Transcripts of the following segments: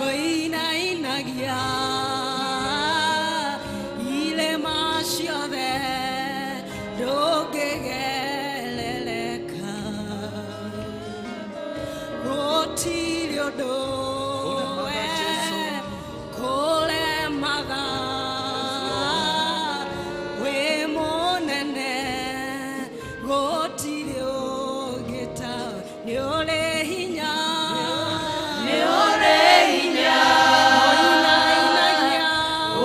Ũinainagia irĩma ciothe, ndũngĩgerereka. Gũtirĩ ũndũ we kũremaga, wĩ mũnene, gũtirĩ ũngĩ tawe, nĩ ũrĩ hinya, Nĩ ũrĩ hinya.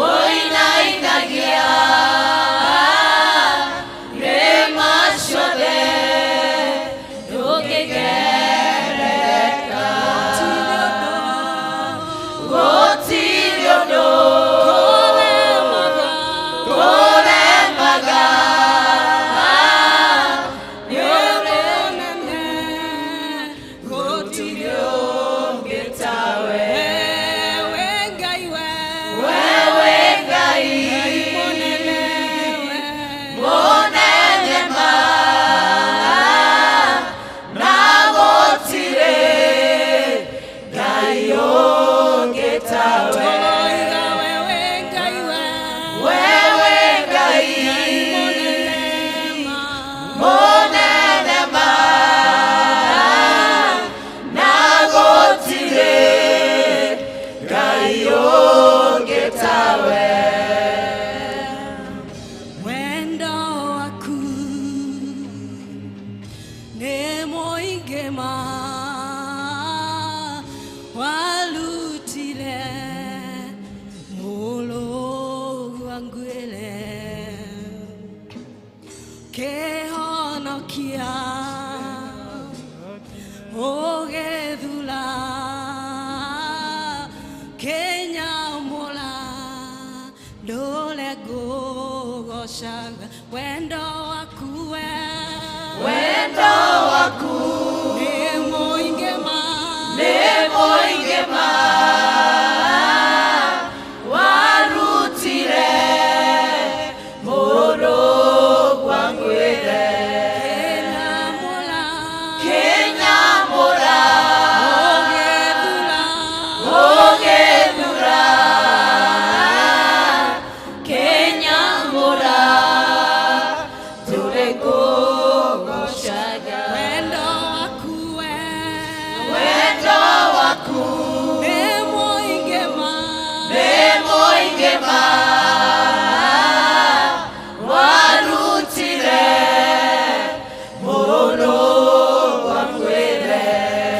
Ũinainagia Ũinainagia irĩma ciothe, ndũngĩgerereka. Gũtirĩ ũndũ Gũtirĩ ũndũ kũremaga, kũremaga, nĩ ũrĩ mũnene, gũtirĩ ũngĩ tawe. Wewe Ngai we, Wewe Ngai, Ngai mũnene we, mũnene ma, na gũtirĩ Ngai ũngĩ tawe. Tũroiga wewe Ngai we, Wewe Ngai, Ngai mũnene ma, mũnene ma, na gũtirĩ Ngai ũngĩ tawe. Wendo waku nĩ mũingĩ ma, warutire mũrũ wanguĩre kĩhonokia, ũgĩthura kĩnyamũra, ndũre ngũgocaga wendo waku we. Wendo waku nĩ mũingĩ ma, nĩ mũingĩ ma, warutire mũrũ wanguĩre kĩnyamũra, kĩnyamũra, ũgĩthura ũgĩthura kĩnyamũra, ndũre ngũgocaga wendo waku we. Wendo waku nĩ mũingĩ ma, nĩ mũingĩ ma, warutire mũrũ wanguĩre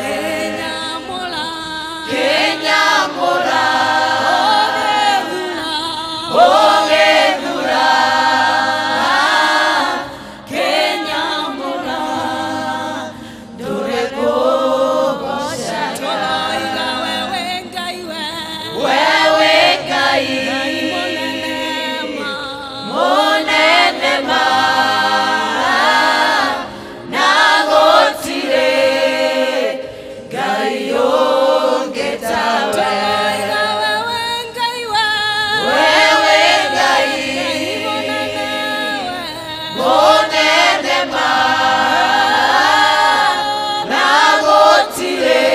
kĩnyamũra, kĩnyamũra, ũgĩthura ũgĩthura kĩnyamũra, ndũre ngũgocaga Tũroiga wewe Ngai we, Wewe Ngai, Ngai mũnene ma, mũnene ma, na gũtirĩ Ngai ũngĩ tawe. Tũroiga wewe Ngai we, Wewe Ngai, Ngai mũnene we, mũnene ma, na gũtirĩ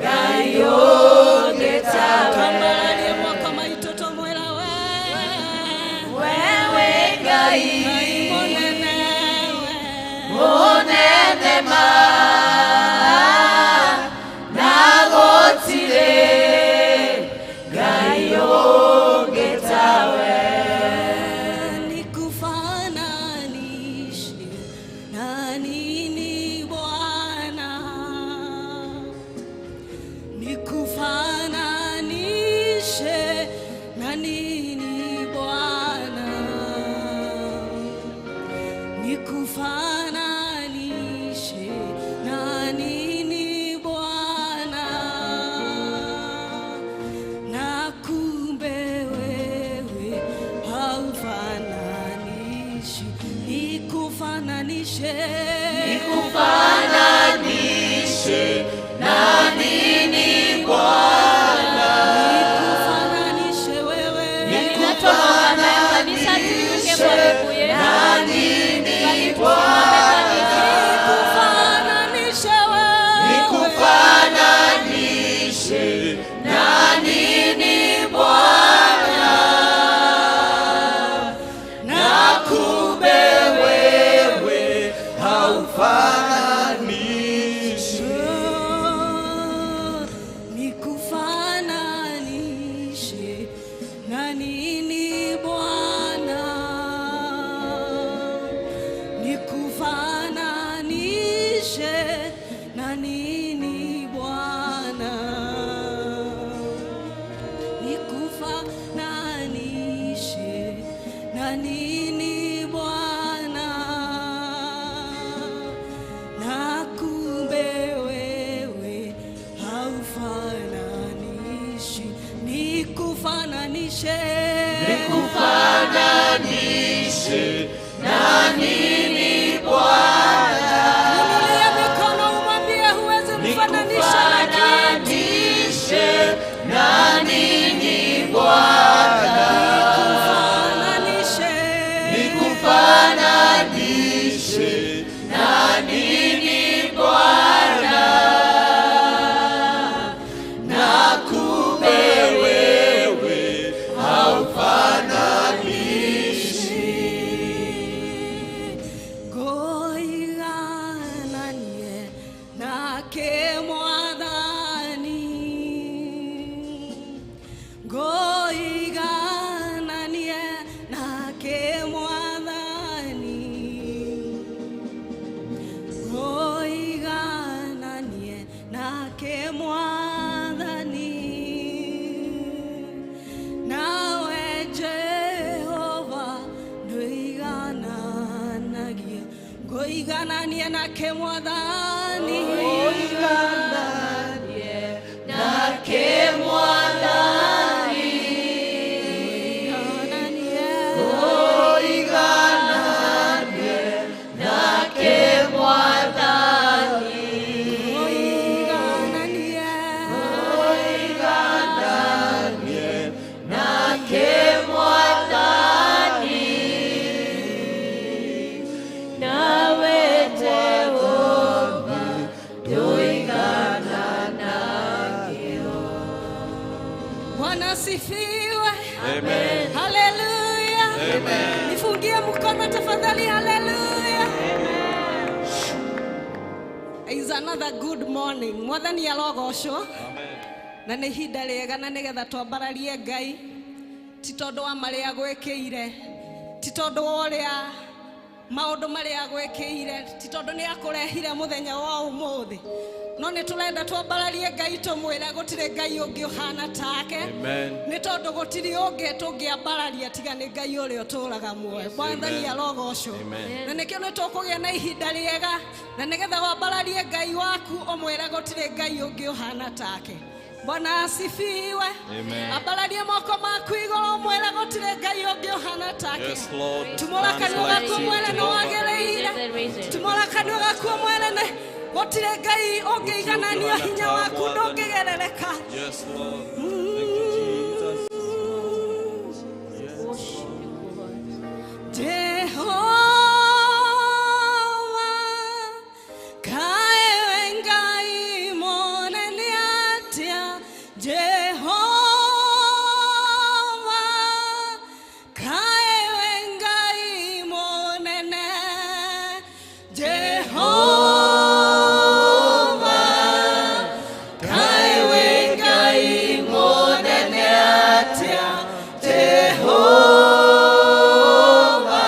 Ngai ũngĩ tawe. Twambararie moko maitũ tũmwĩra we, Wewe Ngai, Ngai mũnene we, mũnene ma, na gũtirĩ Ngai ũngĩ tawe. Nikufananishe na nini Bwana? Nikufananishe na nini Bwana? Nikufananishe na nini Bwana? Na kumbe wewe haufananishi. Nikufananishe, Nikufananishe na nini Bwana? Nikufananishe wewe, Nikufananishe na nini Bwana? Nikufananishe wewe, Nikufananishe Nikufananishe, Nikufananishe na nini Bwana? Inulia mikono umwambie huwezi mfananisha na kitu. Nikufananishe na nini Bwana? Nikufananishe, Nikufananishe na nini Bwana? Na kumbe wewe haufananishi. Ngoigananie nake Mwathani, ngoigananie nake Mwathani, ngoigananie nake Mwathani, nawe Jehova ndũigananagia, ngoigananie nake Mwathani, Ngoigananie nake Mwathani. Ngoigananie, Ngoigananie nake Mwathani. Ngoigananie, Ngoigananie nake Mwathani. Nawe Jehova ndũigananagio. Bwana asifiwe. Amen. Haleluya. Amen. Nifungie mkono tafadhali. Haleluya. Is another good morning. Mwathani arogocwo. Amen. Na nĩ ihinda rĩega na nĩgetha twambararie Ngai, ti tondũ wa marĩa agwĩkĩire, ti tondũ wa ũrĩa maũndũ marĩa agwĩkĩire, ti tondũ nĩ akũrehire mũthenya wa ũmũthĩ, no nĩ tũrenda twambararie Ngai tũmwĩre gũtirĩ Ngai ũngĩ ũhana take. Amen. Nĩ tondũ gũtirĩ ũngĩ tũngĩambararia tiga nĩ Ngai ũrĩa ũtũũraga muoyo. Mwathani arogocwo. Amen. Na nĩkĩo nĩ tũkũgĩa na ihinda rĩega na nĩgetha wambararie Ngai waku ũmwĩre gũtirĩ Ngai ũngĩ ũhana take. Bwana asifiwe. Amen. Ambararie moko maku igũrũ ũmwĩre gũtirĩ Ngai ũngĩ ũhana take. Yes, Lord. Tumũra kanua Stands gaku like you, ũmwĩre nĩ Jehovah. wagĩrĩire. Tumũra kanua gaku ũmwĩre nĩ gũtirĩ Ngai ũngĩiganania hinya waku, ndũngĩgerereka. Yes, Lord. Thank you, Jesus. Yes. Worship you, Lord. Jehova, kaewe Ngai mũnene atĩa? Jehova, kaewe Ngai mũnene. Jehova, kaewe Ngai mũnene atĩa? Jehova,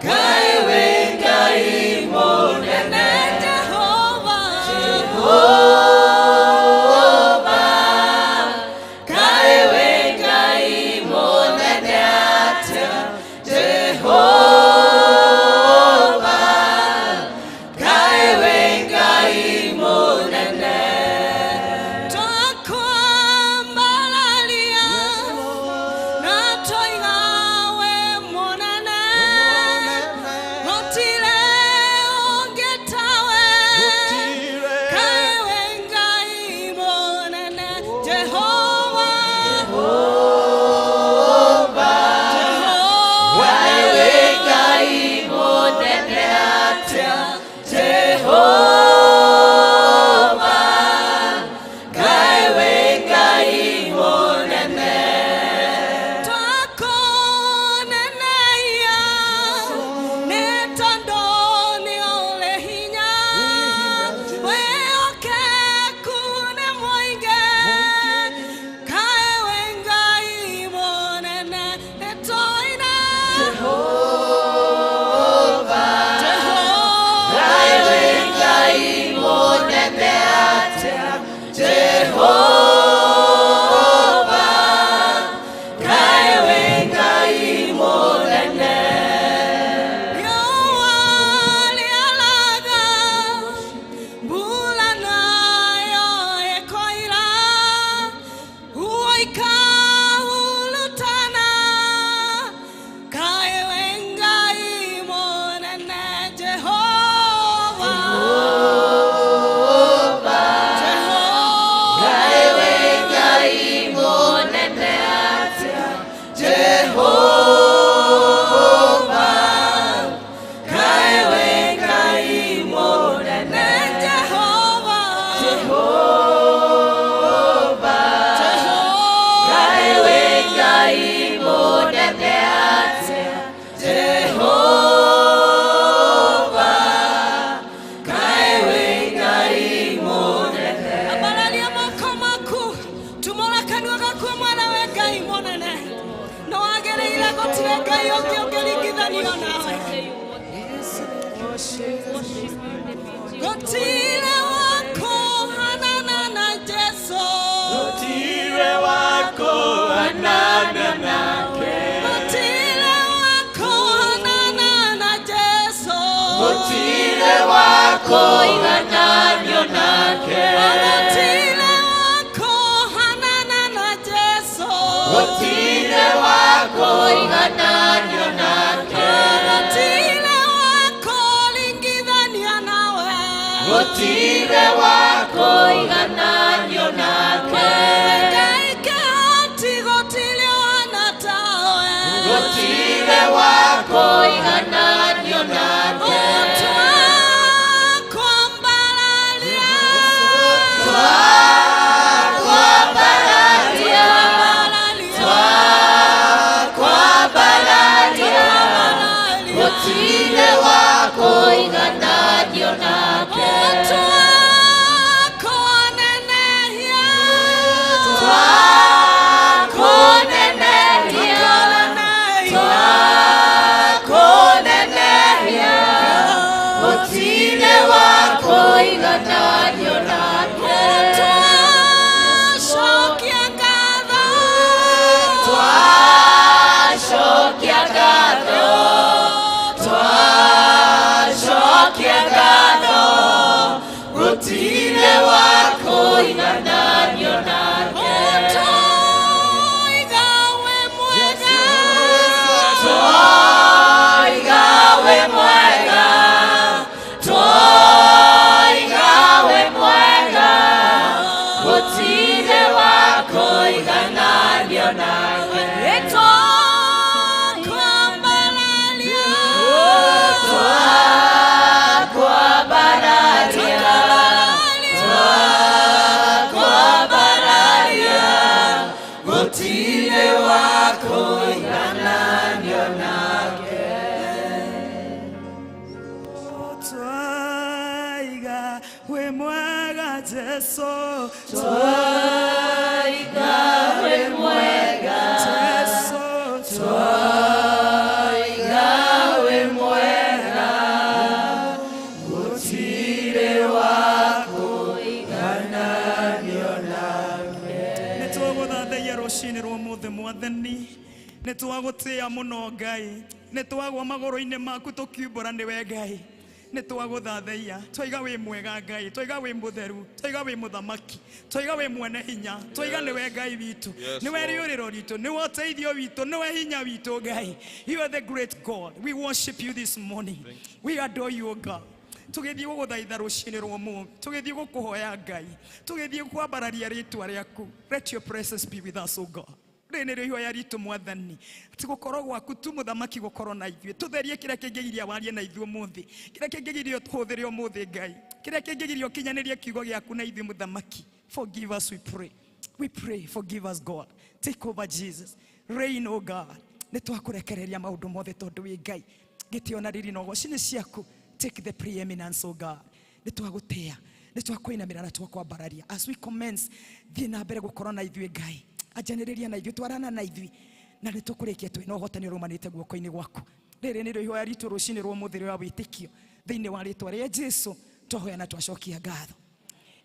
kaewe Ngai mũnene. Jehova, Jehova, kaewe Ngai mũnene atĩa? Jehova, kaewe Ngai mũnene. Twakwambararia na twoiga we mũnene, gũtirĩ ũngĩ tawe, kaewe Ngai mũnene. Jehova, Jehova, Kaewe Ngai mũnene atĩa? Jehova, kaewe Ngai mũnene. Twakuneneia nĩ tondũ nĩ ũrĩ hinya, wĩhokeku nĩ mũingĩ, Gũtirĩ Ngai ũngĩ ũngĩringithanio nawe. Gũtirĩ wa kũhanana na Jesũ. Gũtirĩ wa kũhanana nake. Gũtirĩ wa kũhanana na Jesũ. Gũtirĩ wa kũigananio nake. Gũtirĩ wa kũhanana na Jesũ. Gũtirĩ wa kũigananio nake. Gũtirĩ wa kũringithania nawe. Gũtirĩ wa kũigananio nake. Ngai kĩhoti gũtirĩ ũhana tawe. Gũtirĩ wa kũigananio nake. Twakwambararia. Twakwambararia. Twakwambararia. Gũtirĩ wa kũigananio nake. Twakũnenehia. Twakũnenehia. Twakũnenehia. Gũtirĩ wa kũigananio nake. Twacokia ngatho. Twacokia ngatho. Twacokia ngatho. Gũtirĩ wa kũigananio nake. Twoiga wĩ mwega. Twoiga wĩ mwega. Twoiga wĩ mwega. Gũtirĩ wa kũigananio nake. Twakwambararia. Twakwambararia. Twakwambararia. Gũtirĩ wa kũigananio nake. Twaiga wĩ mwega Jesũ. Twoiga wĩ mwega. Jesũ. Twoiga wĩ mwega. Gũtirĩ wa kũigananio nake. Nĩ twagũthathaiya rũcinĩ rwa ũmũthĩ Mwathani, nĩ twagũtĩĩa mũno Ngai, nĩ twagwa magũrũ-inĩ maku tũkiumbũra nĩwe Ngai. Nĩ twagũthathaiya, twaiga wĩ mwega Ngai, twaiga wĩ mũtheru, twaiga wĩ mũthamaki, twaiga wĩ mwene hinya, twaiga nĩwe Ngai witũ, Yes, nĩwe Lord. rĩũrĩro ritũ, nĩwe ũteithio witũ, nĩwe hinya witũ Ngai. You are the great God. We worship you this morning. We adore you, O God. Tũgĩthiĩ gũgũthaitha rũcinĩ rwa ũmũthĩ, tũgĩthiĩ gũkũhoya Ngai, tũgĩthiĩ kwambararia rĩtwa rĩaku. Let your presence be with us, O God. Rĩrĩ nĩrĩo ihoya ritũ Mwathani, ti gũkorwo gwaku tu mũthamaki gũkorwo na ithuĩ. Tũtherie kĩrĩa kĩngĩgiria warie na ithuĩ ũmũthĩ, kĩrĩa kĩngĩgiria ũtũhũthĩre ũmũthĩ Ngai, kĩrĩa kĩngĩgiria ũkinyanĩrie kiugo gĩaku na ithuĩ mũthamaki. Forgive us, we pray. We pray, forgive us, God. Take over, Jesus. Reign, O God. Nĩ twakũrekereria maũndũ mothe tondũ wĩ Ngai. Gĩtĩo na riri na ũgoci nĩ ciaku. Take the preeminence, O God. Nĩ twagũtĩĩa, nĩ twakũinamĩra na twakwambararia. As we commence, thiĩ na mbere gũkorwo na ithuĩ Ngai. Anjanĩrĩria na ithuĩ, twarana na ithuĩ, na nĩ tũkũrĩkia twĩ na ũhotani ũrĩa umanĩte guoko-inĩ gwaku. Rĩrĩ nĩrĩo ihoya ritũ rũcinĩ rwa ũmũthĩ rwa wĩtĩkio. Thĩinĩ wa rĩtwa rĩa Jesũ twahoya na twacokia ngatho.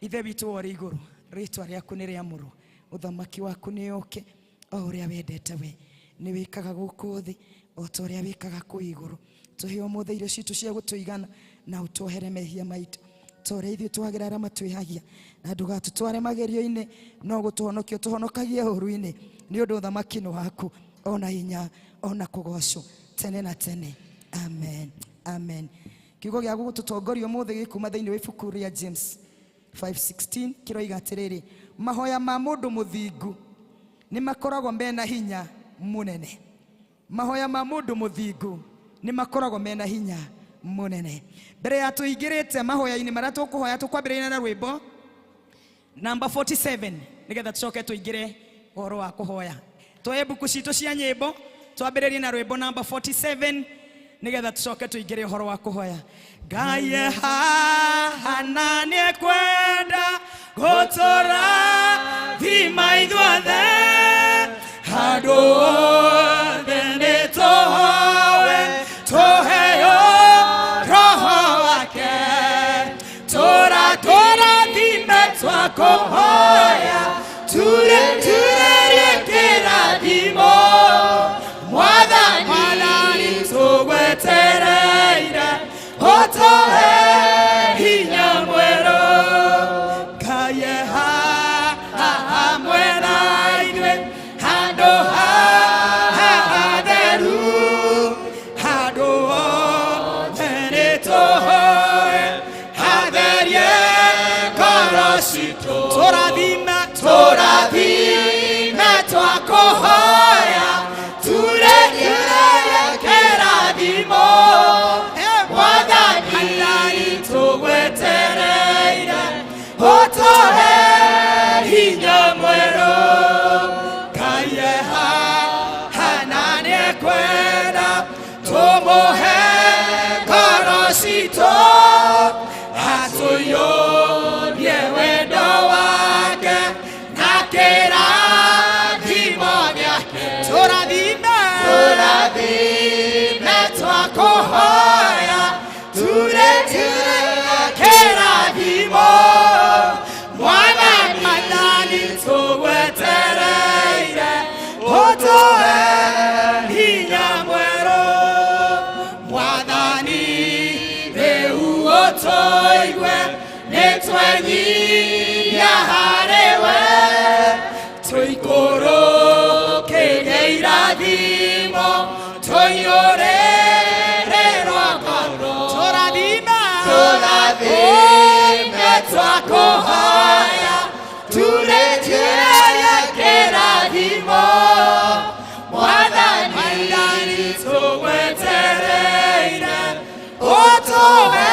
Ithe witũ ũrĩ igũrũ, rĩtwa rĩaku nĩ rĩamũrwo, ũthamaki waku nĩ ũke, o ũrĩa wendete we nĩ wĩkaga gũkũ thĩ o ta ũrĩa wĩkaga kũu igũrũ. Tũhe ũmũthĩ irio citũ cia gũtũigana, na ũtuohere mehia maitũ ta ũrĩa ithuĩ twagĩra arĩa matwĩhagia, na ndũgatũtware magerio-inĩ, no gũtũhonokia ũtũhonokagie ũũru-inĩ, nĩ ũndũ ũthamaki nĩ waku, ona hinya, ona kũgocwo tene na tene. Amen, amen. Kiugo gĩa gũgũtũtongoria ũmũthĩ gĩkuma thĩinĩ wa ibuku rĩa James 5:16, kĩroiga atĩrĩrĩ, mahoya ma mũndũ mũthingu nĩ makoragwo mena hinya mũnene. Mahoya ma mũndũ mũthingu nĩ makoragwo mena hinya mũnene. Mbere ya tũingĩrĩte mahoya-inĩ marĩa tũkũhoya, tũkwambĩrĩria na rwĩmbo namba 47 nĩgetha tũcoke tũingĩre ũhoro wa kũhoya. Tuoye mbuku citũ cia nyĩmbo, twambĩrĩrie na rwĩmbo namba 47 nĩgetha tũcoke tũingĩre ũhoro wa kũhoya. Ngai e haha na nĩekwenda gũtũrathima ithuothe handũ hothe nĩ Twakuhoya tureturerie kĩrathimo Mwathani tũgwetereire ũtũhe hinya mwerũ Ngai e hamwe na ithuĩ handũ haha hatheru handũ hothe nĩtũhoe hatherie ngoro citũ tũrathime tũrathime twakũhoya turekererie kĩrathimo Mwathani tũgwetereire ũtũhe hinya mwerũ Ngai e haha na nĩekwenda tũmũhe ngoro citũ atũiyũrie wendo wake na kĩrathimo gĩake tũrathime tũrathime twakũhoya tureturerie kĩrathimo Mwathani tũgwetereire ũtũhe hinya mwerũ Mwathani rĩu ũtũigue nĩtwenyihia harĩwe tũikũrũkĩrie irathimo tũiyũrĩrĩrwo ngoro tũrathime tũrathime twakũhoya tureturerie kĩrathimo Mwathani tũgwetereire ũtũhe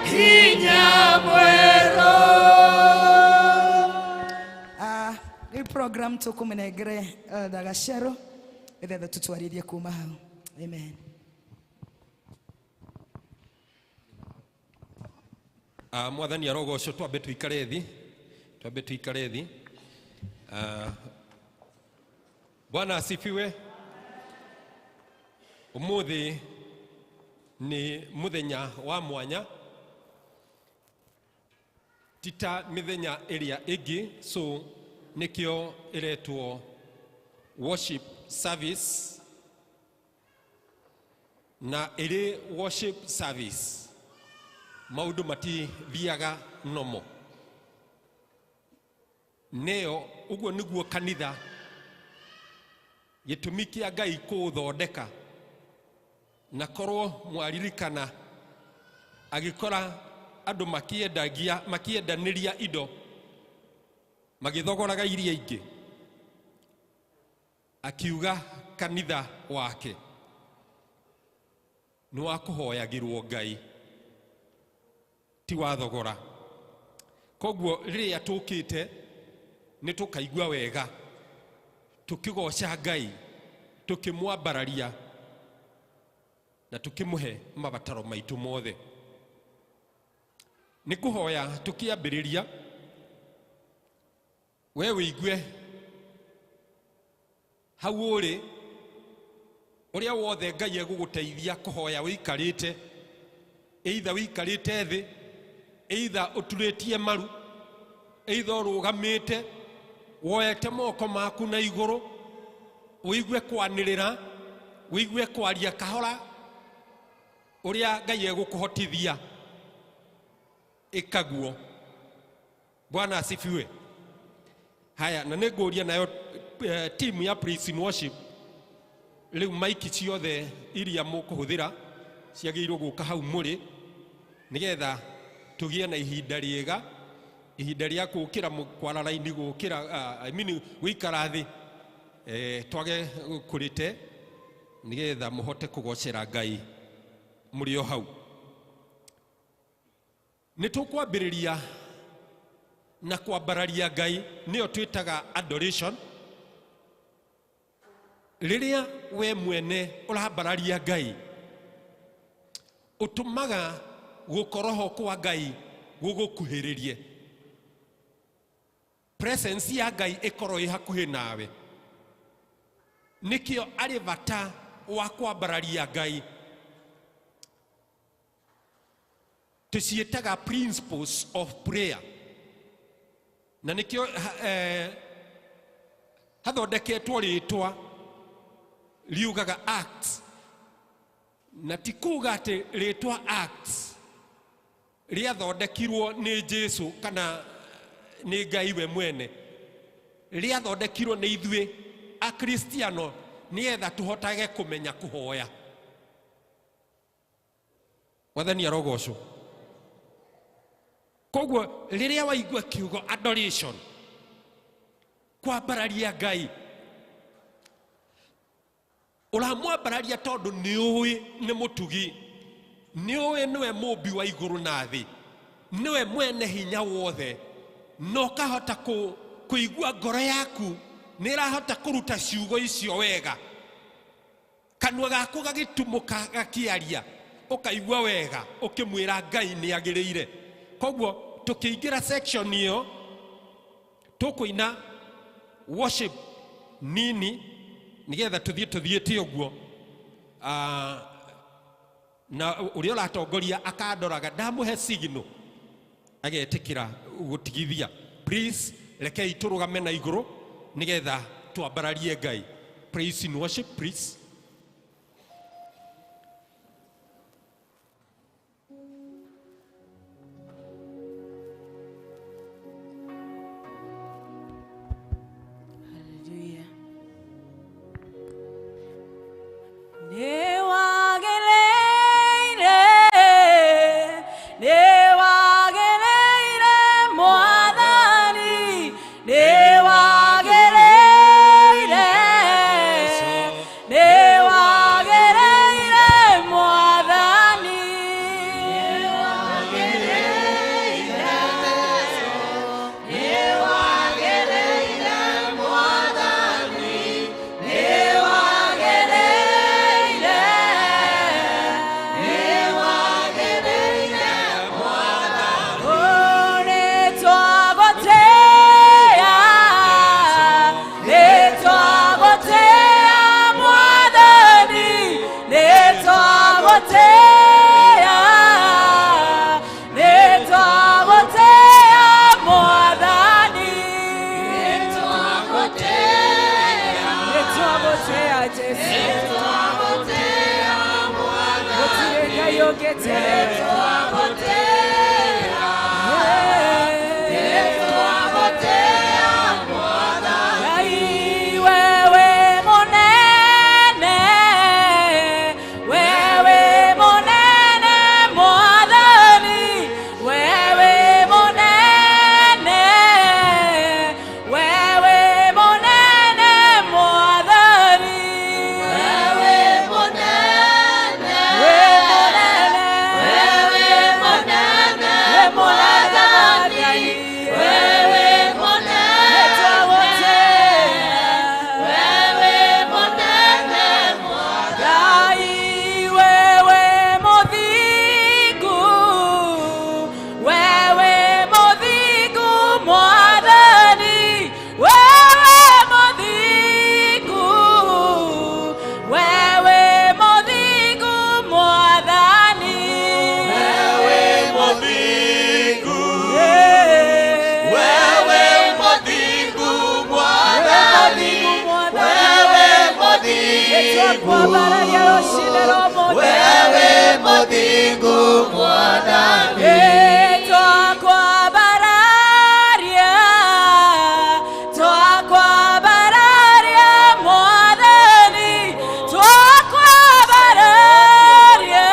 hinya mwerũ. Rĩu program tũkũmĩnengere Elder Gacero nĩgetha tũtwarithie kuma hau. Amen. Mwathani arogocwo twambe tuikare thi twambe tuikare thi. Bwana asifiwe. Umuthi ni muthenya wa mwanya ti ta mithenya ĩrĩa ĩngĩ, so nĩkĩo ĩretwo worship service, na ĩrĩ worship service maũndũ matithiaga nomo nĩyo ũguo nĩguo kanitha gĩtũmi kĩa Ngai kũũthondeka na korwo mwaririkana agĩkora andũ makĩendagia makĩendanĩria indo magĩthogoraga iria ingĩ akiuga kanitha wake nĩ wa kũhoyagĩrwo Ngai ti wa thogora. Koguo rĩrĩa tũkĩte nĩ tũkaigua wega tũkĩgoca Ngai tũkĩmwambararia na tũkĩmũhe mabataro maitũ mothe. Nĩ kũhoya tũkĩambĩrĩria we wĩigue hau ũrĩ ũrĩa wothe Ngai egũgũteithia kũhoya wĩikarĩte, either wĩikarĩte thĩ, either ũturĩtie maru, either ũrũgamĩte woete moko maku na igũrũ, ũigue kwanĩrĩra, ũigue kwaria kahora ũrĩa Ngai egũkũhotithia ĩkaguo. Bwana asifiwe. Haya, na nĩ ngũria nayo team ya praise and worship rĩu maiki ciothe iria mũkũhũthĩra ciagĩrĩirwo gũka hau mũrĩ nĩgetha tũgĩe na ihinda rĩega, ihinda rĩa gũkĩra kwara raini gũkĩra I mean gũikara thĩ twage kũrĩte nĩgetha mũhote kũgocera Ngai mũrĩ o hau. Nĩ tũkwambĩrĩria na kwambararia Ngai, nĩyo twĩtaga adoration. Rĩrĩa we mwene ũrambararia Ngai ũtũmaga gũkorwo kwa Ngai gũgũkuhĩrĩrie, presence ya Ngai ĩkorwo ĩ hakuhĩ nawe. Nĩkĩo arĩ bata wa kwambararia Ngai. Tũciĩtaga principles of prayer. Na nĩkĩo hathondeketwo rĩtwa riugaga Acts, na ti kuga atĩ rĩtwa Acts rĩathondekirwo nĩ Jesu kana nĩ Ngai we mwene, rĩathondekirwo nĩ ithuĩ Akristiano nĩgetha tũhotage kũmenya kũhoya. Mwathani arogocwo. Koguo rĩrĩa waigua kiugo adoration, kwambararia Ngai, ũramwambararia tondũ nĩ ũĩ nĩ mũtugi, nĩ ũĩ nĩwe mũmbi wa igũrũ na thĩ, nĩwe mwene hinya wothe, na ũkahota kũigua ngoro yaku nĩ ĩrahota kũruta ciugo icio wega, kanua gaku gagĩtumũka gakĩaria, ũkaigua wega ũkĩmwĩra Ngai nĩ agĩrĩire. Koguo tũkĩingĩra section ĩyo tũkũina worship nini nĩgetha tũthiĩ tũthiĩte ũguo. Na ũrĩa ũratongoria akandoraga ndamũhe signal agetĩkĩra gũtigithia. Please rekei tũrũgame na igũrũ nĩgetha twambararie Ngai. Praise in worship, please. Hallelujah. Nĩwagĩrĩire, nĩwagĩrĩire Mwathani, nĩwagĩrĩire, nĩwagĩrĩire Mwathani. Nĩwagĩrĩire, Oh, nĩtwagũtĩĩa, nĩtwagũtĩĩa Mwathani, nĩtwagũtĩĩa, nĩtwagũtĩĩa Mwathani. Nĩtwagũtĩĩa Jesũ. Gũtirĩ Ngai ũngĩ tawe. Ngai wewe mũnene, wewe mũnene Mwathani, wewe mũnene, wewe mũnene Mwathani. Wewe mũnene, wewe mũnene Mwathani, wewe nĩtwagũtĩĩa, Ngai wewe mũthingu, wewe mũthingu Mwathani, wewe mũthingu, wewe mũthingu Mwathani. Wewe mũthingu, Yeah. wewe mũthingu Mwathani, wewe mũthingu, Nĩtwakwambararia rũcinĩ rwa ũmũthĩ. wewe mũthingu Mwathani. Twakwambararia, twakwambararia Mwathani, twakwambararia,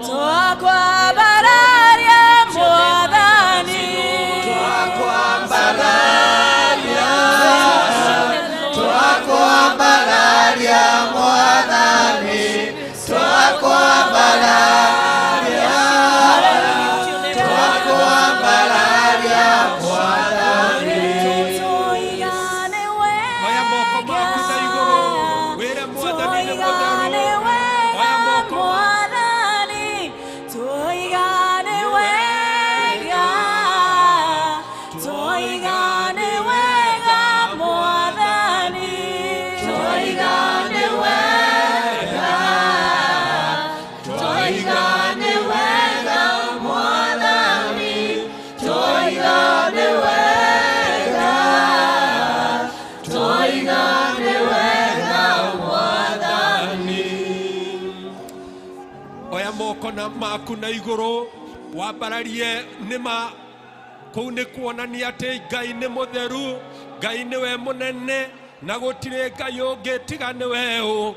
twakwambararia Mwathani. Twakwambararia, twakwambararia Mwathani, twakwambararia. na maku na igũrũ wambararie nĩma kũu nĩ kuonania atĩ Ngai nĩ mũtheru, Ngai nĩwe mũnene na gũtirĩ Ngai ũngĩ tiga nĩwe ũ.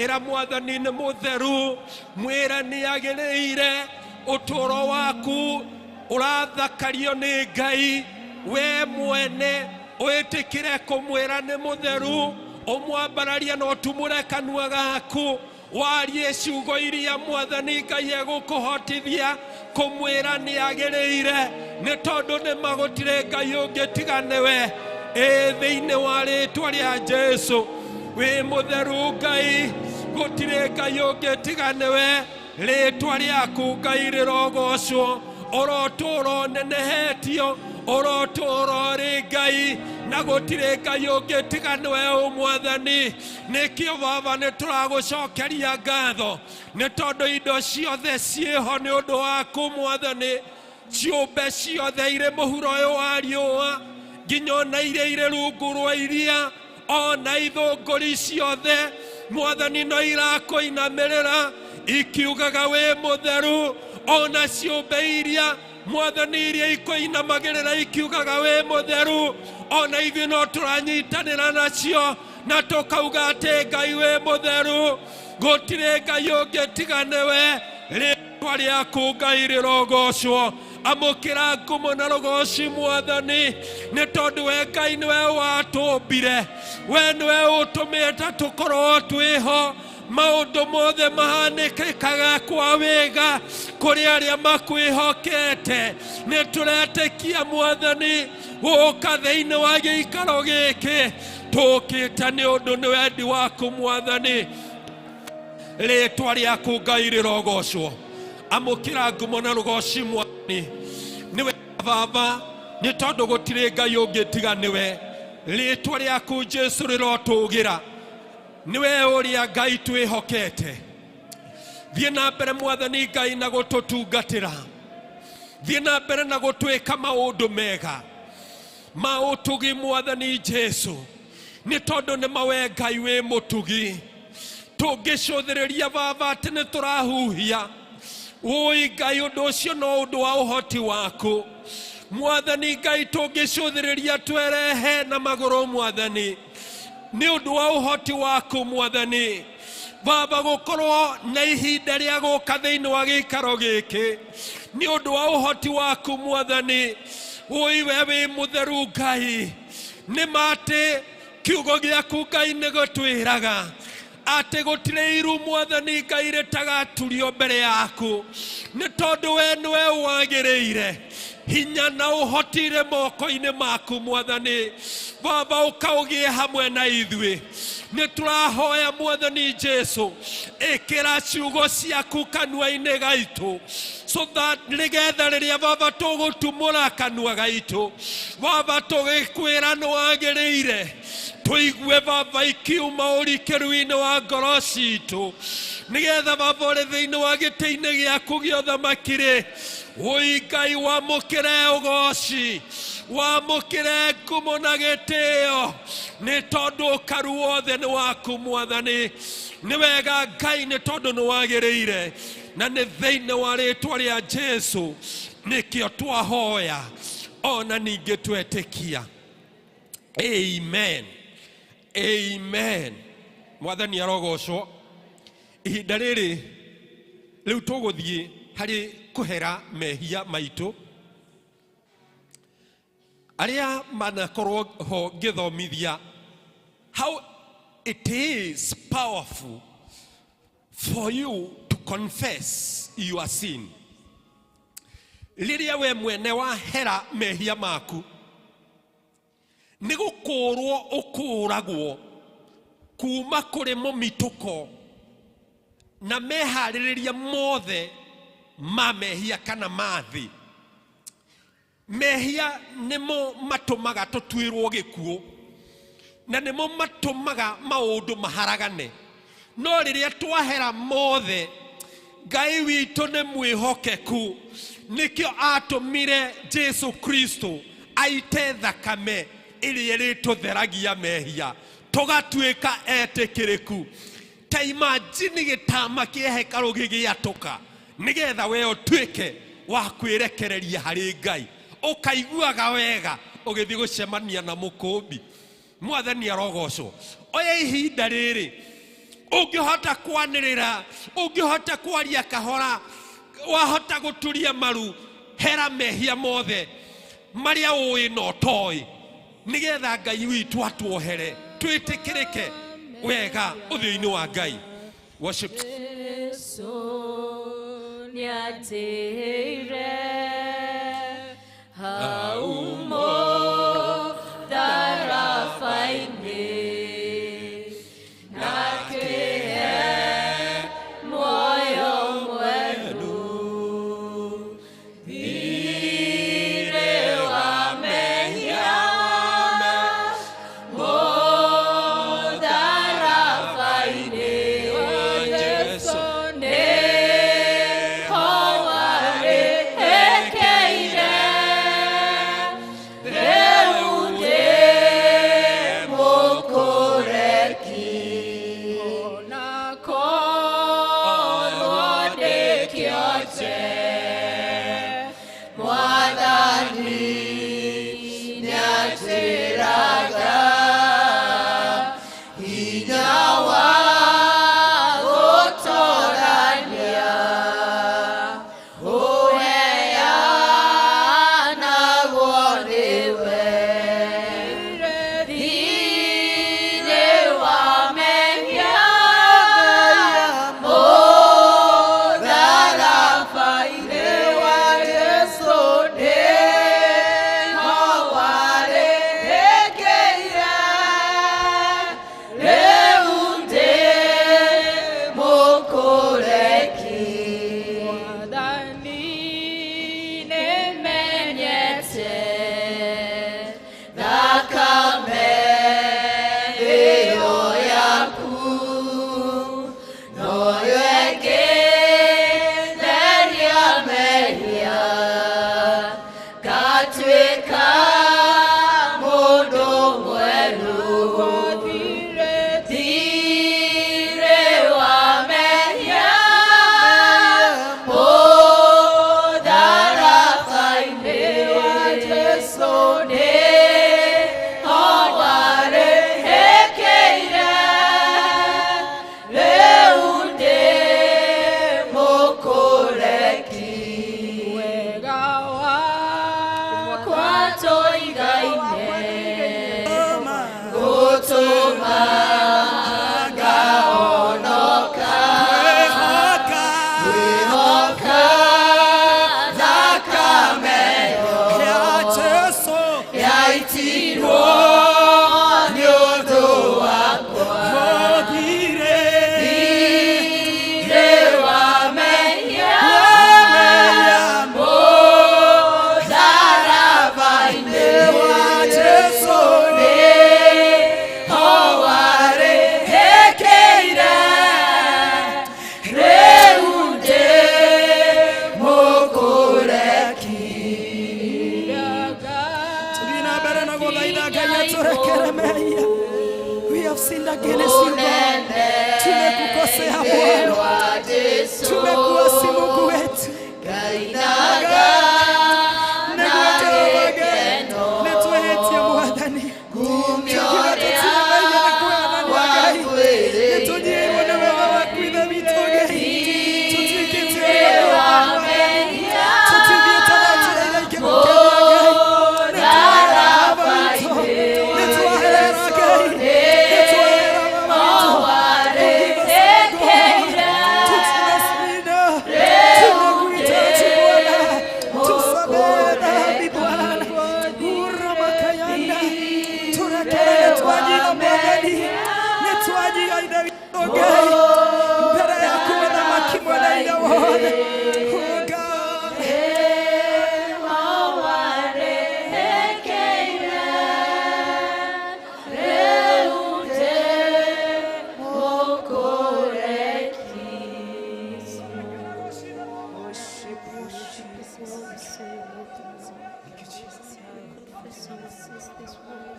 Ĩra mwathani nĩ mũtheru, mwĩre nĩ agĩrĩire ũtũũro waku ũrathakario nĩ Ngai. We mwene wĩtĩkĩre kũmwĩra nĩ mũtheru, ũmwambararie na ũtumũre kanua gaku warie ciugo iria mwathani Ngai egũkũhotithia kũmwĩra nĩ agĩrĩire, nĩ tondũ nĩ magũtirĩ Ngai ũngĩ tiga nĩwe. Ĩ thĩinĩ wa rĩtwa rĩa Jesu, wĩ mũtheru Ngai, gũtirĩ Ngai ũngĩ tiga nĩwe. Rĩtwa rĩaku Ngai rĩrogocwo, ũrotũũra ũnenehetio, ũrotũũra ũrĩ Ngai, na gũtirĩ Ngai ũngĩ tiga nĩwe ũ mwathani. Nĩkĩo baba nĩ tũragũcokeria ngatho, nĩ tondũ indo ciothe ciĩho nĩ ũndũ waku mwathani. Ciũmbe ciothe irĩ mũhuro ũyũ wa riũa, nginya ona iria irĩ rungu rwa iria, ona ithũngũri ciothe mwathani no irakũinamĩrĩra ikiugaga wĩ mũtheru. Ona ciũmbe iria mwathani iria ikũinamagĩrĩra ikiugaga wĩ mũtheru, ona ithuĩ no tũranyitanĩra nacio na tũkauga atĩ Ngai wĩ mũtheru, gũtirĩ Ngai ũngĩ tiga nĩwe. Rĩtwa rĩaku Ngai rĩrogocwo. Amũkĩra ngumo na rũgoci mwathani, nĩ tondũ we Ngai nĩwe watũmbire, we nĩwe ũtũmĩte tũkorwo twĩho. Maũndũ mothe mahanĩkĩkaga kwa wega kũrĩ arĩa makwĩhokete. Nĩ tũretĩkia mwathani gũka thĩinĩ wa gĩikaro gĩkĩ tũkĩte nĩ ũndũ nĩ wendi waku mwathani. Rĩtwa rĩaku Ngai rĩrogocwo. Amũkĩra ngumo na rũgoci mwathani, nĩwe baba, nĩ tondũ gũtirĩ Ngai ũngĩ tiga nĩwe. Rĩtwa rĩaku Jesu rĩrotũgĩra, nĩwe ũrĩa Ngai twĩhokete. Thiĩ na mbere mwathani Ngai na gũtũtungatĩra, thiĩ na mbere na gũtwĩka maũndũ mega ma ũtugi mwathani Jesu, nĩ tondũ nĩ mawe Ngai wĩ mũtugi. Tũngĩcũthĩrĩria baba atĩ nĩ tũrahuhia, ũi Ngai ũndũ ũcio no ũndũ wa ũhoti waku mwathani Ngai. Tũngĩcũthĩrĩria twerehe na magũrũ mwathani, nĩ ũndũ wa ũhoti waku mwathani. Baba gũkorwo na ihinda rĩa gũka thĩinĩ wa gĩikaro gĩkĩ nĩ ũndũ wa ũhoti waku mwathani. Ũi we wĩ mũtheru Ngai, nĩ ma atĩ kiugo gĩaku Ngai nĩ gũtwĩraga atĩ gũtirĩ iru mwathani Ngai rĩtagaturio mbere yaku, nĩ tondũ we nĩwe wagĩrĩire. Hinya na ũhoti irĩ moko-inĩ maku mwathani. Baba ũkaũgĩe hamwe na ithuĩ. Nĩ tũrahoya mwathani Jesu, ĩkĩra ciugo ciaku kanua-inĩ gaitũ, so that nĩgetha rĩrĩa baba tũgũtumũra kanua gaitũ, baba tũgĩkwĩra nĩ wagĩrĩire, tũigue baba ikiuma ũrikĩru-inĩ wa ngoro citũ, nĩgetha baba ũrĩ thĩinĩ wa gĩtĩ-inĩ gĩaku gĩa ũthamaki-rĩ, ũi Ngai wamũkĩre ũgoci, wamũkĩre ngumo na gĩtĩo, nĩ tondũ ũkaru wothe nĩ waku mwathani. Nĩ wega Ngai, nĩ tondũ nĩ wagĩrĩire, na nĩ thĩinĩ wa rĩtwa rĩa Jesu nĩkĩo twahoya ona ningĩ twetĩkia. Amen, amen. Mwathani arogocwo. Ihinda rĩrĩ rĩu tũgũthiĩ harĩ kũhera mehia maitũ. Arĩa manakorwo ho ngĩthomithia how it is powerful for you to confess your sin. Rĩrĩa we mwene wahera mehia maku, nĩ gũkũũrwo ũkũũragwo kuma kũrĩ mũmitũko na meharĩrĩria mothe ma mehia kana ma thĩ. Mehia nĩmo matũmaga tũtuĩrwo gĩkuũ, na nĩmo matũmaga maũndũ maharagane. No rĩrĩa twahera mothe, Ngai witũ nĩ mwĩhokeku, nĩkĩo atũmire Jesu Kristo aite thakame ĩrĩa ĩrĩtũtheragia mehia, tũgatuĩka etĩkĩrĩku. Ta imagine gĩtama kĩa hekarũ gĩgĩatũka nĩgetha we ũtuĩke wa kwĩrekereria harĩ Ngai, ũkaiguaga wega ũgĩthiĩ gũcemania na mũkũmbi. Mwathani arogocwo. Oya ihinda rĩrĩ, ũngĩhota kwanĩrĩra, ũngĩhota kwaria kahora, wahota gũturia maru, hera mehia mothe marĩa ũĩ na ũtoĩ, nĩgetha Ngai witũ atuohere, twĩtĩkĩrĩke wega ũthiũ-inĩ wa Ngai. Worship. Jesu nĩatĩire hau mũtharaba-inĩ, na akĩhe muoyo mwerũ, thiirĩ wa mehia mũtharaba-inĩ wa Jesu nĩho warĩhĩkĩire, rĩu ndĩ mũkũreki, ona korwo ndĩ kĩonje, Mwathani nĩanjĩraga hinya wa gũtorania, ũheanagwo nĩwe, thiirĩ wa mehia mũtharaba-inĩ wa Jesu nĩho warĩhĩkĩire, rĩu ndĩ mũkũreki. Mwathani nĩmenyete thakame ĩyo yaku, noyo ĩngĩtheria mehia, ngatuĩka mũndũ mwerũ, thiirĩ wa mehia mũtharaba-inĩ wa Jesu nĩho warĩhĩkĩire, rĩu ndĩ mũkũreki. Wega wakwa tũigaine, gũtũma ngahonoka, ngwĩhoka thakame Ya Jesu yaitirwo nĩ ũndũ wakwa, Mũthire thiirĩ wa mehia mũtharaba-inĩ wa Jesu nĩho warĩhĩkĩire, rĩu ndĩ mũkũreki. Tũthiĩ na mbere na gũthaitha Ngai atũrekere mehia. We have sinned against you, God. Tumekukosea Bwana, tumekuasi Mungu wetu. Nĩguo Jehova Ngai, nĩtwĩhĩtie Mwathani. Tukiuga tũtirĩ mehia nĩ kwĩonania Ngai. Nĩtũnyiihĩirwo nĩ wega waku Ithe witũ Ngai. Tũtuĩkĩte ũrĩa Mwathani. Tũtithiĩte na njĩra iria ingĩgũkenia Ngai. Nĩtwahera Baba witũ. Nĩtwahera Ngai. Nĩtwahera Baba witũ. Forgive us, O God. Tutume tunakuhitaji Bwana, tusamehe dhambi Bwana. Uramakayanda, turekere nĩtwanyiha Mwathani, nĩtwanyiha Ithe witũ Ngai, mbere yaku mũthamaki mwene hinya wothe. Oh God. Confess our sins this morning.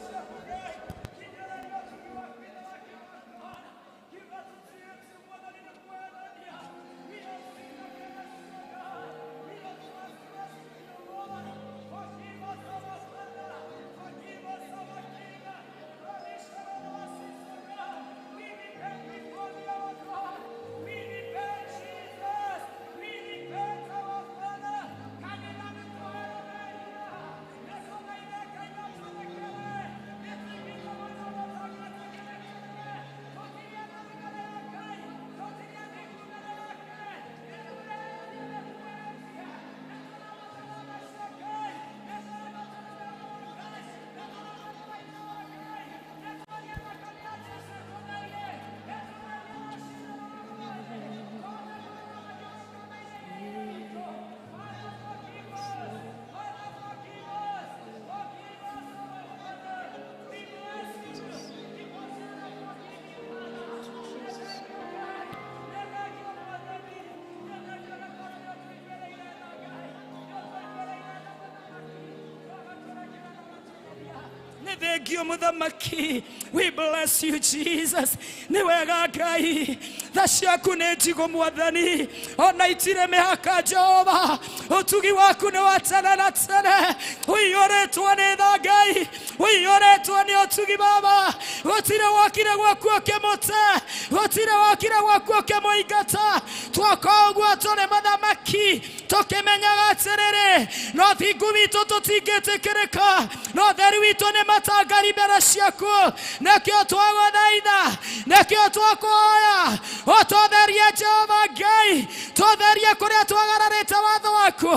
Nĩ thengio mũthamaki. We bless you Jesus. Nĩ wega Ngai, tha ciaku nĩ njigũ mwathani, ona itirĩ mĩhaka Jehova. Ũtugi waku nĩ wa tene na tene, ũiyũrĩtwo nĩ tha Ngai, ũiyũrĩtwo nĩ ũtugi Baba. Gũtirĩ wokire gwaku ũkĩmũte, gũtirĩ wokire gwaku ũkĩmũingata. Twoka ũguo tũrĩ mũthamaki, tũkĩmenyaga atĩrĩrĩ, no thingu witũ tũtingĩtĩkĩrĩka, no theru witũ nĩ matangari mbere ciaku. Nĩkĩo twagũthaitha, nĩkĩo twakũhoya ũtũtherie Jehova Ngai, tũtherie kũrĩa twagararĩte watho waku,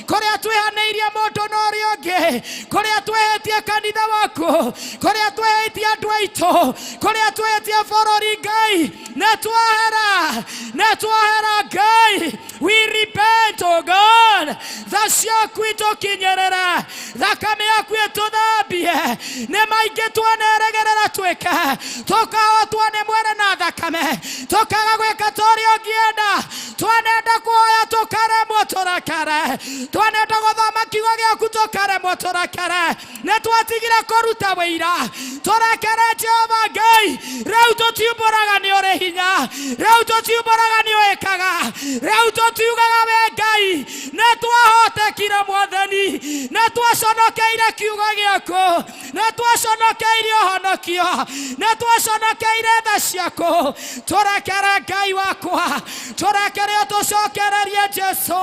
kũrĩa twĩhanĩirie mũndũ na ũrĩa ũngĩ, kũrĩa twĩhĩtie kanitha waku, kũrĩa twĩhĩtie andũ aitũ, kũrĩa twĩhĩtie bũrũri Ngai. Nĩ twahera, nĩ twahera Ngai. We repent, oh God. Tha ciaku itũkinyĩrĩre, thakame yaku ĩtũthambie. Nĩ maingĩ twaneregerera twĩke, tũkahotwo nĩ mwĩrĩ na thakame, tũkaga gwĩka ta ũrĩa ũngĩenda. Twanenda kuoya tũkaremwo tũrekere, twanenda gũthoma kiugo gĩaku tũkaremwo tũrekere. Nĩ twatigire kũruta wĩira, tũrekere Jehova Ngai. Rĩu tũtiumbũraga nĩ ũrĩ hinya, rĩu tũtiumbũraga nĩ ũĩkaga, rĩu tũtiugaga we Ngai. Nĩ twahotekire mwathani, nĩ twaconokeire kiugo gĩaku, nĩ twaconokeire ũhonokio, nĩ twaconokeire tha ciaku. Tũrekere Ngai wakwa, tũrekere ũtũcokererie Jesu.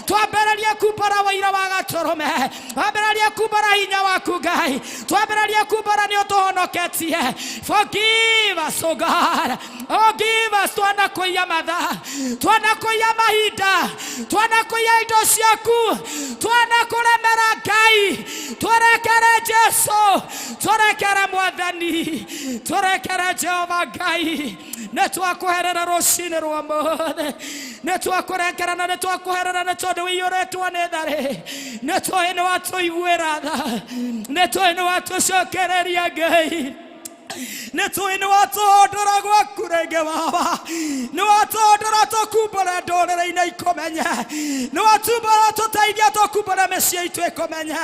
Twambĩrĩrie kumbũra wĩira wa gatũrũme, twambĩrĩrie kumbũra hinya waku Ngai, twambĩrĩrie kumbũra nĩ ũtũhonoketie. Forgive us, oh God. Oh, give us. Twanakũiya mathaa, twanakũiya mahinda, twanakũiya indo ciaku, twanakũremera Ngai. Tũrekere Jesu, tũrekere mwathani, tũrekere Jehova Ngai. Nĩ twakũherera rũcinĩ rwa mũthĩ, nĩ twakũrekera na nĩ twakũherera nĩ tondũ ũiyũrĩtwo nĩ tharĩ. Nĩ tũĩ nĩ watũiguĩra tha, nĩ tũĩ nĩ watũcokereria Ngai, nĩ tũĩ nĩ watũhondora gwaku rĩngĩ Baba, nĩ watũhondora tũkumbũre ndũrĩrĩ-inĩ ikũmenye, nĩ watumbũra tũteithia tũkumbũre mĩciĩ itũ ĩkũmenye.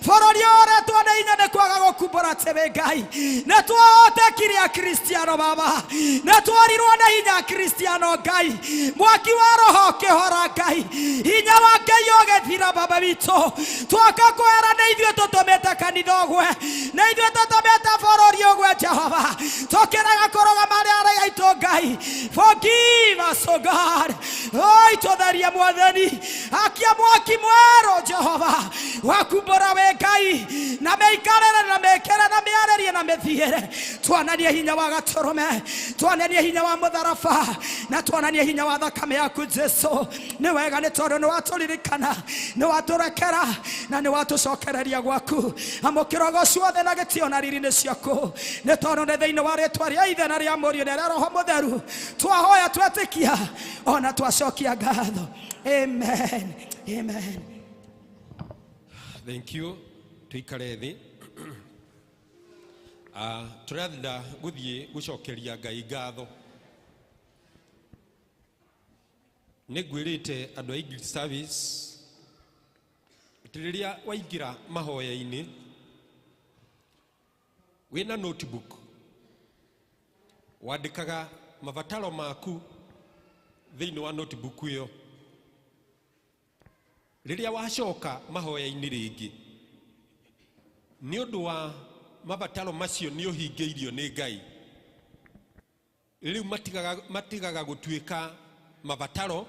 Bũrũri ũrĩtwo nĩ hinya nĩ kwaga gũkumbũra atĩ wĩ Ngai. Nĩ twahotekire Akristiano Baba, nĩ tworirwo nĩ hinya Akristiano Ngai. Mwaki wa roho ũkĩhora Ngai, hinya wa Ngai ũgĩthira Baba witũ. Twoka kwĩra nĩ ithuĩ tũtũmĩte kanitha ũgwe, nĩ ithuĩ tũtũmĩte bũrũri ũgwe Jehova. Tũkĩrega kũrũgama arĩa arĩa aitũ Ngai. Forgive us, oh God. Oi, tũtherie mwathani, akia mwaki mwerũ Jehova wakumbũra wĩ Ngai, na mĩikarĩre na mĩkĩre na mĩarĩrie na mĩthiĩre. Twananie hinya wa gatũrũme, twananie hinya wa mũtharaba, na twananie hinya wa thakame yaku Jesu. Nĩ wega nĩ tondũ nĩ watũririkana, nĩ watũrekera na nĩ watũcokereria gwaku. Amũkĩra ũgoci wothe na gĩtĩo na riri nĩ ciaku, nĩ tondũ nĩ thĩinĩ wa rĩtwa rĩa Ithe na rĩa Mũriũ na rĩa Roho Mũtheru twahoya twetĩkia ona twacokia ngatho. Amen. Amen. Thank you. Tuikare thĩ. Tũrenda gũthiĩ gũcokeria Ngai ngatho. Nĩ ngwĩrĩte andũ a English service atĩ rĩrĩa waingĩra mahoya-inĩ wĩna notebook, wandĩkaga mabataro maku thĩinĩ wa notebook ĩyo. Rĩrĩa wacoka mahoya-inĩ rĩngĩ, nĩ ũndũ wa mabataro macio nĩ ũhingĩirio nĩ Ngai, rĩu matigaga gũtuĩka mabataro,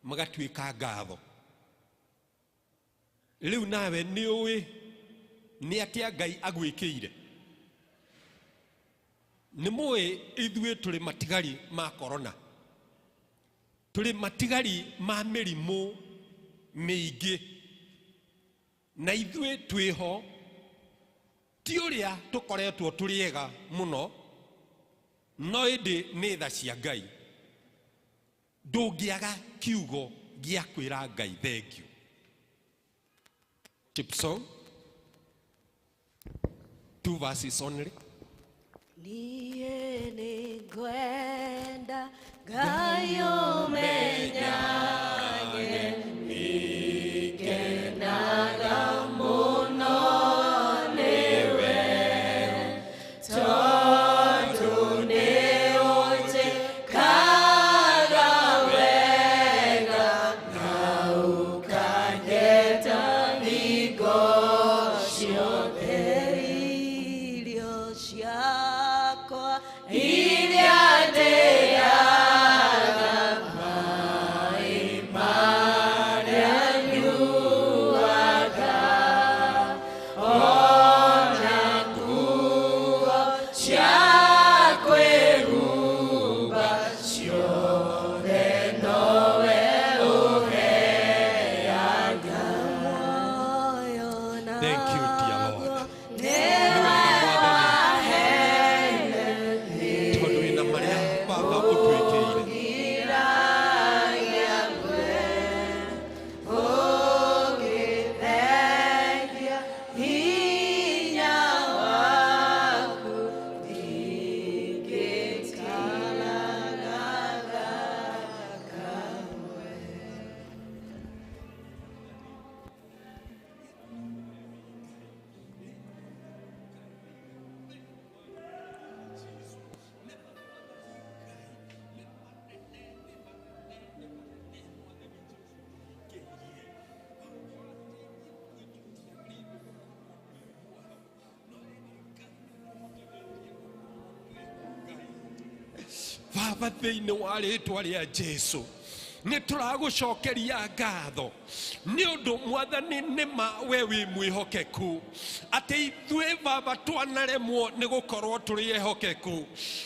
magatuĩka ngatho. Rĩu nawe nĩ ũĩ nĩ atĩa Ngai agwĩkĩire. Nĩ mũĩ ithuĩ tũrĩ matigari ma korona, tũrĩ matigari ma mĩrimũ mĩingĩ, na ithuĩ twĩho ti ũrĩa tũkoretwo tũrĩ ega mũno, no ĩndĩ nĩ tha cia Ngai. Ndũngĩaga kiugo gĩa kwĩra Ngai thank you. Worship song, 2 verses only. Niĩ nĩngwenda Ngai ũmenyage, nĩngenaga mũno nĩwe. Baba thĩinĩ wa rĩtwa rĩa Jesu nĩ tũragũcokeria ngatho nĩ ũndũ mwathani nĩma we wĩ mwĩhokeku atĩ ithuĩ baba twanaremwo nĩ gũkorwo tũrĩ ehokeku.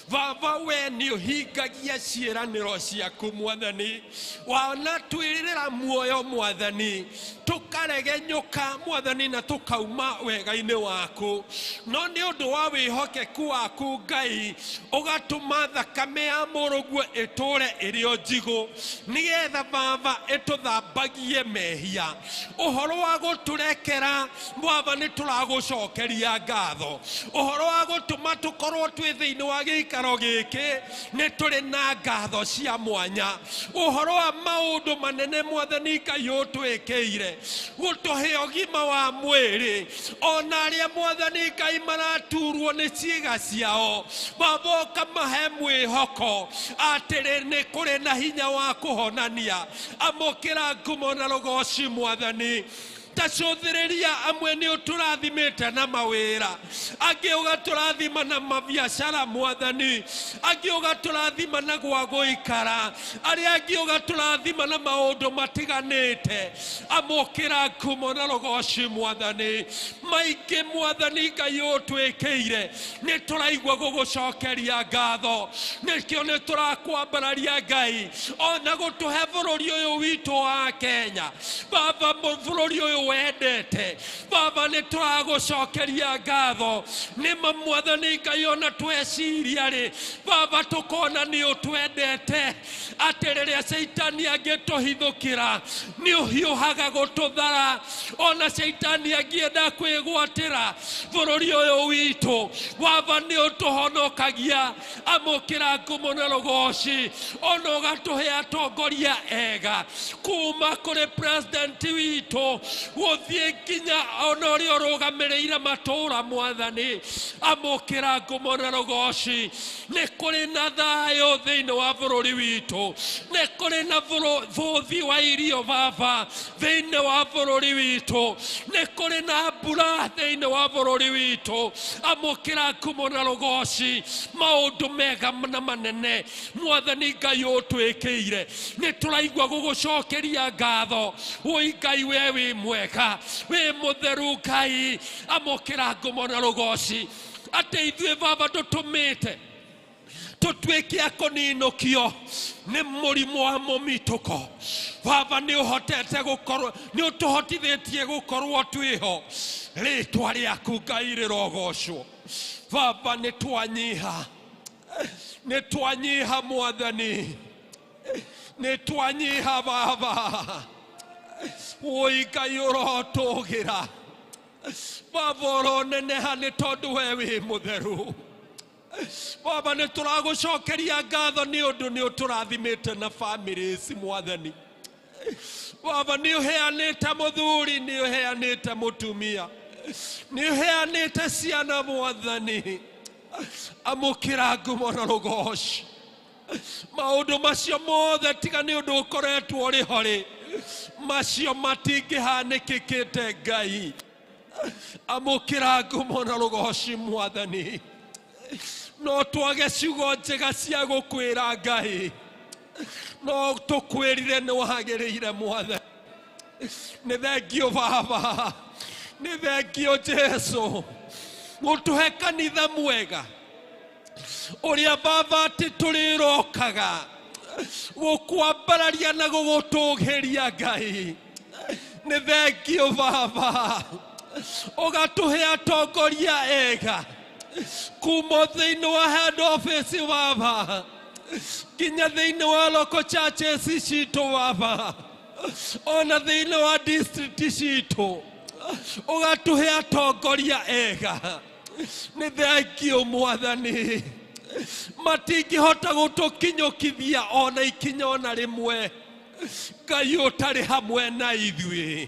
Baba we nĩ ũhingagia ciĩranĩro ciaku mwathani, wanatwĩrĩra muoyo mwathani, tũkaregenyũka mwathani na tũkauma wega-inĩ waku, no nĩ ũndũ wa wĩhokeku waku Ngai ũgatũma thakame ya mũrũguo ĩtũre ĩrĩ o njigũ nĩgetha baba ĩtũthambagie mehia. Ũhoro wa gũtũrekera baba nĩ tũragũcokeria ngatho. Ũhoro wa gũtũma tũkorwo twĩ thĩinĩ wa gĩikaro gĩkĩ nĩ tũrĩ na ngatho cia mwanya. Ũhoro wa maũndũ manene mwathani Ngai ũtwĩkĩire gũtũhe ũgima wa mwĩrĩ, ona arĩa mwathani Ngai maraturwo nĩ ciĩga ciao baba ũkamahe mwĩhoko atĩrĩ nĩ kũrĩ na hinya wa kũhonania. Amũkĩra ngumo na rũgoci mwathani. Tacũthĩrĩria amwe nĩ ũtũrathimĩte na mawĩra, angĩ ũgatũrathima na mabiacara mwathani, angĩ ũgatũrathima na gwa gũikara, arĩa angĩ ũgatũrathima na maũndũ matiganĩte. Amũkĩra ngumo na rũgoci mwathani. Maingĩ mwathani Ngai ũtwĩkĩire nĩ tũraigua gũgũcokeria ngatho, nĩkĩo nĩ tũrakwambararia Ngai ona gũtũhe bũrũri ũyũ witũ wa Kenya. Baba bũrũri ũyũ wendete baba nĩ tũragũcokeria ngatho nĩma mwathani Ngai ona tweciria rĩ baba tũkona nĩ ũtwendete atĩ rĩrĩa caitani angĩtũhithũkĩra nĩ ũhiũhaga gũtũthara, ona caitani angĩenda kwĩgwatĩra bũrũri ũyũ witũ baba nĩ ũtũhonokagia. Amũkĩra ngumo na rũgoci ona ũgatũhe atongoria ega kuma kũrĩ president witũ gũthiĩ nginya ona ũrĩa ũrũgamĩrĩire matũũra mwathani. Amũkĩra ngumo na rũgoci. Nĩ kũrĩ na thayũ thĩinĩ wa bũrũri witũ, nĩ kũrĩ na bũthi wa irio baba thĩinĩ wa bũrũri witũ, nĩ kũrĩ na mbura thĩinĩ wa bũrũri witũ. Amũkĩra ngumo na rũgoci. Maũndũ mega na manene mwathani Ngai ũtwĩkĩire nĩ tũraigua gũgũcokeria ngatho. Woi Ngai we wĩ mwega, wĩ mũtheru Ngai. Amũkĩra ngumo na rũgoci atĩ ithuĩ baba ndũtũmĩte tũtuĩke a kũninũkio nĩ mũrimũ wa mũmitũko. Baba nĩ ũhotete gũkorwo, nĩ ũtũhotithĩtie gũkorwo twĩho. Rĩtwa rĩaku Ngai rĩrogocwo. Baba nĩ twanyiha, nĩ twanyiha mwathani, nĩ twanyiha baba. Woi Ngai ũrotũgĩra baba, ũroneneha nĩ tondũ we wĩ mũtheru. Baba nĩ tũragũcokeria ngatho nĩ ũndũ nĩ ũtũrathimĩte na bamĩrĩ ici mwathani. Baba nĩ ũheanĩte mũthuri, nĩ ũheanĩte mũtumia, nĩ ũheanĩte ciana mwathani. Amũkĩra ngumo na rũgoci. Maũndũ macio mothe tiga nĩ ũndũ ũkoretwo ũrĩ ho rĩ, macio matingĩhanĩkĩkĩte Ngai. Amũkĩra ngumo na rũgoci mwathani. No twage ciugo njega cia gũkwĩra Ngai, no tũkwĩrire nĩ wagĩrĩire mwathani. Nĩ thengio baba, nĩ thengio Jesu gũtũhe kanitha mwega ũrĩa baba atĩ tũrĩrokaga gũkwambararia na gũgũtũgĩria Ngai. Nĩ thengio baba ũgatũhe atongoria ega kuma thĩinĩ wa head office baba nginya thĩinĩ wa local churches citũ baba, ona thĩinĩ wa district citũ ũgatũhe atongoria ega. Nĩ thengio mwathani, matingĩhota gũtũkinyũkithia ona ikinya ona rĩmwe Ngai ũtarĩ hamwe na ithuĩ.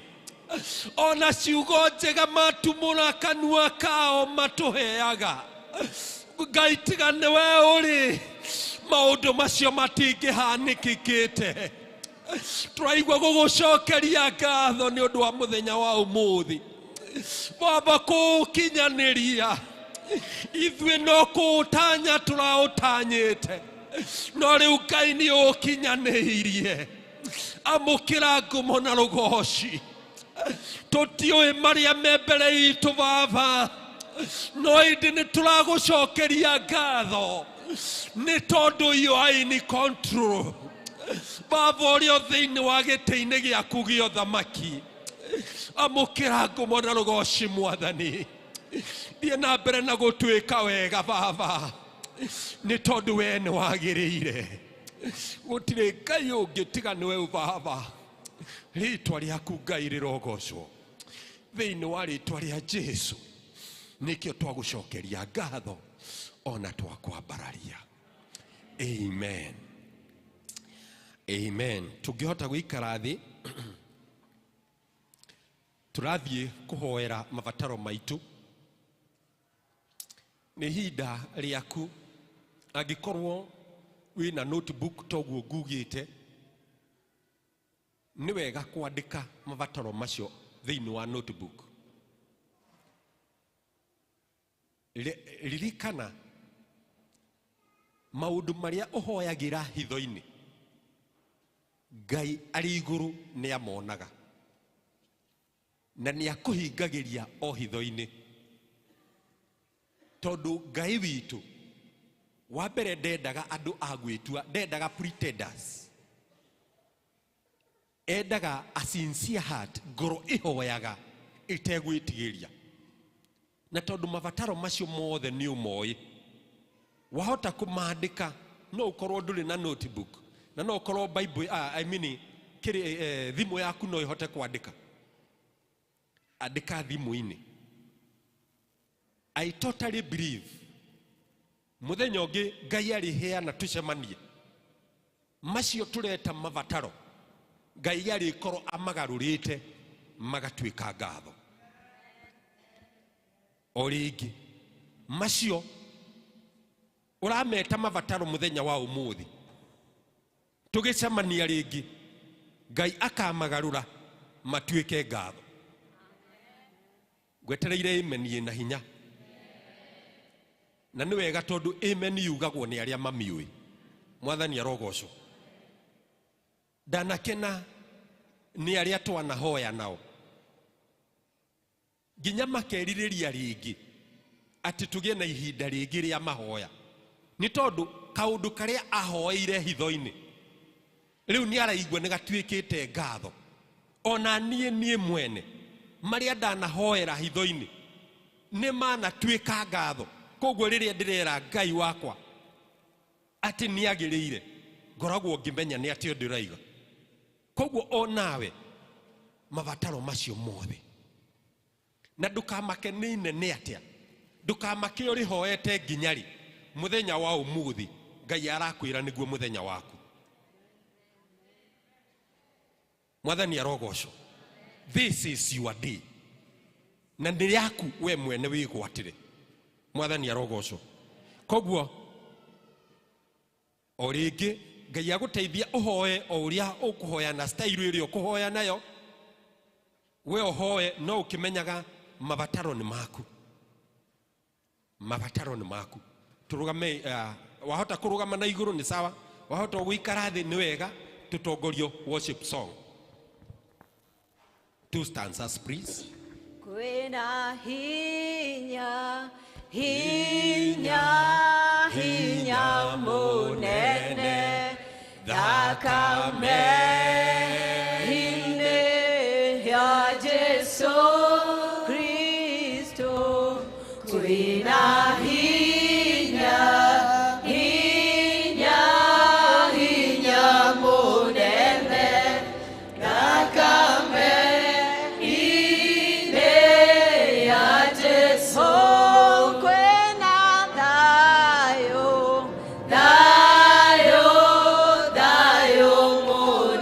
Ona ciugo njega matumũra kanua kao matũheaga Ngai, tiga nĩwe ũrĩ, maũndũ macio matingĩhanĩkĩkĩte. Tũraigua gũgũcokeria ngatho nĩ ũndũ wa mũthenya wa ũmũthĩ baba, kũũkinyanĩria ithuĩ no kũũtanya tũraũtanyĩte. No rĩu Ngai nĩ ũkinyanĩirie. Amũkĩra ngumo na rũgoci. Tũtiũĩ marĩa me mbere itũ baba, no ĩndĩ nĩ tũragũcokeria ngatho nĩ tondũ you are in control. Baba ũrĩa thĩinĩ wa gĩtĩ-inĩ gĩaku gĩa ũthamaki, amũkĩra ngumo na rũgoci mwathani. Thiĩ na mbere na gũtuĩka wega baba, nĩ tondũ we nĩ wagĩrĩire. Gũtirĩ Ngai ũngĩ tiga nĩwe baba. Rĩtwa rĩaku Ngai rĩrogocwo thĩinĩ wa rĩtwa rĩa Jesu. Nĩkĩo twagũcokeria ngatho ona twakwambararia. Amen, amen. Tũngĩhota gũikara thĩ, tũrathiĩ kũhoera mabataro maitũ. Nĩ ihinda rĩaku, angĩkorwo wĩna notebook toguo ngugĩte, nĩ wega kwandĩka mabataro macio thĩinĩ wa notebook. Ririkana maũndũ marĩa ũhoyagĩra hitho-inĩ, Ngai arĩ igũrũ nĩ amonaga na nĩ akũhingagĩria o hitho-inĩ, tondũ Ngai witũ wa mbere ndendaga andũ a gwĩtua, ndendaga pretenders, endaga a sincere heart, ngoro ĩhoyaga ĩtegwĩtigĩria. Na tondũ mabataro macio mothe nĩ ũmoĩ, wahota kũmandĩka. No ũkorwo ndũrĩ na notebook, na no ũkorwo Bible, I mean, kĩrĩ thimũ yaku no ĩhote kwandĩka. Andĩka thimũ-inĩ. I totally believe mũthenya ũngĩ Ngai arĩheana tũcemanie, macio tũreta mabataro Ngai arĩkorwo amagarũrĩte magatuĩka ngatho. O rĩngĩ macio ũrameta mabataro mũthenya wa ũmũthĩ, tũgĩcemania rĩngĩ Ngai akamagarũra matuĩke ngatho. Ngwetereire amen ĩna hinya, na nĩ wega tondũ amen yugagwo nĩ arĩa mamiũĩ. Mwathani arogocwo. Ndanakena nĩ arĩa twanahoya nao nginya makerirĩria rĩngĩ atĩ tũgĩe na ihinda rĩngĩ rĩa mahoya, nĩ tondũ kaũndũ karĩa ahoeire hitho-inĩ rĩu nĩ araigua nĩ gatuĩkĩte ngatho. Ona niĩ mwene marĩa ndanahoera hitho-inĩ nĩ manatuĩka ngatho. Koguo rĩrĩa ndĩrera Ngai wakwa atĩ nĩ agĩrĩire, ngoragwo ngĩmenya nĩ atĩ ndĩraiga. Koguo onawe mabataro macio mothe, na ndũkamake nĩ inene atĩa, ndũkamake ũrĩhoete nginya rĩ, mũthenya wa ũmũthĩ Ngai arakwĩra nĩguo mũthenya waku. Mwathani arogocwo. This is your day, na nĩ yaku we mwene wĩgwatĩre. Mwathani arogocwo. Koguo o rĩngĩ Ngai agũteithia ũhoe o ũrĩa ũkũhoya na style ĩrĩa ũkũhoya nayo. We ũhoe no ũkĩmenyaga mabataro nĩ maku, mabataro nĩ maku. Tũrũgame, wahota kũrũgama na igũrũ nĩ sawa, wahota gũikara thĩ nĩ wega. Tũtongorio worship song, two stanzas please. Kwĩna hinya, hinya, hinya mũnene thakame-inĩ ya Jesu Kristo. Kwĩna hinya, hinya, hinya mũnene thakame-inĩ ya Jesu. Kwĩna thayũ, thayũ, thayũ mũnene.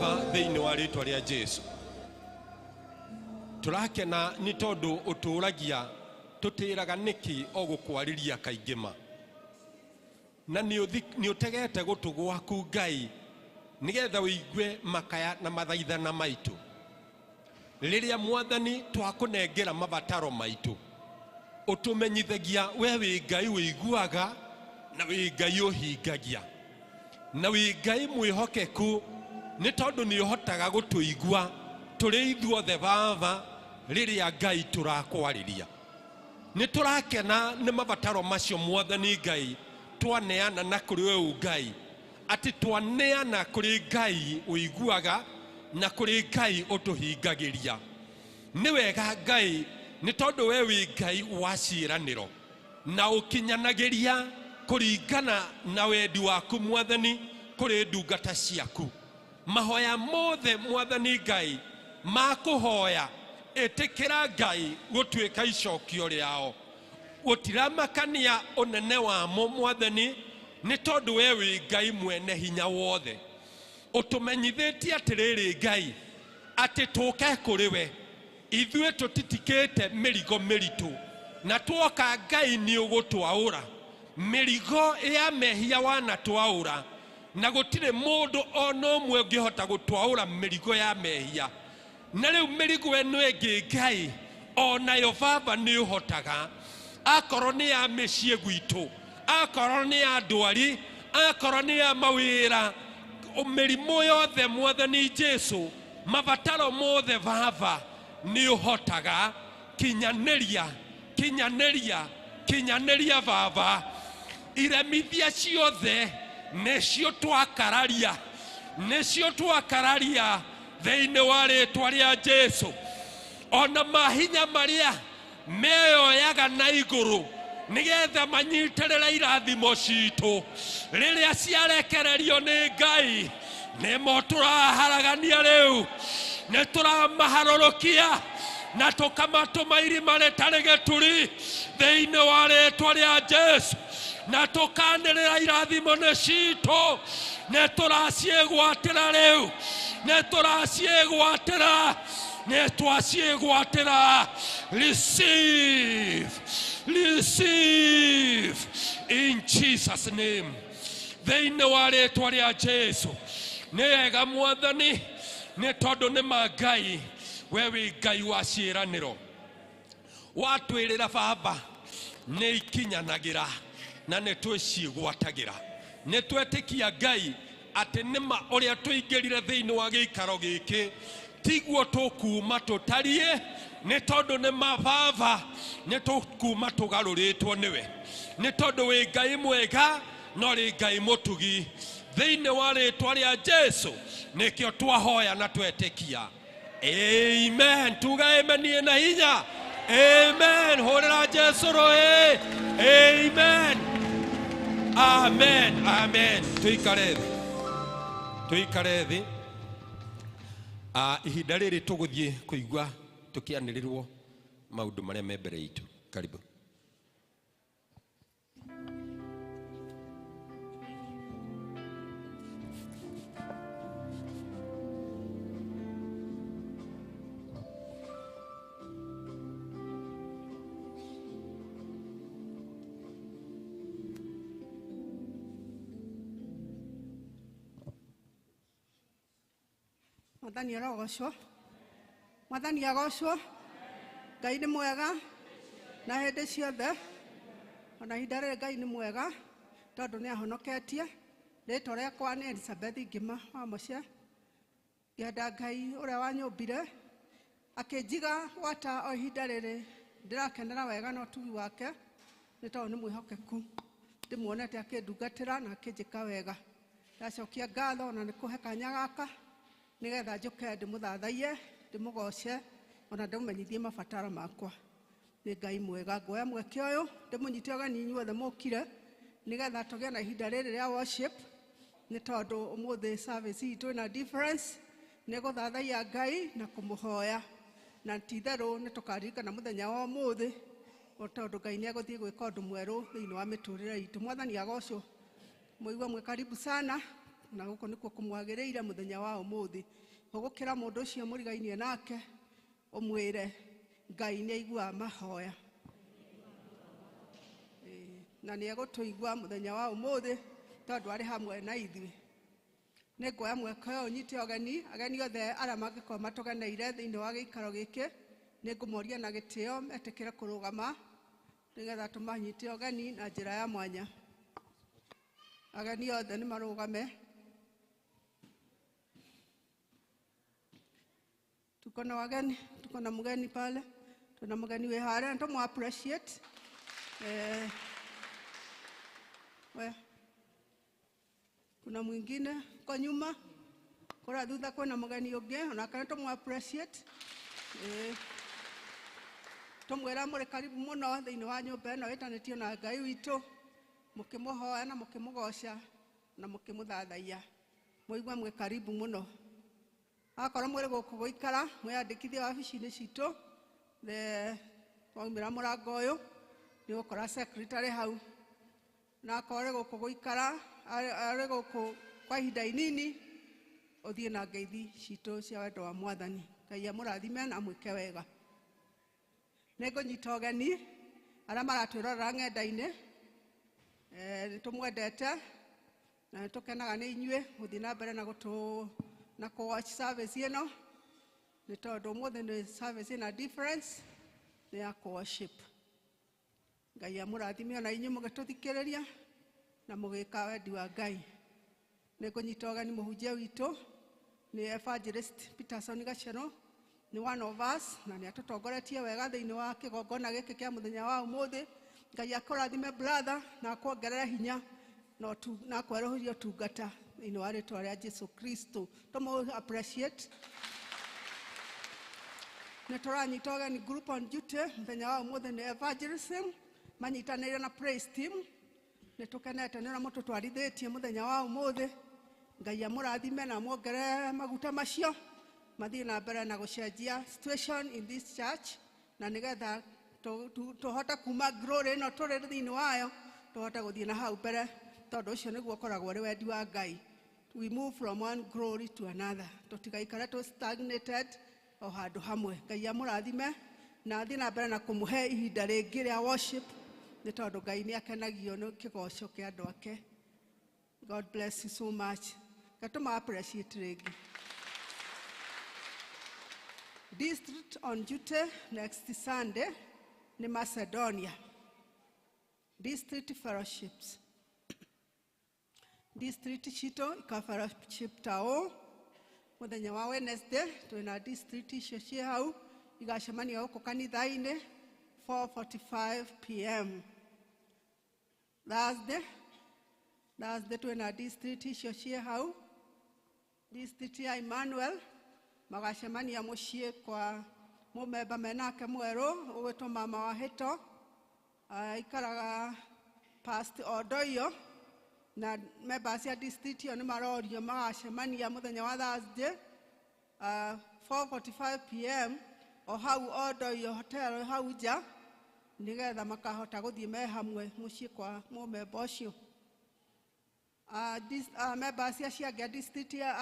Baba thĩinĩ wa rĩtwa rĩa Jesu. Tũrakena nĩ tondũ ũtũragia tũtĩraga nĩkĩ o gũkwarĩria kaingĩ ma. Na nĩ ũtegete gũtũ gwaku Ngai nĩgetha ũigue makaya na mathaithana maitũ. Rĩrĩa Mwathani twakũnengera mabataro maitũ, ũtũmenyithagia we wĩ Ngai ũiguaga na wĩ Ngai ũhingagia na wĩ Ngai mwĩhokeku, nĩ tondũ nĩ ũhotaga gũtũigua tũrĩ ithuothe Baba rĩrĩa Ngai tũrakwarĩria. Nĩ tũrakena nĩ mabataro macio Mwathani Ngai twaneana na kũrĩ we Ngai, atĩ twaneana kũrĩ Ngai ũiguaga na kũrĩ Ngai ũtũhingagĩria. Nĩ wega Ngai nĩ tondũ we wĩ Ngai wa ciĩranĩro na ũkinyanagĩria kũringana na wendi waku Mwathani kũrĩ ndungata ciaku. Mahoya mothe Mwathani Ngai makũhoya, ĩtĩkĩra Ngai gũtuĩka icokio rĩao. Gũtiramakania ũnene wamo Mwathani nĩ tondũ we wĩ Ngai mwene hinya wothe. Ũtũmenyithĩtie atĩrĩrĩ Ngai atĩ tũke kũrĩ we, ithuĩ tũtitikĩte mĩrigo mĩritũ, na twoka Ngai nĩ ũgũtwaũra mĩrigo ya mehia wanatwaũra, na gũtirĩ mũndũ ona ũmwe ũngĩhota gũtwaũra mĩrigo ya mehia. Na rĩu mĩrigo ĩno ĩngĩ Ngai onayo Baba nĩ ũhotaga, akorwo nĩ ya mĩciĩ gwitũ, akorwo nĩ ya ndwari, akorwo nĩ ya mawĩra, mĩrimũ yothe Mwathani Jesu, mabataro mothe Baba nĩ ũhotaga. Kinyanĩria, kinyanĩria, kinyanĩria Baba. Iremithia ciothe nĩcio twakararia, nĩcio twakararia thĩinĩ wa rĩtwa rĩa Jesu. Ona mahinya marĩa meyoyaga na igũrũ nĩgetha manyitĩrĩre irathimo citũ rĩrĩa ciarekererio nĩ Ngai, nĩmo tũraharagania rĩu, nĩ tũramaharũrũkia na tũkamatũma irima rĩtarĩ gĩturi thĩinĩ wa rĩtwa rĩa Jesu, na tũkanĩrĩra irathimo nĩ citũ, nĩ tũraciĩgwatĩra rĩu, nĩ tũraciĩgwatĩra, nĩ twaciĩgwatĩra. Receive, receive in Jesus name. Thĩinĩ wa rĩtwa rĩa Jesu. Nĩ wega Mwathani nĩ tondũ nĩ ma Ngai, we wĩ Ngai wa ciĩranĩro. Watwĩrĩra Baba nĩ ikinyanagĩra na nĩ twĩciĩgwatagĩra. Nĩ twetĩkia Ngai atĩ nĩma ũrĩa tũingĩrire thĩinĩ wa gĩikaro gĩkĩ tiguo tũkuma tũtariĩ, nĩ tondũ nĩ ma Baba nĩ tũkuma tũgarũrĩtwo nĩwe, nĩ tondũ wĩ Ngai mwega no rĩ Ngai mũtugi. Thĩinĩ wa rĩtwa rĩa Jesu nĩkĩo twahoya na twetĩkia. Amen. Tuga amen niĩ na hinya. Amen. Hũrĩra Jesu rũĩ. Amen. Amen. Amen. Tũikare thĩ, tũikare thĩ. Ihinda rĩrĩ tũgũthiĩ kũigua tũkĩanĩrĩrwo maũndũ marĩa me mbere itũ. Karibu. Mwathani arogocwo, Mwathani agocwo. Ngai nĩ mwega na hĩndĩ ciothe, ona ihinda rĩrĩ Ngai nĩ mwega tondũ nĩ ahonoketie. Rĩtwa rĩakwa nĩ Elizabeth Ngima wa Mũce. Ngĩenda Ngai ũrĩa wanyũmbire akĩnjiga gwata o ihinda rĩrĩ, ndĩrakenera wega na ũtugi wake nĩ tondũ nĩ mwĩhokeku. Ndĩmuonete akĩndungatĩra na akĩnjĩka wega. Ndacokia ngatho na nĩ kũhe kanya gaka nĩgetha njũke ndĩmũthathaiye, ndĩmũgoce ona ndĩmũmenyithie mabataro makwa. Nĩ Ngai mwega. Nguoya mweke ũyũ ndĩmũnyite ũgeni inyuothe mũkire nĩgetha tũgĩe na ihinda rĩrĩ rĩa worship, nĩ tondũ ũmũthĩ service itũ ĩna difference, nĩ gũthathaiya Ngai na kũmũhoya, na ti itherũ nĩ tũkaririkana mũthenya wa ũmũthĩ, o tondũ Ngai nĩ egũthiĩ gwĩka ũndũ mwerũ thĩinĩ wa mĩtũrĩre itũ. Mwathani agocwo. Mũigua mwĩ karibu sana, na gũkũ nĩkuo kũmwagĩrĩire mũthenya wa ũmũthĩ. Ũgũkĩra mũndũ ũcio mũrigainie nake ũmwĩre Ngai nĩ aiguaga mahoya na nĩ egũtũigua mũthenya wa ũmũthĩ tondũ arĩ hamwe na ithuĩ. Nĩ nguoya mweke ũyũ nyite ũgeni ageni othe arĩa mangĩkorwo matũgeneire thĩinĩ wa gĩikaro gĩkĩ, nĩ ngũmoria na gĩtĩo metĩkĩre kũrũgama nĩgetha tũmanyite ũgeni na njĩra ya mwanya. Ageni othe nĩ marũgame. Tuko na wageni, tuko na mgeni pale, tuna mgeni wĩ harĩa, tũmũ appreciate. We kuna mwingine kwa nyuma kura thutha kwina mgeni ũngĩ onake nĩ tũmũ appreciate. Tũmwĩra mũrĩ karibu mũno thĩinĩ wa nyũmba ĩno ĩtanĩtio na Ngai witũ, mũkĩmũhoya na mũkĩmũgoca na mũkĩmũthathaiya. Mũigue mwĩ karibu mũno. Akorwo mwĩrĩ gũkũ gũikara mwĩyandĩkithie wabici-inĩ citũ, waumĩra mũrango ũyũ nĩ ũgũkora secretary hau. Na akorwo arĩ gũkũ gũikara arĩ gũkũ kwa ihinda inini, ũthiĩ na ngeithi citũ cia wendo wa Mwathani. Ngai amũrathime na amwĩke wega. Nĩ ngũnyita ũgeni arĩa maratwĩrorera ng'enda-inĩ, nĩ tũmwendete na nĩ tũkenaga nĩ inyuĩ gũthiĩ na mbere na gũtũ na kũ watch service ĩno, nĩ tondũ ũmũthĩ nĩ service ĩna difference, nĩ ya kũ worship. Ngai amũrathime ona inyuĩ mũgĩtũthikĩrĩria na mũgĩka wendi wa Ngai. Nĩ ngũnyita ũgeni mũhunjia witũ nĩ Evangelist Peterson Gachero, nĩ one of us na nĩ atũtongoretie wega thĩinĩ wa kĩgongona gĩkĩ kĩa mũthenya wa ũmũthĩ. Ngai akũrathime brother na akuongerere hinya na akwerũhĩrie ũtungata thĩinĩ wa rĩtwa rĩa Jesu Kristo. Tũmũ appreciate. Nĩ tũranyita ũgeni group on duty mũthenya wa ũmũthĩ nĩ evangelism manyitanĩire na praise team. Nĩ tũkenete nĩ ũrĩa mũtũtwarithĩtie mũthenya wa ũmũthĩ. Ngai amũrathime na amuongerere maguta macio mathiĩ na mbere na gũcenjia situation in this church, na nĩgetha tũhote kuma glory ĩno tũrĩ thĩinĩ wayo tũhote gũthiĩ na hau mbere, tondũ ũcio nĩguo ũkoragwo ũrĩ wendi wa Ngai. We move from one glory to another, tũtigaikare tũ stagnated o handũ hamwe. Ngai amũrathime na athiĩ na mbere na kũmũhe ihinda rĩngĩ rĩa worship, nĩ tondũ Ngai nĩ akenagio nĩ kĩgoco kĩa andũ ake. God bless you so much. Gatũma appreciate rĩngĩ. District on duty next Sunday ni Macedonia. District fellowships. District citũ ika fellowship tao mũthenya wa Wednesday twĩna district icio ciĩ hau igacemania gũkũ kanitha-inĩ 4:45 p.m. Thursday twĩna district icio ciĩ hau, district ya Emmanuel magacemania mũciĩ kwa mũmemba menake mwerũ ũgwĩtwo mama wa Hĩto, aikaraga past Odoyo, na members ya district ĩyo nĩ marorio magacemania mũthenya wa Thursday 4:45 p.m. o hau Odoyo hotel hau nja, nĩgetha makahota gũthiĩ me hamwe mũciĩ kwa mũmemba ũcio. Members ya ciangĩa district ya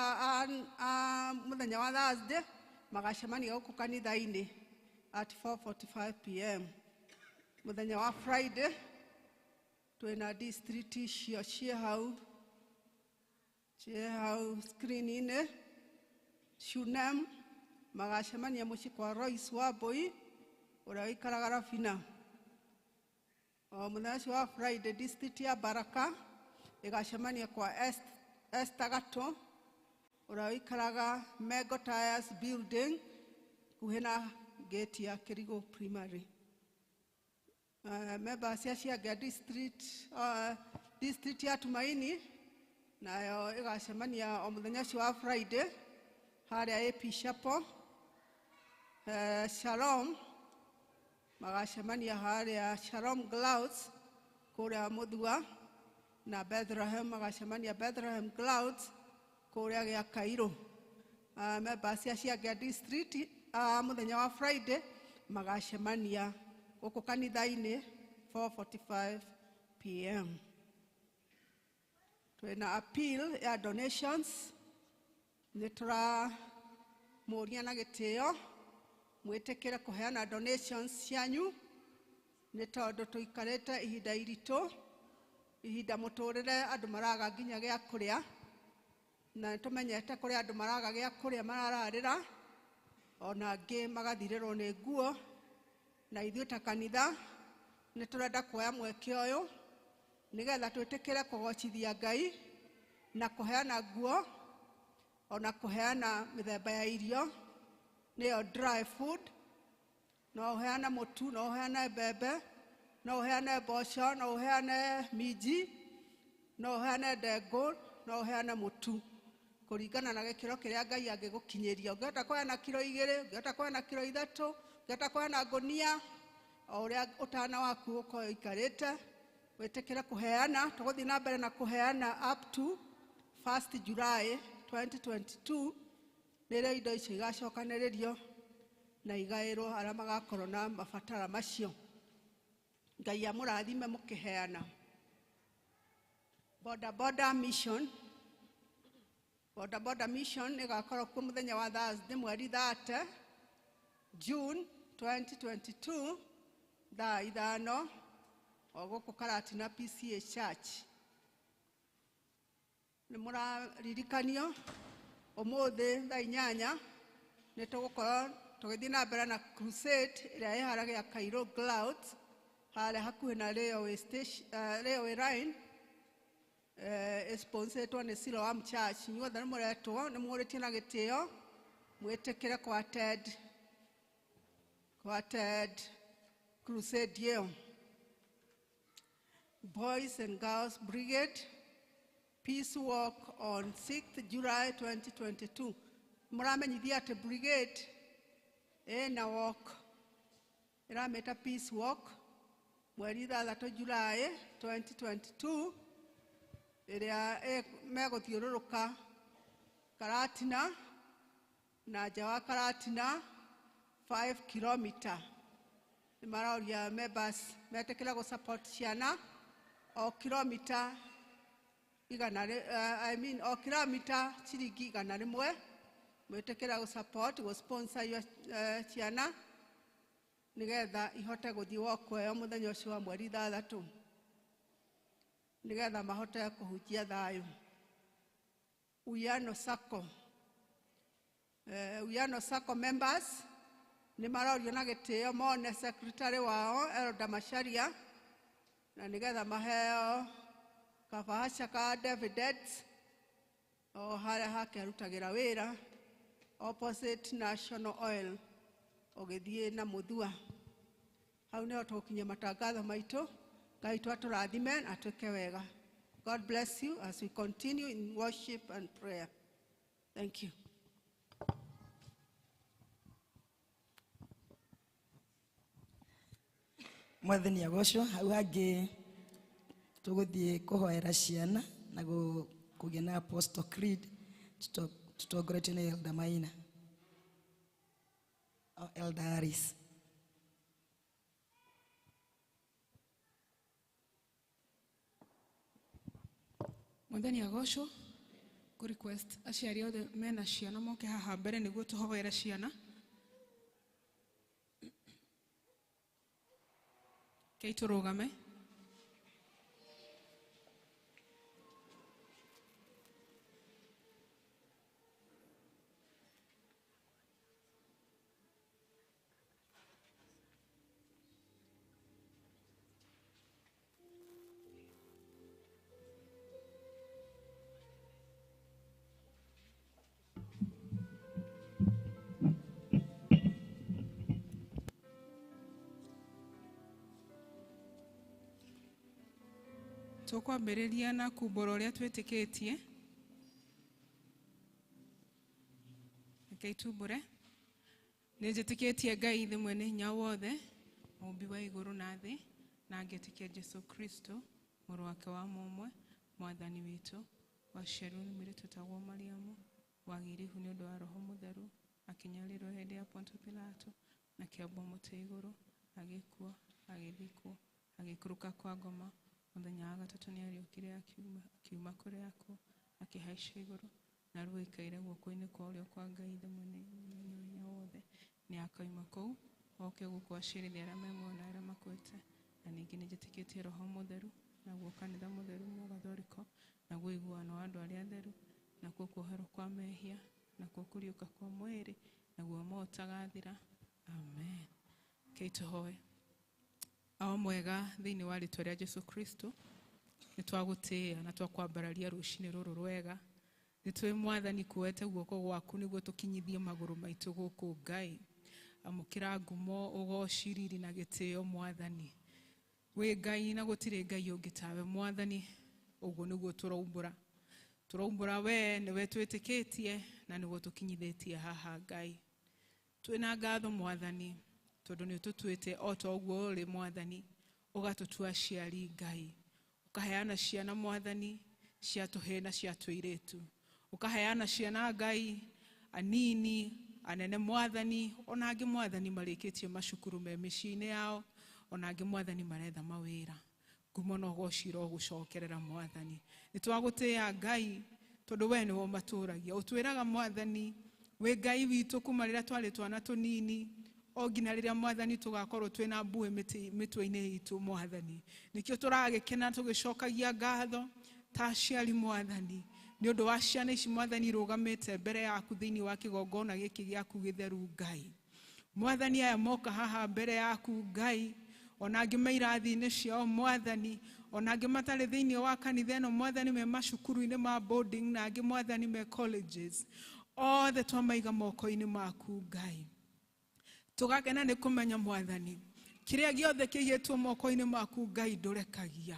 mũthenya wa Thursday magacemania gũkũ kanitha-inĩ at 4:45 p.m. Mũthenya wa Friday twĩna district icio ciĩ hau screen-inĩ. Shunem magacemania mũciĩ kwa Royce Wambui ũrĩa ũikaraga Rafina. O mũthenya ũcio wa Friday district ya Baraka ĩgacemania kwa Esther Gato ũrĩa ũikaraga Mengo Tires building kuhĩ na gate ya Kĩrigũ Primary. Members cia ciangĩa district ya Tumaini nayo ĩgacemania o mũthenya ũcio wa Friday harĩa AP Chapel. Shalom magacemania harĩa Shalom Clouds kũrĩa Mũthua, na Bethlehem magacemania Bethlehem Clouds kũrĩa gĩa Cairo. Members cia ciangĩa district mũthenya wa Friday magacemania gũkũ kanitha-inĩ 4:45 p.m. Twina appeal ya donations. Nĩ tũramũria na gĩtĩo mwĩtĩkĩre kũheana donations cianyu nĩ tondũ tũikarĩte ihinda iritũ, ihinda mũtũrĩre andũ maraga nginya gĩa kũrĩa, na nĩtũmenyete kũrĩa andũ maraga gĩa kũrĩa marararĩra, ona angĩ magathirĩrwo nĩ nguo. Na ithuĩ ta kanitha nĩ tũrenda kuoya mweke ũyũ nĩgetha twĩtĩkĩre kũgocithia Ngai na kũheana nguo ona kũheana mĩthemba ya irio nĩyo dry food. No ũheane mũtu, no ũheane mbembe, no ũheane mboco, no ũheane minji, no ũheane ndengũ, no ũheane mũtu kũringana na gĩkĩro kĩrĩa Ngai angĩgũkinyĩria. Ũngĩhota kũheana kiro 2, ũngĩhota kũheana kiro 3, ũngĩhota kũheana ngũnia, o ũrĩa ũtana waku ũkorwo ũikarĩte wĩtĩkĩre kũheana. Tũgũthiĩ na mbere na kũheana up to 1st July 2022 rĩrĩa indo icio igacokanĩrĩrio na igaĩrwo arĩa magakorwo na mabatara macio. Ngai amũrathime mũkĩheana. Boda Boda Mission. Boda Boda Mission ĩgakorwo kuo mũthenya wa Thursday mweri 30 June 2022 thaa 5 o gũkũ Karatina PCA Church. Nĩ mũraririkanio ũmũthĩ thaa 8 nĩ tũgũkorwo tũgĩthiĩ na mbere na crusade ĩrĩa ĩ harĩa gĩa Cairo Clouds harĩa hakuhĩ na railway station, railway line, sponsoretwo nĩ Siloam Church. Inyuothe nĩ mũretwo, nĩ mũrĩtie na gĩtĩo mwĩtĩkĩre kũ attend crusade ĩyo. Boys and Girls Brigade Peace Walk on 6th July 2022. Mũramenyithia atĩ brigade ĩna walk ĩramĩta Peace Walk mweri 6 July 2022 ĩrĩa megũthiũrũrũka Karatina na nja wa Karatina 5 kilomita. Nĩ maroria members metĩkĩre gũ support ciana o kilomita igana, I mean o kilomita ciringi 100, mwĩtĩkĩre gũ support gũ sponsor ciana nĩgetha ihote gũthiĩ walk ĩyo mũthenya ũcio wa mweri 6 nĩgetha mahote kũhunjia thayũ. Uyano Sacco. Uyano Sacco members nĩ marorio na gĩtĩo mone secretary wao Elda Macharia na nĩgetha maheo kabahasha ka dividends o harĩa hake arutagĩra wĩra opposite National Oil ũgĩthiĩ na Mũthua. Hau nĩho tũgũkinyia matangatho maitũ. Ngai twatũrathime na atwĩke wega. God bless you as we continue in worship and prayer. Thank you. Mwathani agocwo. Hau hangĩ tũgũthiĩ kũhoera ciana na kũgĩa na Apostle Creed tũtongoretio nĩ Elder Maina, Elder Harris. Mwathani agocwo. Kũ request aciari othe mena ciana moke haha mbere nĩguo tũhoere ciana. Kei tũrũgame. Tũkwambĩrĩria na kumbũra ũrĩa twĩtĩkĩtie. Rekei tumbũre. Nĩ njĩtĩkĩtie Ngai ithe mwene hinya wothe, mũũmbi wa igũrũ na thĩ, na ngetĩkia Jesũ Kristo, mũrũ wake wa mũmwe, mwathani witũ, waciarirwo nĩ mũirĩtu wĩtagwo Mariamu, wagĩire ihu nĩ ũndũ wa Roho Mũtheru, akĩnyarirwo hĩndĩ ya Pontio Pilato, akĩambwo mũtĩ igũrũ, agĩkua, agĩthikwo, agĩikũrũka kwa ngoma. Mũthenya wa gatatũ nĩariũkire akiuma kũrĩ akuũ, akĩhaica igũrũ, na rĩu aikaire guoko-inĩ kwa ũrĩo kwa Ngai Ithe Mwene Wothe. Nĩakauma kũu oke gũkũ acirithie arĩa me muoyo na arĩa makuĩte. Na ningĩ nĩnjĩtĩkĩtie Roho Mũtheru, naguo kanitha mũtheru Mũgathoriko, naguo ũiguano wa andũ arĩa atheru, nakuo kuoherwo kwa mehia, nakuo kũriũka kwa mwĩrĩ, naguo muoyo ũtagathira. Amen. Rekei tũhoe. Awa mwega thĩinĩ wa rĩtwa rĩa Jesu Kristo, nĩtwagũtĩĩa na twakwambararia rũcinĩ rũrũ rwega. Nĩtũĩ Mwathani kuoete guoko gwaku nĩguo tũkinyithie magũrũ maitũ gũkũ Ngai. Amũkĩra ngumo, ũgoci, riri na gĩtĩo Mwathani. Wĩ Ngai na gũtirĩ Ngai ũngĩ tawe Mwathani. Ũguo nĩguo tũraumbũra. Tũraumbũra we nĩwe twĩtĩkĩtie na nĩguo tũkinyithĩtie haha Ngai. Twĩna ngatho Mwathani, tondũ nĩ ũtũtuĩte o ta ũguo ũrĩ Mwathani, ũgatũtua aciari Ngai. Ũkaheana ciana Mwathani, cia tũhĩĩ na cia tũirĩtu. Ũkaheana ciana Ngai, anini, anene Mwathani, ona angĩ Mwathani marĩkĩtie macukuru me mĩciĩ-inĩ yao, ona angĩ Mwathani maretha mawĩra. Ngumo na ũgoci irogũcokerera Mwathani. Nĩtwagũtĩĩa Ngai, tondũ we nĩwe ũmatũragia. Ũtwĩraga Mwathani, wĩ Ngai witũ kuma rĩrĩa twarĩ twana tũnini, o nginya rĩrĩa Mwathani tũgakorwo twĩna mbuĩ mĩtwe-inĩ itũ Mwathani. Nĩkĩo tũragĩkena tũgĩcokagia ngatho ta aciari Mwathani, nĩ ũndũ wa ciana ici Mwathani irũgamĩte mbere yaku thĩinĩ wa kĩgongona gĩkĩ gĩaku gĩtheru Ngai. Mwathani aya moka haha mbere yaku Ngai, ona angĩ me irathi-inĩ ciao Mwathani, ona angĩ matarĩ thĩinĩ wa kanitha ĩno Mwathani, me macukuru-inĩ ma boarding, na angĩ Mwathani me colleges, othe twamaiga moko-inĩ maku Ngai. Tũgakena nĩ kũmenya Mwathani, kĩrĩa gĩothe kĩigĩtwo moko-inĩ maku Ngai ndũrekagia.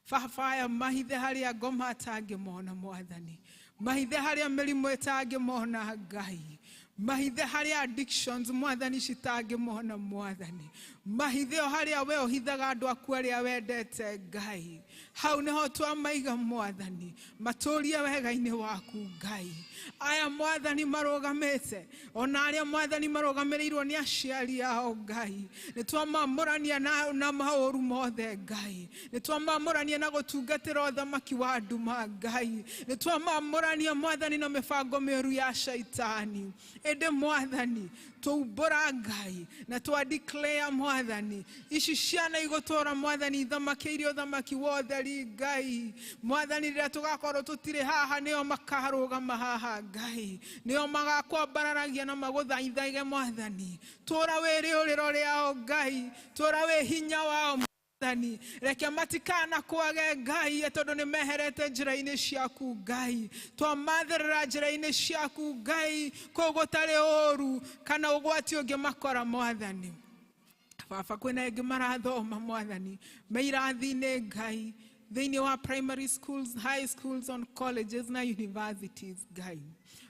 Baba aya mahithe harĩa ngoma atangĩmona Mwathani, mahithe harĩa mĩrimũ ĩtangĩmona Ngai, mahithe harĩa addictions Mwathani citangĩmona Mwathani, mahithe o harĩa we ũhithaga andũ aku arĩa wendete Ngai. Hau nĩho twamaiga Mwathani, matũrie wega-inĩ waku Ngai. Aya Mwathani marũgamĩte, ona arĩa Mwathani marũgamĩrĩirwo nĩ aciari ao Ngai, nĩtwamamũrania na maũru mothe Ngai, nĩtwamamũrania na gũtungatĩra ũthamaki wa nduma Ngai, nĩtwamamũrania Mwathani na mĩbango mĩũru ya shaitani. Ĩndĩ Mwathani twaumbũra Ngai na twa declare Mwathani, ici ciana igũtũra Mwathani ithamakĩire ũthamaki wa ũtheri Ngai. Mwathani rĩrĩa tũgakorwo tũtirĩ haha, nĩo makarũgama haha Ngai, nĩo magakwambararagia na magũthaithage Mwathani. Tũra wĩ rĩũrĩro rĩao Ngai, tũra wĩ hinya wao Mwathani. Reke matikana kwage Ngai, tondũ nĩ meherete njĩra-inĩ ciaku Ngai. Twamathĩrĩra njĩra-inĩ ciaku Ngai, kũu gũtarĩ ũru kana ũgwati ũngĩmakora Mwathani. Baba kwĩna angĩ marathoma Mwathani, me irathi-inĩ Ngai, thĩinĩ wa primary schools, high schools, on colleges na universities Ngai.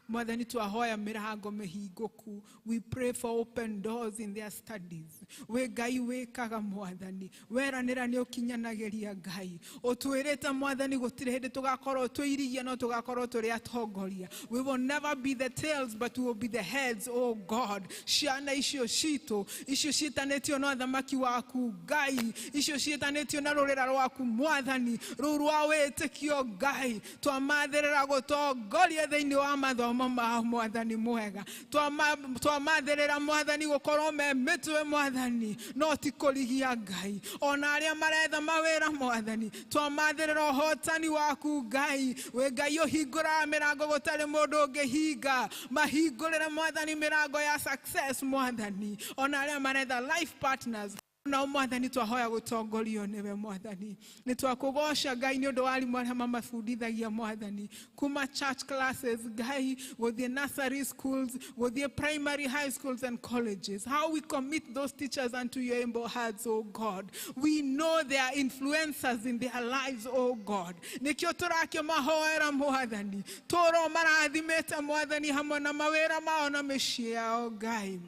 Mwathani twahoya mĩrango mĩhingũku. We pray for open doors in their studies. We Ngai wĩkaga Mwathani, weranĩra nĩ ũkinyanagĩria Ngai. Ũtwĩrĩte Mwathani gũtirĩ hĩndĩ tũgakorwo twĩirigia, no tũgakorwo tũrĩ atongoria. We will never be the tails, but we will be the heads, oh God. Ciana icio citũ, icio ciĩtanĩtio na ũthamaki waku Ngai, icio ciĩtanĩtio na rũrĩra rwaku Mwathani, rũu rwa wĩtĩkio Ngai, twamathĩrĩra gũtongoria thĩinĩ wa mathomo mao Mwathani mwega. Twamathĩrĩra Mwathani gũkorwo me mĩtwe Mwathani, no ti kũrigia Ngai. Ona arĩa maretha mawĩra Mwathani, twamathĩrĩra ũhotani waku Ngai. Wĩ Ngai ũhingũraga mĩrango gũtarĩ mũndũ ũngĩhinga, mahingũrĩre Mwathani mĩrango ya success Mwathani. Ona arĩa maretha life partners, nao Mwathani twahoya gũtongorio nĩwe Mwathani. Nĩ twakũgoca Ngai nĩ ũndũ wa arimũ arĩa mamabundithagia Mwathani, kuma church classes Ngai, gũthiĩ nursery schools, gũthiĩ primary, high schools and colleges. How we commit those teachers unto your able hands, oh God. We know they are influencers in their lives, oh God. Nĩkĩo tũrakĩmahoera Mwathani, tũro marathimĩte Mwathani hamwe na mawĩra mao na mĩciĩ yao Ngai.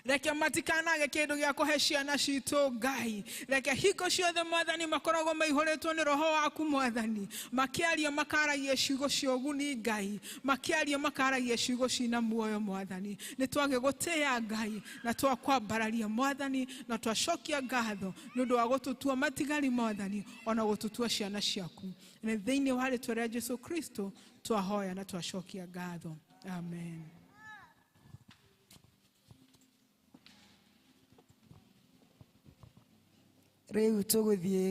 Reke matikanage kĩndũ gĩa kũhe ciana citũ Ngai. Reke hingo ciothe Mwathani makoragwo maihũrĩtwo nĩ roho waku Mwathani, makĩaria makaragia ciugo cia ũguni Ngai, makĩaria makaragia ciugo cina muoyo Mwathani. Nĩ twagĩgũtĩĩa Ngai na twakwambararia Mwathani na twacokia ngatho nĩ ũndũ wa gũtũtua matigari Mwathani ona gũtũtua ciana ciaku. Nĩ thĩinĩ wa rĩtwa rĩa Jesu Kristo twahoya na twacokia ngatho. Amen. Rĩu tũgũthiĩ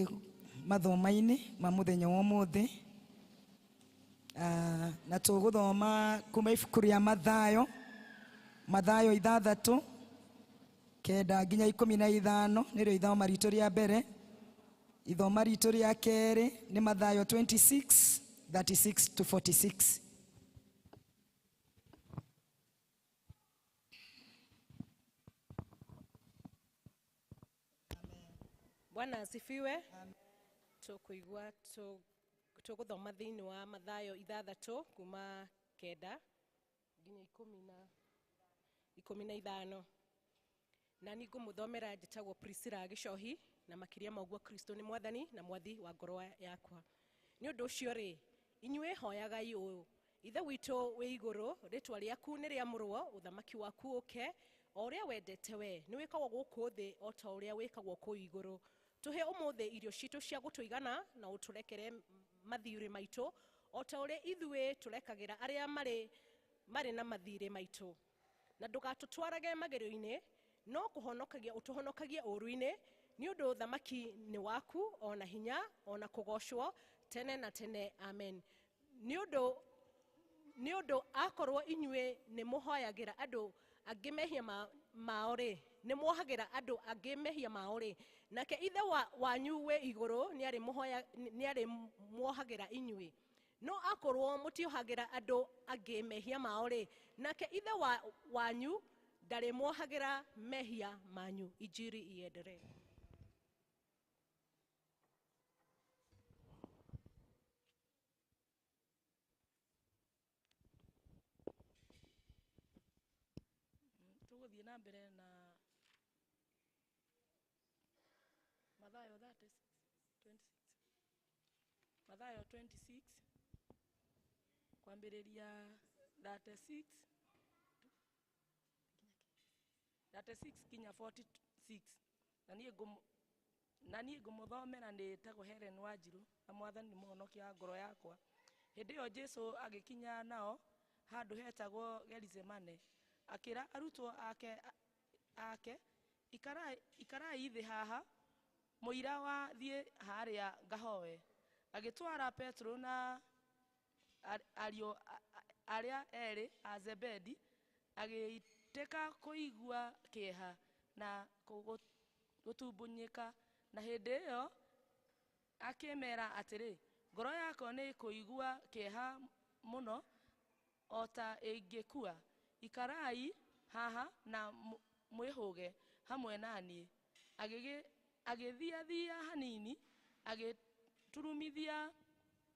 mathoma-inĩ ma mũthenya wa ũmũthĩ, na tũgũthoma kuma ibuku rĩa Mathayo, Mathayo 6 9 nginya 15 nĩrĩo ithoma ritũ rĩa mbere. Ithoma ritũ rĩa kerĩ nĩ Mathayo 26 36 to 46. Bwana asifiwe. Tukuigua tuguthoma thiini wa Mathayo 6 kuma 9 nginya 15. Na ni ngumuthomera njitagwo Priscilla Gicohi na makiria ma uguo Kristo ni Mwathani na mwathi wa ngoro yakwa. Ni undu ucio ri inyuĩ hoyagai ũũ: Ithe witũ wĩ igũrũ, rĩtwa rĩaku nĩ rĩamũrwo, ũthamaki waku ũke, o ũrĩa wendete we nĩ wĩkagwo gũkũ thĩ o ta ũrĩa wĩkagwo kũu igũrũ. Tũhe ũmũthĩ irio citũ cia gũtũigana na ũtũrekere mathiirĩ maitũ o ta ũrĩa ithuĩ tũrekagĩra arĩa marĩ na mathiirĩ maitũ. Na ndũgatũtwarage magerio-inĩ, no kũhonokagia ũtũhonokagie ũũru-inĩ, nĩ ũndũ ũthamaki nĩ waku, o na hinya, o na kũgoocwo tene na tene. Amen. Nĩ ũndũ akorwo inyuĩ nĩ mũhoyagĩra andũ angĩ mehia mao rĩ, nĩ muohagĩra andũ angĩ mehia mao rĩ, nake Ithe wanyu wĩ igũrũ nĩarĩmuohagĩra inyuĩ. No akorwo mũtiohagĩra andũ angĩ mehia mao rĩ, nake Ithe wanyu ndarĩmuohagĩra mehia manyu. Injiri iendelee. Tũgũthiĩ na mbere na Mathayo 26. Mathayo 26 kwambĩrĩria 36 nginya 46. Na niĩ ngũmũthomera nĩ tagwo Helen Wanjiru na Mwathani nĩ mũhonokia wa ngoro yakwa. Hĩndĩ ĩyo Jesũ agĩkinya nao handũ hetagwo Gethsemane, akĩra arutwo ake, ikarai thĩ haha mũira wa thiĩ harĩa ngahoe. Agĩtwara Petero na ariũ arĩa erĩ a Zebedi, agĩitĩka kũigua kĩeha na gũtumbunyĩka. Na hĩndĩ ĩyo akĩmera atĩrĩ, ngoro yakwa nĩ kũigua kĩeha mũno o ta ĩngĩkua. Ikarai haha na mwĩhũge hamwe na niĩ. Agĩthiathia hanini, agĩturumithia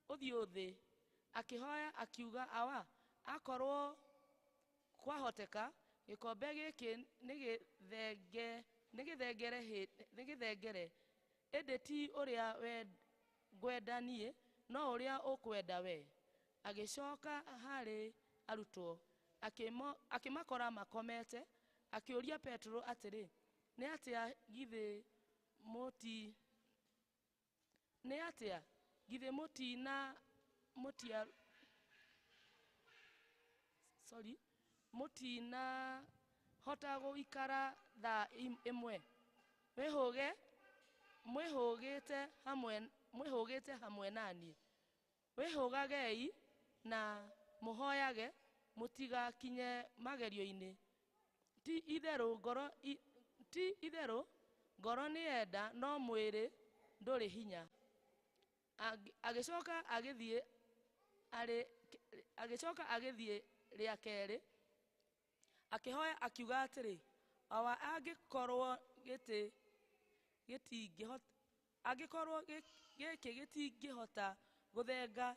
ũthiũ thĩ, akĩhoya akiuga, Awa, akorwo kwahoteka gĩkombe gĩkĩ nĩgĩthengere, ĩndĩ ti ũrĩa ngwenda niĩ, no ũrĩa ũkwenda we. Agĩcoka harĩ arutwo, akĩmakora makomete, akĩũria Petero atĩrĩ, nĩ atĩa githĩ mũtinahota gũikara thaa ĩmwe? Mwĩhũgĩte hamwe na niĩ. Wĩhũgagei na mũhoyage mũtigakinye magerio-inĩ. Ti itherũ ngoro nĩyenda, no mwĩrĩ ndũrĩ hinya. Agĩcoka agĩthiĩ rĩa kerĩ, akĩhoya akiuga atĩrĩ, Awa, angĩkorwo gĩkĩ gĩtingĩhota gũthenga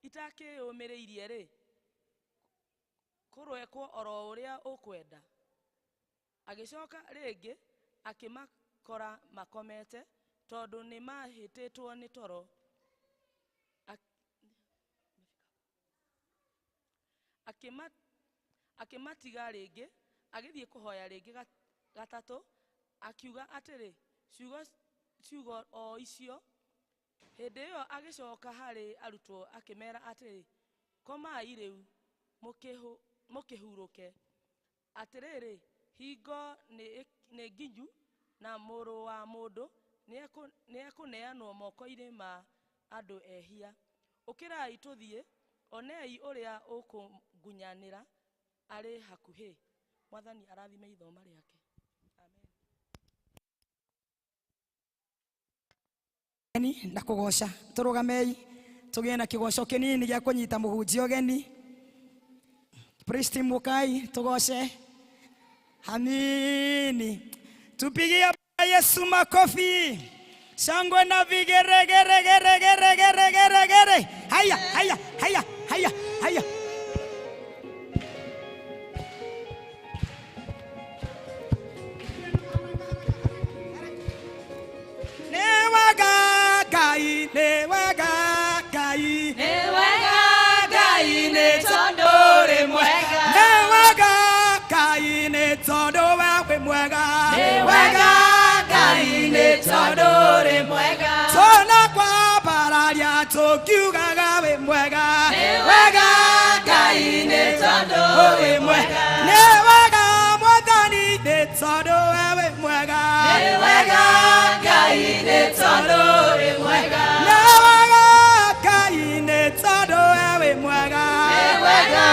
itakĩyũmĩrĩirie rĩ, Kũroekwo oro ũrĩa ũkwenda. Agĩcoka rĩngĩ akĩmakora makomete, tondũ nĩ mahĩtĩtwo nĩ toro. Akĩmatiga rĩngĩ, agĩthiĩ kũhoya rĩngĩ gatatũ, akiuga atĩrĩ, ciugo o icio. Hĩndĩ ĩyo agĩcoka harĩ arutwo akĩmera atĩrĩ, komai rĩu mũkĩhurũke. Atĩrĩrĩ, hingo nĩ nginyu, na Mũrũ wa Mũndũ nĩekũneanwo moko-inĩ ma andũ ehia. Ũkĩrai tũthiĩ, onei ũrĩa ũkũngunyanĩra arĩ hakuhĩ. Mwathani arathime ithoma rĩake. Amen. Na kũgoca tũrũgamei tũgĩe na kĩgoco kĩnini gĩa kũnyita mũhunjia ũgeni. Praise team, mũkai tũgoce hanini. Tupigie Yesu makofi, shangwe na vigeregeregeregeregeregere. Haya, haya, haya, haya, haya. Nĩ wega Ngai, nĩ wega Ngai, Nĩ wega Ngai, nĩ tondũ ũrĩ mwega. Nĩ wega Ngai, nĩ tondũ we wĩ mwega. Nĩ wega Ngai, nĩ tondũ ũrĩ mwega. Tona kwambararia tũkiugaga wĩ mwega. Nĩ wega Ngai, nĩ tondũ ũrĩ mwega. Nĩ wega Mwathani, nĩ tondũ we wĩ mwega. Nĩ wega Ngai, nĩ tondũ ũrĩ mwega. Nĩ wega Ngai, nĩ tondũ we wĩ mwega. Nĩ wega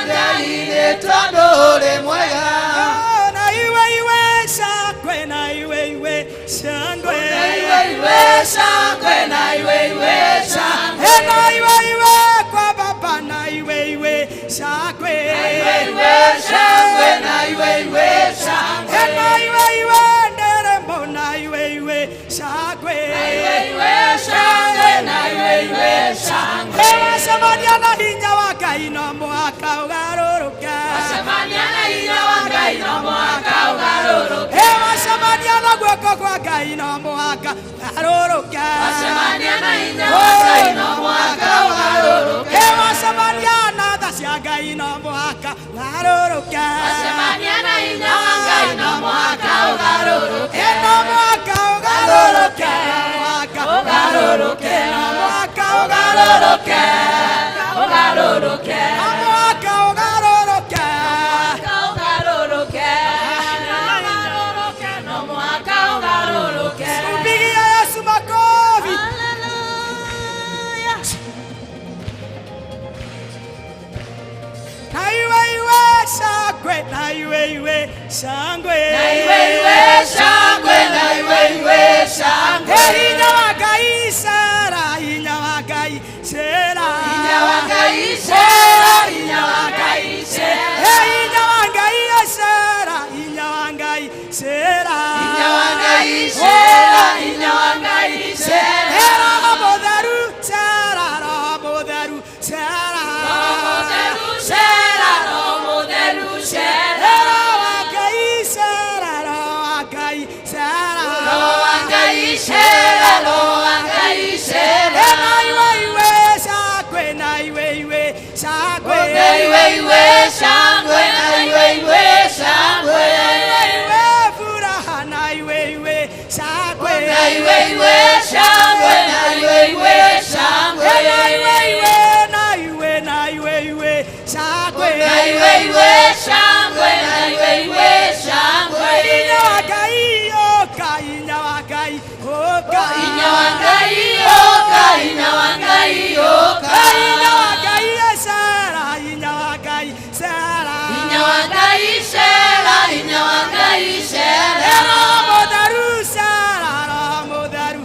Ngai, nĩ tondũ ũrĩ mwega. Oh, na iwe iwe shangwe, na iwe iwe shangwe. Na iwe iwe shangwe, na iwe iwe shangwe. Eh, na iwe iwe kwa baba, na iwe iwe shangwe. Na iwe iwe shangwe, na iwe iwe shangwe. Eh, na iwe iwe nderemo, na iwe iwe shangwe. Na iwe iwe shangwe, na iwe iwe shangwe. Eh, wacemania na hinya wa Ngai no mũhaka ũgarũrũke. Wacemania na hinya wa Ngai no mũhaka ũgarũrũke. Eh, wacemania na guoko kwa Ngai no mũhaka ũgarũrũke. Wacemania na hinya wa Ngai no mũhaka ũgarũrũke. Eh, wacemania na tha cia Ngai no mũhaka ũgarũrũke. Wacemania na hinya wa Ngai no mũhaka ũgarũrũke. Eh, no mũhaka ũgarũrũke, no mũhaka Ũgarũrũke. no mũhaka ũgarũrũke. Ũgarũrũke. No mũhaka ũgarũrũke. Ũgarũrũke. Ũgarũrũke. No mũhaka ũgarũrũke. Mpigie Yesu makofi. Hallelujah. Na iwe iwe shangwe, na iwe iwe shangwe. Na iwe iwe shangwe, na iwe iwe shangwe. Eh, hinya wa Ngai cera, hinya wa Ngai cera. Hinya wa Ngai cera, hinya wa Ngai cera. Eh, hinya wa Ngai cera, hinya wa Ngai cera. Hinya wa Ngai cera, hinya wa Ngai cera. Eh, Roho Mũtheru cera, Roho Mũtheru cera. Roho Mũtheru cera, Roho Mũtheru cera. Eh, Roho wa Ngai cera, Roho wa Ngai cera. Roho wa Ngai cera, Roho wa Ngai cera. Eh, na iwe iwe shangwe, na iwe iwe shangwe. Na iwe iwe shangwe, na iwe iwe shangwe. Na iwe iwe furaha, na iwe iwe shangwe. Na iwe iwe shangwe, na iwe iwe shangwe. Eh, na iwe iwe, na iwe, na iwe iwe shangwe. Na iwe iwe shangwe, na iwe iwe shangwe. Hinya wa Ngai, oka, hinya wa Ngai, oka. Hinya wa Ngai oka, hinya wa Ngai oka. Hinya wa Ngai cera, hinya wa Ngai cera. Hinya wa Ngai cera, hinya wa Ngai cera. Roho Mũtheru cera, Roho Mũtheru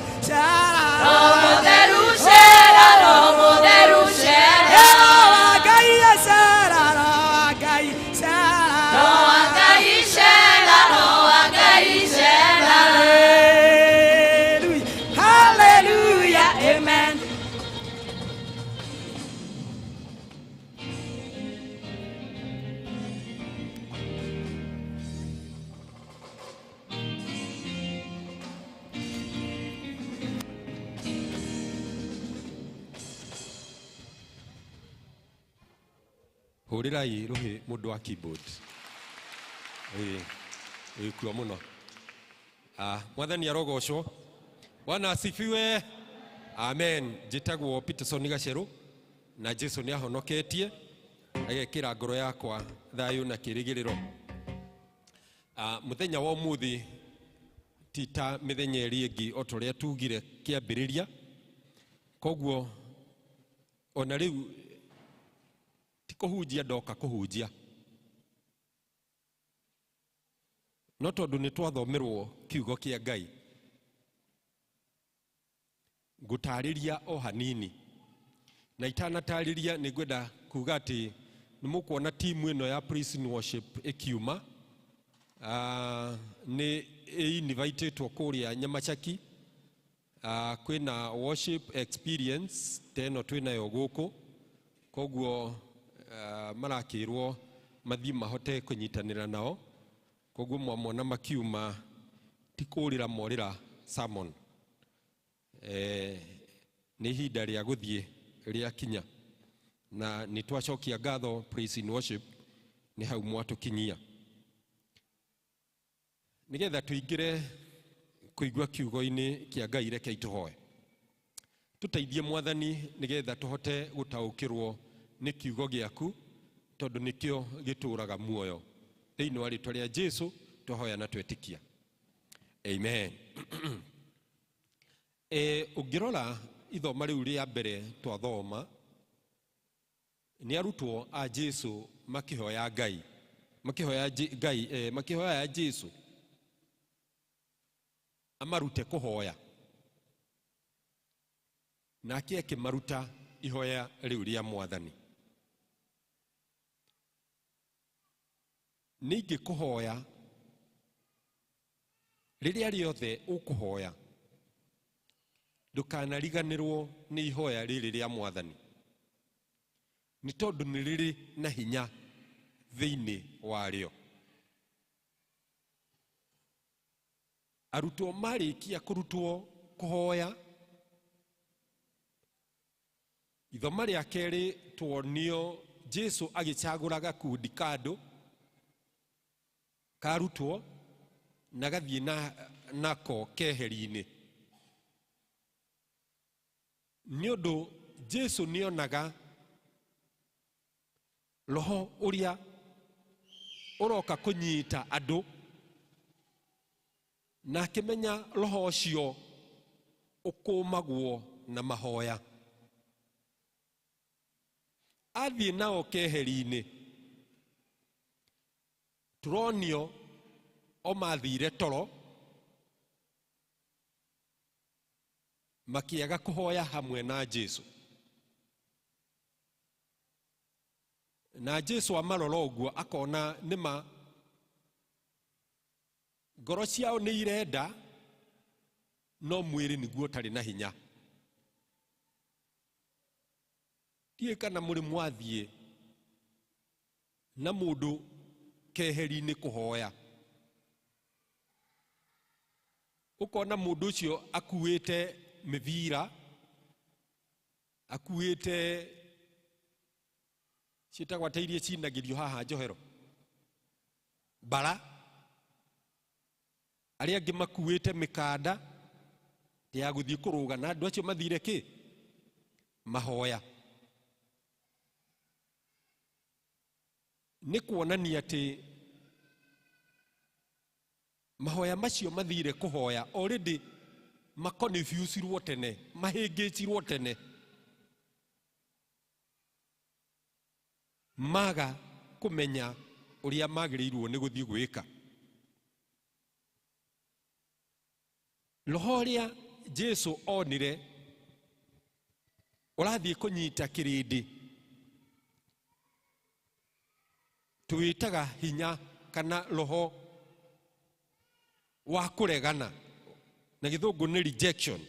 Hũrĩrai rũhĩ mũndũ wa keyboard. Ĩĩ kuo mũno. Mwathani arogocwo. Bwana asifiwe. Amen. Njĩtagwo Peterson Gacheru na Jesu nĩ ahonoketie agekĩra ngoro yakwa thayũ na kĩrĩgĩrĩro. Mũthenya wa ũmũthĩ ti ta mĩthenya ĩrĩa ĩngĩ o ta ũrĩa tugire kĩambĩrĩria, koguo ona rĩu ti kũhunjia ndoka kũhunjia, no tondũ nĩ twathomerwo kiugo kĩa Ngai ngũtarĩria o hanini, na itanatarĩria nĩ ngwenda kuga atĩ nĩ mũkuona timu ĩno ya Praise and Worship ĩkiuma nĩ ĩinvitĩtwo kũrĩa Nyamachaki. Kwĩna worship experience ta ĩno twĩnayo gũkũ, koguo marakĩrwo mathiĩ mahote kũnyitanĩra nao, koguo mwamona makiuma ti kũrĩra morĩra sermon. Nĩ ihinda rĩa gũthiĩ rĩakinya, na nĩ twacokia ngatho Praise and Worship nĩ hau mwatũkinyia nĩgetha tũingĩre kũigua kiugo-inĩ kĩa Ngai. Reke tũhoe tũteithie Mwathani nĩgetha tũhote gũtaũkĩrwo nĩ kiugo gĩaku, tondũ nĩkĩo gĩtũũraga muoyo. Thĩinĩ wa rĩtwa rĩa Jesu twahoya na twetĩkia, amen. Ũngĩrora ithoma rĩu rĩa mbere twathoma, nĩ arutwo a Jesu makĩhoya Ngai, makĩhoya Ngai, makĩhoya Jesu amarute kũhoya, nake akĩmaruta ihoya rĩu rĩa Mwathani. Ningĩ kũhoya rĩrĩa rĩothe ũkũhoya ndũkanariganĩrwo nĩ ihoya rĩrĩ rĩa Mwathani, nĩ tondũ nĩ rĩrĩ na hinya thĩinĩ warĩo. Arutwo marĩkia kũrutwo kũhoya, ithoma rĩa kerĩ tuonio Jesu agĩcagũra gakundi ka andũ ka arutwo na gathiĩ nako keheri-inĩ, nĩ ũndũ Jesu nĩonaga roho ũrĩa ũroka kũnyita andũ, na akĩmenya roho ũcio ũkũmagwo na mahoya. Athiĩ nao keheri-inĩ, tũronio o mathire toro makĩaga kũhoya hamwe na Jesu, na Jesu amarora ũguo akona nĩma ngoro ciao nĩ irenda, no mwĩrĩ nĩguo ũtarĩ na hinya. Ndiũĩ kana mũrĩ mwathiĩ na mũndũ keheri-inĩ kũhoya, ũkona mũndũ ũcio akuĩte mĩbira, akuĩte ciĩtagwo atĩa iria cinagĩrio haha njohero, mbara, arĩa angĩ makuĩte mĩkanda ya gũthiĩ kũrũga, na andũ acio mathire kĩ mahoya. Nĩ kuonania atĩ mahoya macio mathire kũhoya already makonfusirwo tene, mahĩngĩcirwo tene, maga kũmenya ũrĩa magĩrĩirwo nĩ gũthiĩ gwĩka. Roho ũrĩa Jesu onire ũrathiĩ kũnyita kĩrĩndĩ tũwĩtaga hinya kana roho wa kũregana, na gĩthũngũ nĩ rejection.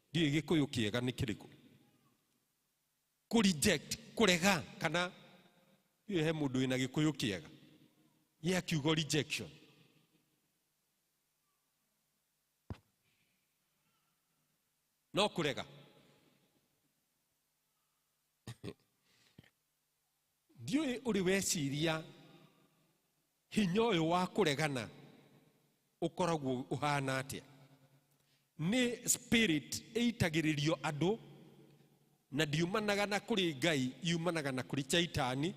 Ndiũĩ gĩkũyũ kĩega nĩ kĩrĩkũ, kũ reject, kũrega, kana ndiũĩ he mũndũ wĩna gĩkũyũ kĩega gĩa kiugo rejection. No kũrega. Ndiũĩ ũrĩ weciria hinya ũyũ wa kũregana ũkoragwo ũhana atĩa. Nĩ spirit ĩitagĩrĩrio andũ na ndiumanaga na kũrĩ Ngai, yumanaga na kũrĩ Shaitani.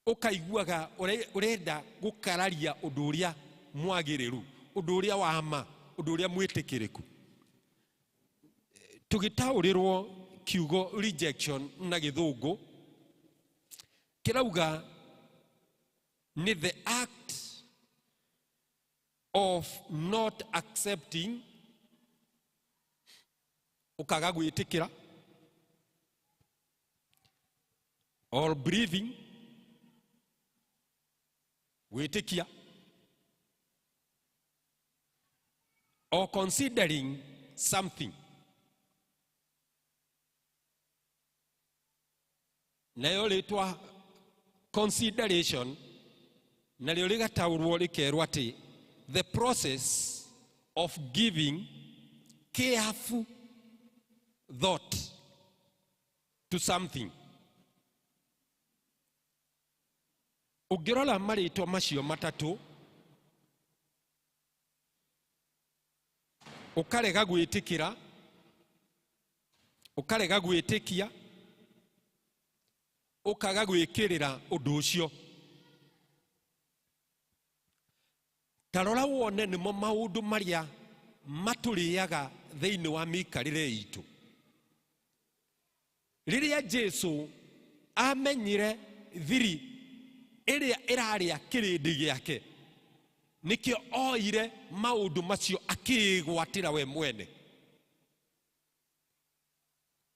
Ũkaiguaga ũrenda gũkararia ũndũ ũrĩa mwagĩrĩru, ũndũ ũrĩa wa ma, ũndũ ũrĩa mwĩtĩkĩrĩku. Tũgĩtaũrĩrwo kiugo rejection na gĩthũngũ kĩrauga nĩ the act of not accepting, ũkaga gwĩtĩkĩra, or believing, gwĩtĩkia, or considering something. Nayo rĩtwa consideration narĩo rĩgataũrwo rĩkerwo atĩ the process of giving careful thought to something. Ũngĩrora marĩtwa macio matatũ, ũkarega gwĩtĩkĩra, ũkarega gwĩtĩkia, ũkaga gwĩkĩrĩra ũndũ ũcio. Ta rora wone nĩmo maũndũ marĩa matũrĩaga thĩinĩ wa mĩikarĩre itũ. Rĩrĩa Jesu amenyire thiri ĩrĩa ĩrarĩa kĩrĩndĩ gĩake, nĩkĩo oire maũndũ macio akĩĩgwatĩra we mwene.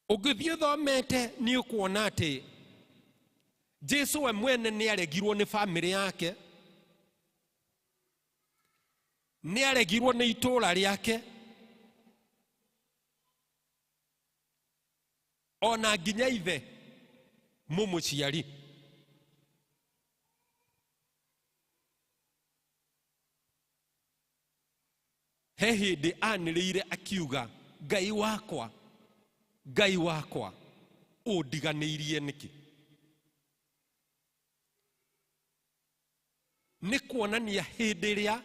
Ũngĩthiĩ ũthomete nĩ ũkuona atĩ Jesu we mwene nĩ aregirwo nĩ bamĩrĩ yake, nĩ aregirwo nĩ itũũra rĩake, ona nginya ithe mũmũciari. He hĩndĩ anĩrĩire akiuga, Ngai wakwa, Ngai wakwa, ũndiganĩirie nĩkĩ? Nĩ kuonania hĩndĩ ĩrĩa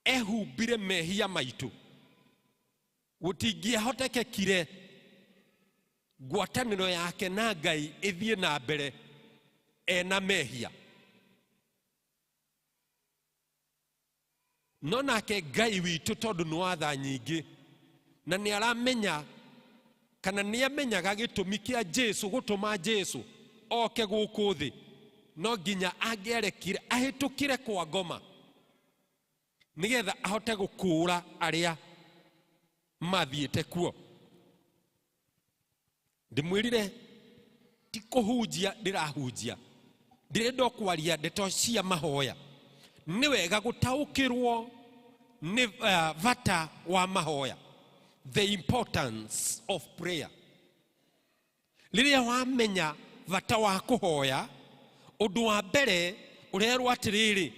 ehumbire mehia maitũ, gũtingĩahotekekire ngwatanĩro yake na Ngai ĩthiĩ na mbere ena mehia. No nake Ngai witũ tondũ nĩ wa tha nyingĩ na nĩ aramenya kana nĩ amenyaga gĩtũmi kĩa Jesu gũtũma Jesu oke gũkũ thĩ, no nginya angĩarekire ahĩtũkĩre kwa ngoma nĩgetha ahote gũkũũra arĩa mathiĩte kuo. Ndĩmwĩrire ti kũhunjia ndĩrahunjia, ndĩrenda o kwaria ndeto cia mahoya. Nĩ wega gũtaũkĩrwo nĩ bata wa mahoya, the importance of prayer. Rĩrĩa wamenya bata wa kũhoya, ũndũ wa mbere ũrerwo atĩrĩrĩ,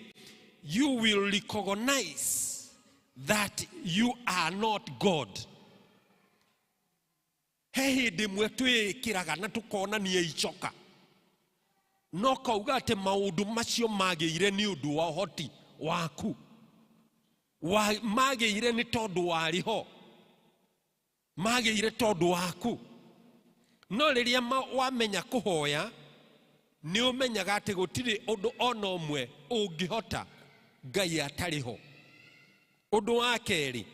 you will recognize that you are not God. He hĩndĩ ĩmwe twĩĩkĩraga na tũkonania icoka, no kauga atĩ maũndũ macio magĩire nĩ ũndũ wa ũhoti waku, magĩire nĩ tondũ warĩ ho, magĩire tondũ waku. No rĩrĩa wamenya kũhoya, nĩ ũmenyaga atĩ gũtirĩ ũndũ ona ũmwe ũngĩhota Ngai atarĩ ho. Ũndũ wa kerĩ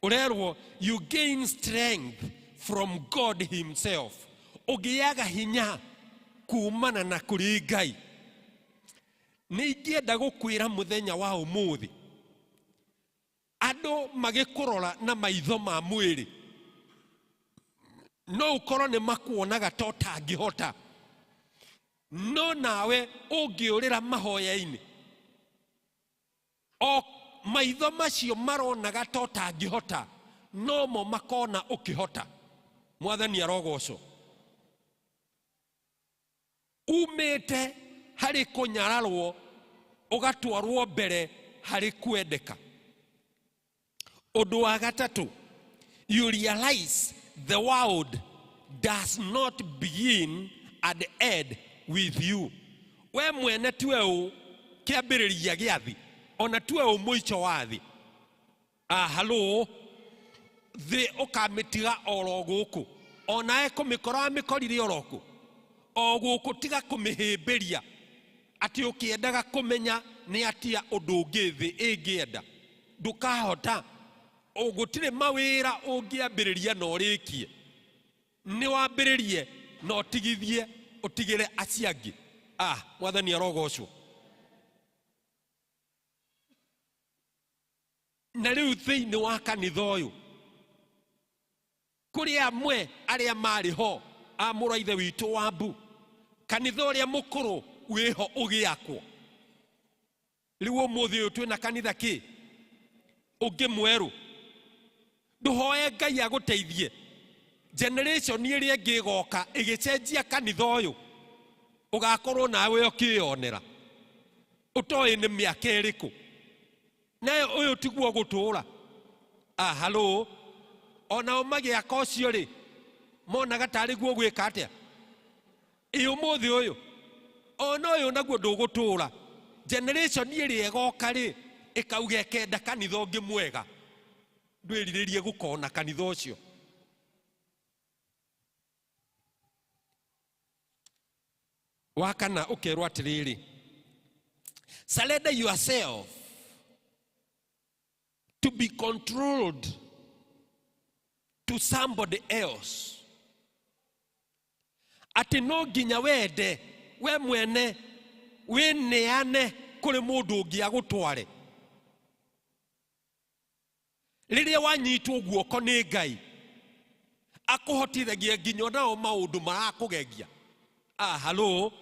ũrerwo you gain strength from God himself. Ũgĩaga hinya kumana na kũrĩ Ngai. Nĩ ingĩenda gũkwĩra mũthenya wa ũmũthĩ, andũ magĩkũrora na maitho ma mwĩrĩ no ũkorwo nĩ makuonaga ta ũtangĩhota, no nawe ũngĩũrĩra mahoya-inĩ, o maitho macio maronaga ta ũtangĩhota no mo makona ũkĩhota. Mwathani arogocwo. Umĩte harĩ kũnyararwo ũgatwarwo mbere harĩ kwendeka. Ũndũ wa gatatũ, you realize the world does not begin and end with you. We mwene tiwe ũ kĩambĩrĩria gĩa thĩ, ona tiwe ũ mũico wa thĩ. Ah, hello, thĩ ũkamĩtiga oro gũkũ, onawe kũmĩkora wamĩkorire oro kũ, o gũkũ, tiga kũmĩhĩmbĩria atĩ ũkĩendaga kũmenya nĩ atia ũndũ ũngĩ thĩ ĩngĩenda. Ndũkahota, gũtirĩ mawĩra ũngĩambĩrĩria na ũrĩkie. Nĩ wambĩrĩrie na ũtigithie, ũtigĩre acio angĩ. Ah, Mwathani arogocwo. Na rĩu thĩinĩ wa kanitha ũyũ kũrĩ amwe arĩa marĩ ho a mũrũ wa ithe witũ wa mbu, kanitha ũrĩa mũkũrũ wĩho ũgĩakwo. Rĩu ũmũthĩ ũyũ twĩna kanitha kĩ ũngĩ mwerũ. Ndũhoe Ngai agũteithie generation ĩrĩa ĩngĩ ĩgoka ĩgĩcenjia kanitha ũyũ, ũgakorwo nawe ũkĩyonera ũtoĩ nĩ mĩaka ĩrĩkũ. Nayo ũyũ tiguo gũtũũra. Ah, hello, onao magĩaka ũcio rĩ, monaga tarĩ guo gwĩka atĩa? Ĩ ũmũthĩ ũyũ ona ũyũ naguo ndũgũtũũra. Generation ĩrĩa ĩgoka rĩ, ĩkauga ĩkenda kanitha ũngĩ mwega. Ndwĩrirĩrie gũkona kanitha ũcio. Wa kana ũkerwo atĩrĩrĩ, surrender yourself to be controlled to somebody else. Atĩ no nginya wende we mwene wĩneane kũrĩ mũndũ ũngĩ agũtware. Rĩrĩa wanyitwo guoko nĩ Ngai, akũhotithagia nginya onao maũndũ marakũgegia. Ah, hello,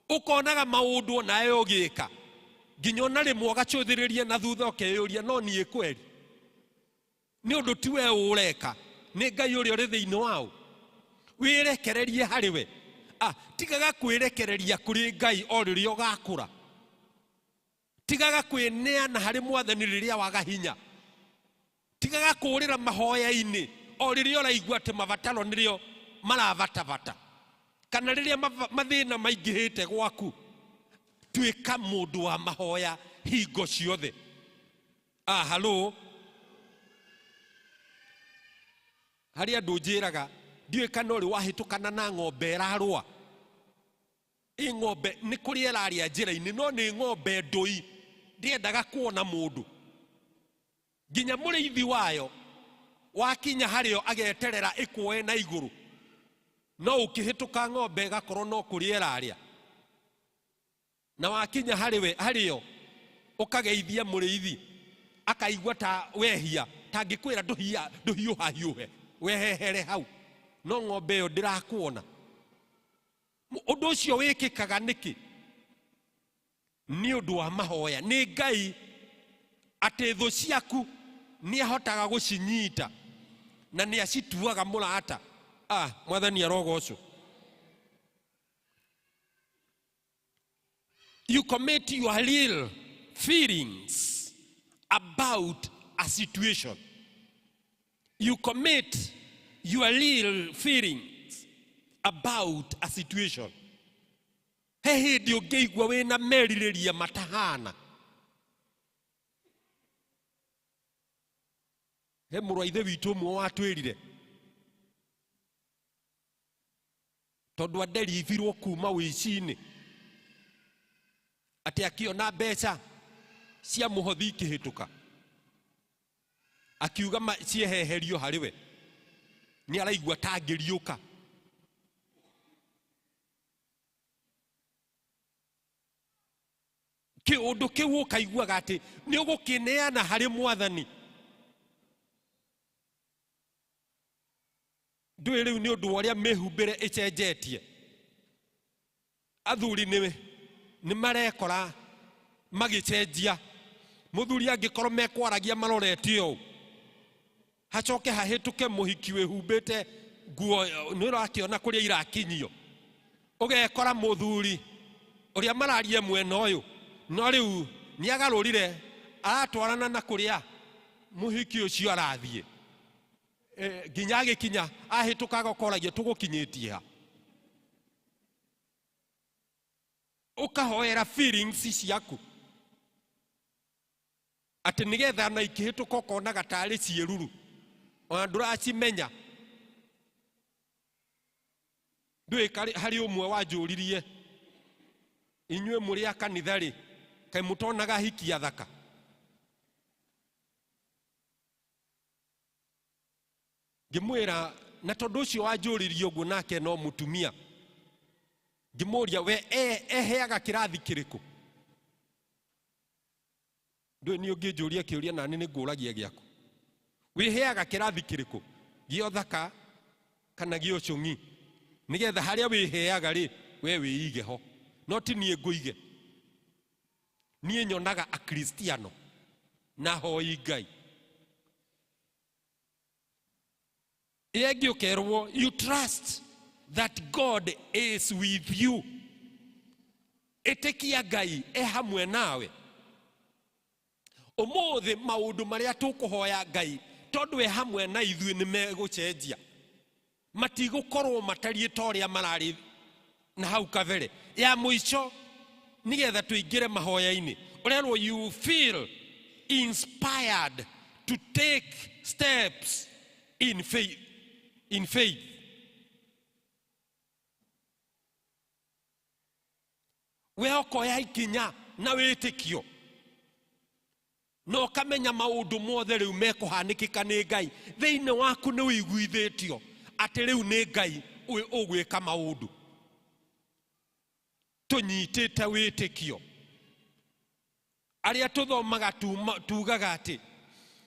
ũkonaga maũndũ onawe ũgĩka, nginya ona rĩmwe ũgacũthĩrĩria na thutha ũkeyũria, no niĩ kweri? Nĩ ũndũ ti we ũreka, nĩ Ngai ũrĩa ũrĩ thĩinĩ wao. Wĩrekererie harĩ we. Ah, tigaga kwĩrekereria kũrĩ Ngai o rĩrĩa ũgakũra. Tigaga kwĩneana harĩ Mwathani rĩrĩa waga hinya. Tigaga kũũrĩra mahoya-inĩ o rĩrĩa ũraigua atĩ mabataro nĩrĩo marabatabata, kana rĩrĩa mathĩna maingĩhĩte gwaku. Tuĩka mũndũ wa mahoya hingo ciothe. Ah, hello, harĩ andũ njĩraga ndiũĩ kana ũrĩ wahĩtũkana na ng'ombe ĩrarũa. Ĩ ng'ombe nĩ kũrĩa ĩrarĩa njĩra-inĩ, no nĩ ng'ombe ndũi, ndĩendaga kuona mũndũ. Nginya mũrĩithi wayo wakinya harĩo ageterera ĩkuoe na igũrũ, no ũkĩhĩtũka ng'ombe ĩgakorwo no kũrĩa ĩrarĩa. Na wakinya harĩwe harĩo ũkageithia mũrĩithi, akaigua ta wehia, tangĩkwĩra ndũhiũhahiũhe, wehehere hau, no ng'ombe ĩyo ndĩrakuona. Ũndũ ũcio wĩkĩkaga nĩkĩ? Nĩ ũndũ wa mahoya. Nĩ Ngai atĩ thũ ciaku nĩ ahotaga gũcinyita na nĩ acituaga mũrata. Ah, Mwathani arogocwo. You commit your real feelings about a situation. You commit your real feelings about a situation. He hĩndĩ ũngĩigua wĩna merirĩria matahana. He mũrũ wa ithe witũ ũmwe watwĩrire, tondũ anderibirwo kuma wĩici-inĩ, atĩ akĩona mbeca cia mũhothi ikĩhĩtũka, akiuga cieheherio harĩ we, nĩ araigua ta angĩriũka. Kĩũndũ kĩu ũkaiguaga atĩ nĩ ũgũkĩneana harĩ Mwathani. Ndũĩ rĩu nĩ ũndũ wa ũrĩa mĩhumbĩre ĩcenjetie, athuri nĩ marekora magĩcenjia. Mũthuri angĩkorwo mekwaragia marorete ũũ, hacoke hahĩtũke mũhiki wĩhumbĩte nguo nĩ ũrakĩona kũrĩa irakinyio, ũgekora mũthuri ũrĩa mararia mwena ũyũ, no rĩu nĩ agarũrire, aratwarana na kũrĩa mũhiki ũcio arathiĩ. Nginya agĩkinya ahĩtũkaga ũkoragia tũgũkinyĩtie ha. Ũkahoera feelings ciaku atĩ nĩgetha na ikĩhĩtũka ũkonaga tarĩ ciĩruru, ona ndũracimenya. Ndũĩ harĩ ũmwe wanjũririe, inyuĩ mũrĩ a kanitha rĩ, kaĩ mũtonaga hiki athaka? Ngĩmwĩra, na tondũ ũcio wanjũririe ũguo nake no mũtumia, ngĩmũria we eheaga kĩrathi kĩrĩkũ? Ndũĩ niĩ ũngĩnjũria kĩũria nani nĩ ngũragia gĩaku. Wĩheaga kĩrathi kĩrĩkũ? Gĩa ũthaka kana gĩa ũcũng'i? Nĩgetha harĩa wĩheaga rĩ, we wĩige ho, no ti niĩ ngũige. Niĩ nyonaga akristiano na hoi Ngai. Ĩrĩa ĩngĩ ũkerwo, you trust that God is with you. Ĩtĩkia Ngai e hamwe nawe. Ũmũthĩ maũndũ marĩa tũkũhoya Ngai tondũ e hamwe na ithuĩ nĩ megũcenjia, matigũkorwo matariĩ ta ũrĩa mararĩ na hau kabere. Ya mũico nĩgetha tũingĩre mahoya-inĩ, ũrerwo you feel inspired to take steps in faith, in faith. We ũkoya ikinya na wĩtĩkio na ũkamenya maũndũ mothe rĩu mekũhanĩkĩka nĩ Ngai. Thĩinĩ waku nĩ ũiguithĩtio atĩ rĩu nĩ Ngai ũgwĩka maũndũ. Tũnyitĩte wĩtĩkio. Arĩa tũthomaga tugaga atĩ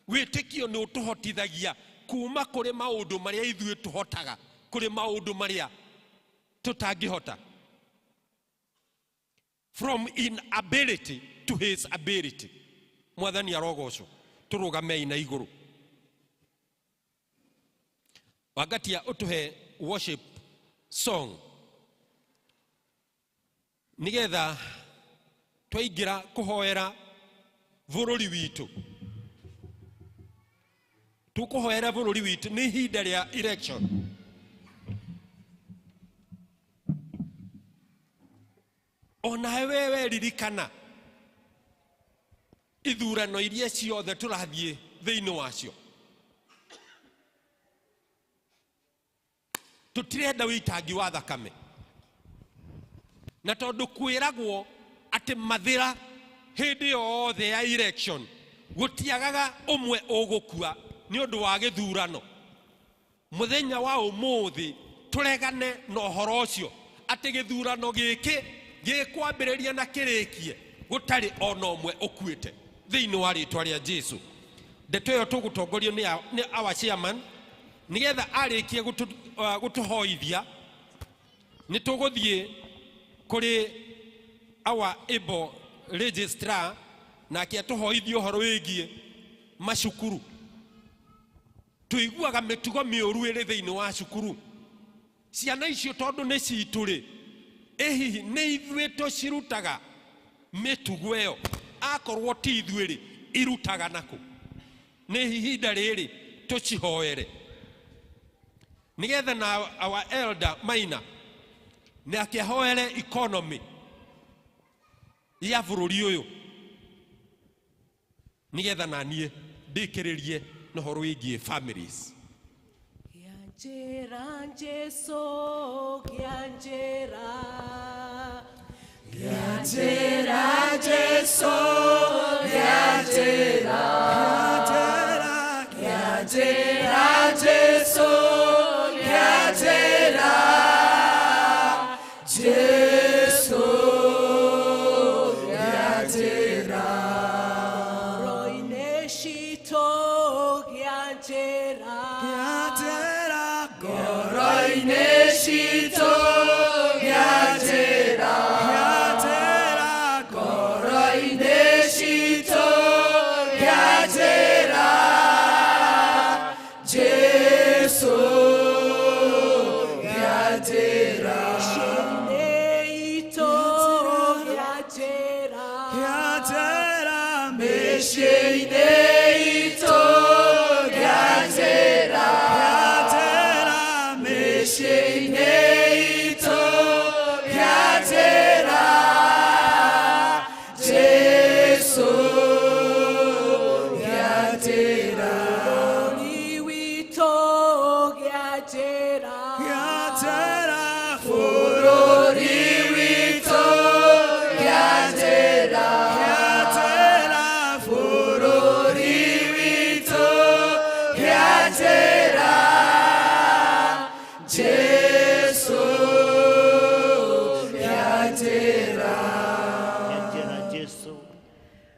wĩtĩkio nĩ ũtũhotithagia kuma kũrĩ maũndũ marĩa ithuĩ tũhotaga kũrĩ maũndũ marĩa tũtangĩhota. From inability to his ability. Mwathani arogocwo. Tũrũgamei na igũrũ. Wangatia ũtũhe worship song nĩgetha twaingĩra kũhoera bũrũri witũ. Tũkũhoera bũrũri witũ nĩ ihinda rĩa election. Onawe wewe ririkana ithurano iria ciothe tũrathiĩ thĩinĩ wacio, tũtirenda wĩitangi wa thakame, na tondũ kwĩragwo atĩ mathĩra hĩndĩ yothe ya election gũtiagaga ũmwe ũgũkua nĩ ũndũ wa gĩthurano. Mũthenya wa ũmũthĩ tũregane na ũhoro ũcio atĩ gĩthurano gĩkĩ gĩkwambĩrĩria na kĩrĩkie gũtarĩ ona ũmwe ũkuĩte thĩinĩ wa rĩtwa rĩa Jesu. Ndeto ĩyo tũgũtongorio nĩ our chairman nĩgetha arĩkie gũtũhoithia nĩ tũgũthiĩ kũrĩ our able registrar nake atũhoithie ũhoro wĩgiĩ macukuru. Tũiguaga mĩtugo mĩũru ĩrĩ thĩinĩ wa cukuru. Ciana icio tondũ nĩ citũ rĩ, ĩ hihi nĩ ithuĩ tũcirutaga mĩtugo ĩyo? Akorwo ti ithuĩ rĩ, irutaga nakũ? Nĩ ihinda rĩrĩ tũcihoere nĩgetha na our elder Maina nĩ akĩhoere economy ya bũrũri ũyũ nĩgetha na niĩ ndĩkĩrĩrie na ũhoro wĩgiĩ families. Njĩra Jesu, kĩa njĩra. Kĩa njĩra Jesu, kĩa njĩra. Kĩa njĩra Jesu, kĩa njĩra. Jesu, kĩa njĩra. Ngoro-inĩ citũ kĩa njĩra. Ngoro-inĩ citũ kĩa njĩra. Ngoro-inĩ citũ kĩa njĩra. Jesu kĩa njĩra. Mĩciĩ-inĩ itũ kĩa njĩra. Mĩciĩ-inĩ itũ kĩa njĩra.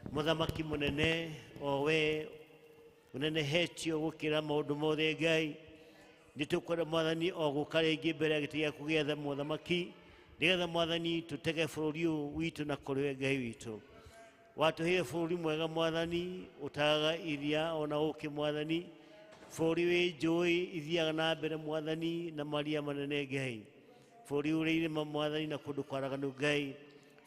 Mũthamaki mũnene o we ũnenehetio gũkĩra maũndũ mothe Ngai. Nĩtũkwenda mwathani o gũka rĩngĩ mbere ya gĩtĩ gĩaku gĩa tha mũthamaki, nĩgetha mwathani tũtege bũrũri ũyũ witũ na kũrĩ we Ngai witũ. Watũheire bũrũri mwega mwathani, ũtagaga iria ona ũkĩ mwathani, bũrũri wĩ njũĩ ithiaga na mbere mwathani na maria manene Ngai, bũrũri ũrĩ irĩma mwathani na kũndũ kwaraganu Ngai,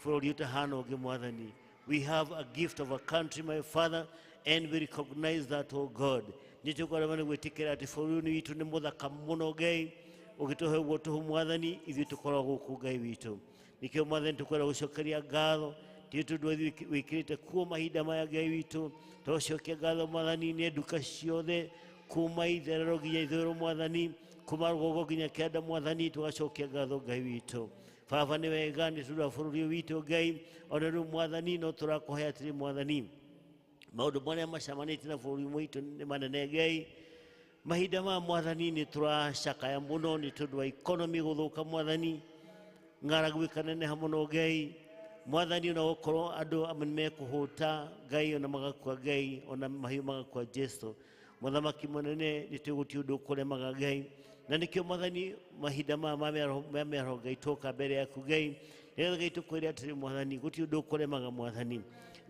bũrũri ũtahana ũngĩ mwathani. We have a gift of a country, my Father, and we recognize that, oh God. Nĩtũkwenda nĩ gwĩtĩkĩra atĩ bũrũri ũyũ witũ nĩ mũthaka mũno Ngai, ũgĩtũhe ũguo tũhũ mwathani, ithuĩ tũkoragwo gũkũ Ngai witũ. Nĩkĩo mwathani tũkwenda gũcokeria ngatho, ti tondũ ithuĩ wĩkĩrĩte kuo mahinda maya Ngai witũ, tũcokia ngatho mwathani nĩ nduka ciothe kuma itherero nginya ithũĩro mwathani, kuma rũgongo nginya kĩanda mwathani, tũgacokia ngatho Ngai witũ. Baba nĩ wega nĩ tondũ wa bũrũri ũyũ witũ Ngai, ona rĩu mwathani no tũrakũhe atĩrĩ mwathani, maũndũ marĩa macemanĩtie na bũrũri witũ nĩ manene Ngai. Mahinda maya mwathani nĩ tũracakaya mũno nĩ tondũ wa economy gũthũka mwathani, ng'aragu ĩkaneneha mũno Ngai. Mwathani ona gũkorwo andũ amwe nĩmekũhũta Ngai ona magakua Ngai ona mahiũ magakua Jesu. Mũthamaki mũnene nĩ tũĩ gũtirĩ ũndũ ũkũremaga Ngai, na nĩkĩo mwathani mahinda maya ma mĩaraho Ngai twoka mbere yaku Ngai, nĩgetha Ngai tũkwĩre atĩrĩ mwathani gũtirĩ ũndũ ũkũremaga mwathani,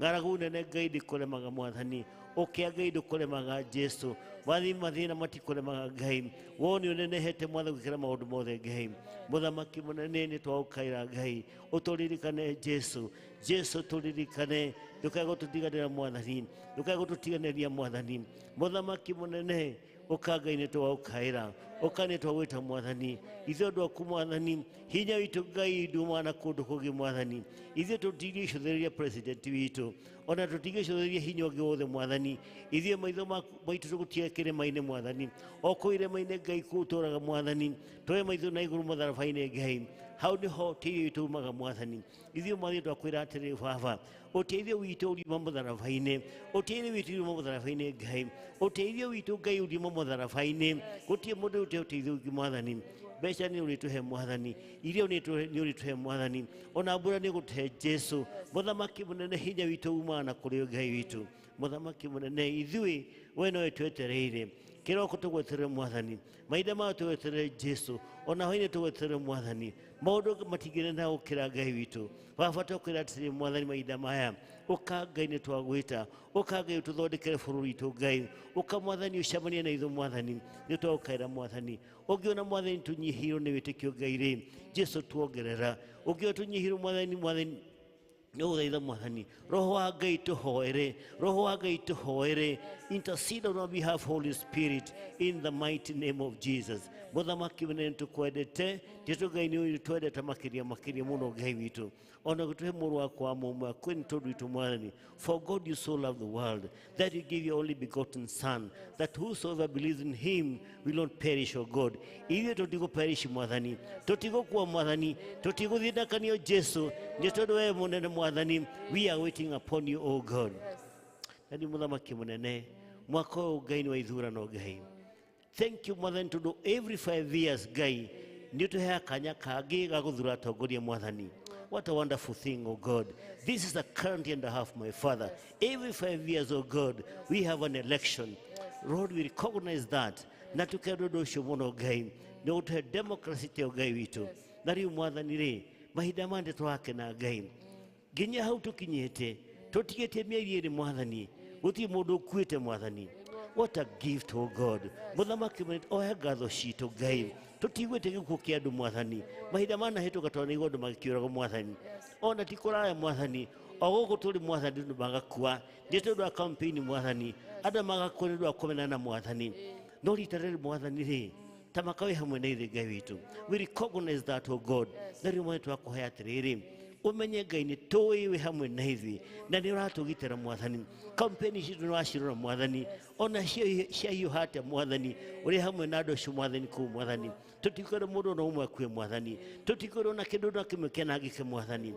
ng'aragu nene Ngai ndĩkũremaga mwathani, ũkĩa Ngai ndũkũremaga Jesu, mwathani mathĩna matikũremaga Ngai, wo nĩ ũnenehete mwathani gũkĩra maũndũ mothe Ngai. Mũthamaki mũnene nĩ twagũkaĩra Ngai, ũtũririkane Jesu, Jesu tũririkane, ndũkae gũtũtiganĩra mwathani, ndũkae gũtũtiganĩria mwathani. Mũthamaki mũnene ũka Ngai nĩ twagũkaĩra, ũka nĩ twagwĩta mwathani, ithuĩ andũ aku mwathani, hinya witũ Ngai ndumaga na kũndũ kũngĩ mwathani, ithuĩ tũtingĩcũthĩrĩria president witũ, ona tũtingĩcũthĩrĩria hinya ũngĩ wothe mwathani, ithuĩ maitho maitũ tũgũtiga kĩrĩma-inĩ mwathani, o kũu irĩma-inĩ Ngai kũu tũraga mwathani, twoe maitho na igũrũ mũtharaba-inĩ Ngai, hau nĩho ũteithio witũ umaga mwathani. Ithuĩ mwathani twakwĩra atĩrĩ baba, ũteithio witũ uriuma mũtharaba-inĩ, ũteithio witũ uriuma mũtharaba-inĩ Ngai, ũteithio witũ Ngai uriuma mũtharaba-inĩ, gũtirĩ mũndũ ũrĩ ũteithio ũngĩ mwathani. Mbeca nĩ ũrĩtũhe mwathani, irio nĩ ũrĩtũhe mwathani, ona mbura nĩ ũgũtũhe Jesu. Mũthamaki mũnene hinya witũ umaga na kũrĩ Ngai witũ. Mũthamaki mũnene ithuĩ we nowe twetereire, kĩroko tũgweterere mwathani, mahinda maya tũgweterere Jesu, ona hwainĩ tũgweterere mwathani, maũndũ matingĩneneha gũkĩra Ngai witũ. Baba twakwĩra atĩrĩ mwathani mahinda maya, ũka Ngai nĩ twagwĩta, ũka Ngai ũtũthondekere bũrũri witũ Ngai, ũka mwathani ũcemanie na ithuĩ mwathani, nĩ twagũkaĩra mwathani. Ũngĩona mwathani tũnyihĩirwo nĩ wĩtĩkio Ngai rĩ, Jesu tuongerera. Ũngĩona tũnyihĩirwo mwathani, mwathani nĩgũthaitha mwathani, roho wa Ngai tũhoere, roho wa Ngai tũhoere, intercede on our behalf Holy Spirit in the mighty name of Jesus. Mũthamaki mũnene tũkwendete, Jesu Ngai nĩ ũtwendete makĩria makĩria mũno Ngai witũ, ona gũtũhe mũrũ waku wa mũmwe akue nĩ tondũ witũ mwathani. For God you so loved the world that you gave your only begotten son, that whosoever believes in him will not perish, O God. Ithuĩ tũtigũ perish mwathani, tũtigũkua mwathani, tũtigũthinakanio Jesu, nĩ tondũ we mũnene mwathani, we are waiting upon you, O God. Na nĩ mũthamaki mũnene, mwaka ũyũ Ngai nĩ wa ithurano Ngai. Thank you mwathani tondũ every 5 years Ngai nĩ ũtũheaga kanya kangĩ ga gũthura atongoria mwathani. What a wonderful thing, oh God. This is a country and a half, my Father. Every 5 years, oh God, we have an election. Lord, we recognize that. Na tukenda ũndũ ũcio mũno Ngai, nĩ ũtũhe democracy te Ngai witũ. Na rĩu mwathani rĩ, mahinda maya nĩ tũrakena Ngai. Nginya hau tũkinyĩte, tũtigĩtie mĩeri ĩrĩ mwathani, gũtirĩ mũndũ ũkuĩte mwathani. What a gift, oh God. Mũthamaki mũnene, oya ngatho citũ Ngai. Tũtiguĩte gĩkuũ kĩa andũ mwathani. Mahinda manahĩtũka twanaigua andũ magĩkĩũragwo mwathani. Ona ti kũraya mwathani, o gũkũ tũrĩ mwathani andũ magakua. Nĩ tondũ wa campaign mwathani, andũ magakua nĩ ũndũ wa kũmenana mwathani. No rita rĩrĩ mwathani rĩ, ta makawĩ hamwe na ithuĩ Ngai witũ. We recognize that, oh God. Na rĩu mwathani twakũhe atĩrĩrĩ, ũmenye Ngai nĩ tũĩ wĩ hamwe na ithuĩ, na nĩ ũratũgitĩra mwathani. Campaign citũ nĩ wacirora mwathani, ona ciahiũha atĩa mwathani, ũrĩ hamwe na andũ acio mwathani kũu mwathani. Tũtikwenda mũndũ ona ũmwe akue mwathani, tũtikwenda ona kĩndũ ona kĩmwe kĩanangĩke mwathani.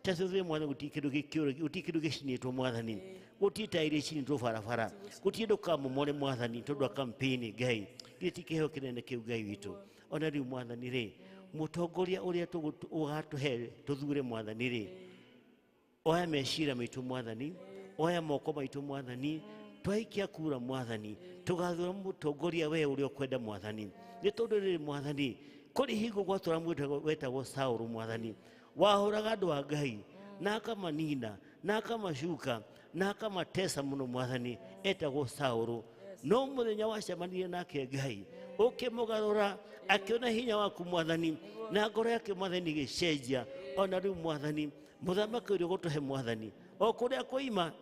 Tacũthĩrĩria mwathani, gũtirĩ kĩndũ gĩkĩũra, gũtirĩ kĩndũ gĩcinĩtwo mwathani, gũtirĩ tairi icinĩtwo barabara, gũtirĩ ndũkamomore mwathani tondũ wa campaign Ngai. Githĩ ti kĩheo kĩnene kĩu Ngai witũ? Ona rĩu mwathani rĩ, mũtongoria ũrĩa ũgatũhe tũthure mwathani rĩ, Oya meciria maitũ Mwathani, oya moko maitũ Mwathani, twaikia kura Mwathani, tũgathura mũtongoria we ũrĩa ũkwenda Mwathani. Nĩ tondũ rĩrĩ Mwathani, kũrĩ hingo gwatũra wetagwo Saũlũ Mwathani, wahũraga andũ a Ngai na akamanina na akamacuka na akamatesa mũno Mwathani, etagwo Saũlũ. No mũthenya wacemanirie nake Ngai, ũkĩmũgarũra, akĩona hinya waku Mwathani, na ngoro yake Mwathani ĩgĩcenjia. Ona rĩu Mwathani, mũthamaki ũrĩa ũgũtũhe Mwathani, o kũrĩa kũima,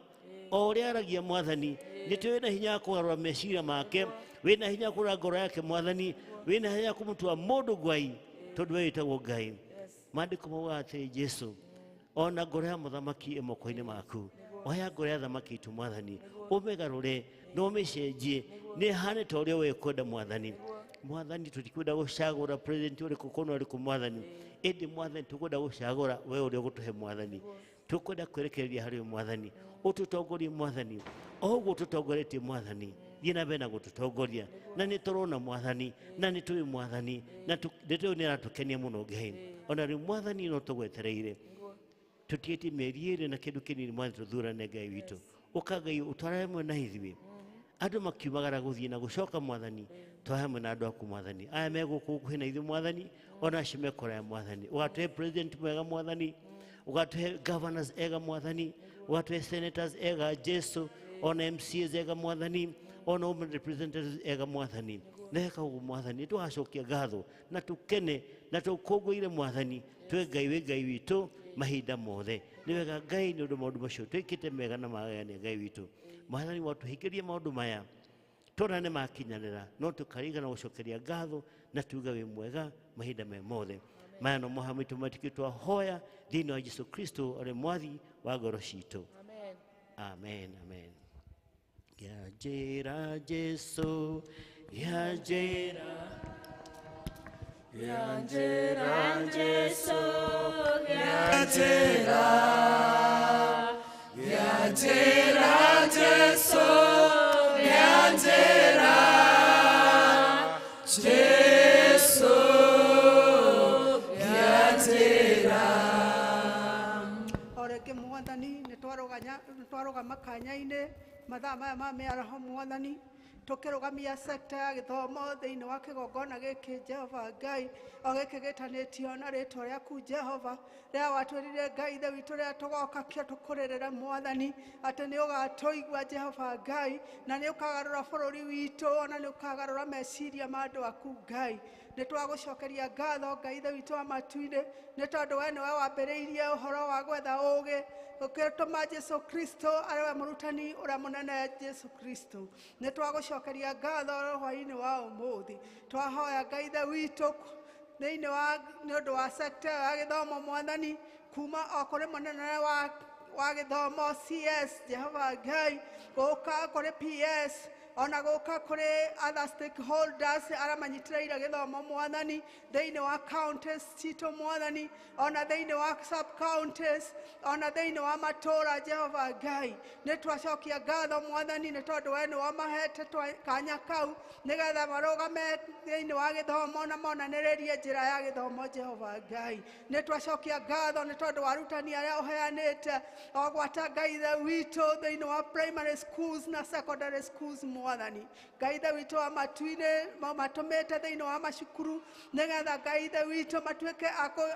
o ũrĩa aragia Mwathani, nĩ tũĩ wĩna hinya wa kũgarũra meciria make, wĩna hinya wa kũgarũra ngoro yake Mwathani, wĩna hinya wa kũmũtua mũndũ ngwai, tondũ we wĩtagwo Ngai. Maandĩko maugaga atĩrĩ, Jesu, ona ngoro ya mũthamaki ĩ moko-inĩ maku. Oya ngoro ya thamaki itũ Mwathani, ũmĩgarũre na ũmĩcenjie nĩ ĩhane ta ũrĩa we ũkwenda Mwathani. Mwathani, tũtikwenda gũcagũra president ũrĩkũ kũna ũrĩkũ Mwathani, ĩndĩ Mwathani tũkwenda gũcagũra we ũrĩa ũgũtũhe Mwathani. Tũkwenda kwĩrekereria harĩ we Mwathani, ũtũtongorie Mwathani, o ũguo ũtũtongoretie Mwathani, thiĩ na mbere na gũtũtongoria. Na nĩ tũrona Mwathani, na nĩ tũĩ Mwathani, na nĩ tũĩ nĩ aratũkenia mũno Ngai. Ona rĩu Mwathani no tũgwetereire, tũtigĩtie mĩeri ĩrĩ na kĩndũ kĩnini Mwathani tũthurane Ngai witũ. Ũka Ngai ũtware hamwe na ithuĩ, andũ makiumagara gũthiĩ na gũcoka Mwathani, tware hamwe na andũ aku Mwathani, aya me gũkũ gũkuhĩ na ithuĩ Mwathani, ona acio me kũraya Mwathani. Ũgatũhe president mwega Mwathani, ũgatũhe governors ega Mwathani, ũgatũhe senators ega Jesu, ona MCAs ega Mwathani, ona women representatives ega Mwathani. Na weka ũguo Mwathani, tũgacokia ngatho na tũkene na tũkũngũire Mwathani, twĩ Ngai wĩ Ngai witũ mahinda mothe. Nĩ wega Ngai nĩ ũndũ maũndũ macio twĩkĩte mega na magegania Ngai witũ. Mwathani watũhingĩrie maũndũ maya, tona nĩ makinyanĩra, no tũkarigana gũcokeria ngatho na tuge wĩ mwega mahinda me mothe. Maya no moha maitũ matikĩ twahoya thĩinĩ wa Jesu Kristo arĩ mwathi wa ngoro citũ. Amen, amen. Yanjĩra Jesu, yanjĩra, yanjĩra Jesu, yanjĩra, yanjĩra Jesu, yanjĩra Jesu, yanjĩra. O rĩngĩ Mwathani, nĩ twarũgama kanya-inĩ mathaa maya ma mĩaraho Mwathani, tũkĩrũgamia sekta ya gĩthomo thĩinĩ wa kĩgongona gĩkĩ Jehova Ngai, o gĩkĩ gĩtanĩtio na rĩtwa rĩaku Jehova, rĩrĩa watwĩrire Ngai Ithe witũ rĩrĩa tũgoka kĩo tũkũrĩrĩre Mwathani, atĩ nĩ ũgatũigua Jehova Ngai, na nĩ ũkagarũra bũrũri witũ, ona nĩ ũkagarũra meciria ma andũ aku Ngai. Nĩ twagũcokeria ngatho Ngai Ithe witũ wa matu-inĩ, nĩ tondũ we nĩwe wambĩrĩirie ũhoro wa gwetha ũũgĩ, ũkĩtũma Jesu Kristo arĩ we mũrutani ũrĩa mũnene Jesu Kristo. Nĩ twagũcokeria ngatho hwaĩ-inĩ wa ũmũthĩ. Twahoya Ngai Ithe witũ thĩinĩ wa nĩ ũndũ wa sekta ya gĩthomo Mwathani, kuma o kũrĩ mũnene wa gĩthomo CS Jehova Ngai, gũka kũrĩ PS, ona gũka kũrĩ other stakeholders arĩa manyitĩrĩire gĩthomo Mwathani, thĩinĩ wa counties citũ Mwathani, ona thĩinĩ wa sub counties, ona thĩinĩ wa matũũra Jehova Ngai. Nĩ twacokia ngatho Mwathani, nĩ tondũ we nĩ wamahete kanya kau nĩgetha marũgame thĩinĩ wa gĩthomo na monanĩrĩrie njĩra ya gĩthomo Jehova Ngai. Nĩ twacokia ngatho nĩ tondũ wa arutani arĩa ũheanĩte o gwata Ngai Ithe witũ thĩinĩ wa primary schools na secondary schools Mwathani. Ngai Ithe witũ wa matu-inĩ matũmĩte thĩinĩ wa macukuru nĩgetha Ngai Ithe witũ matuĩke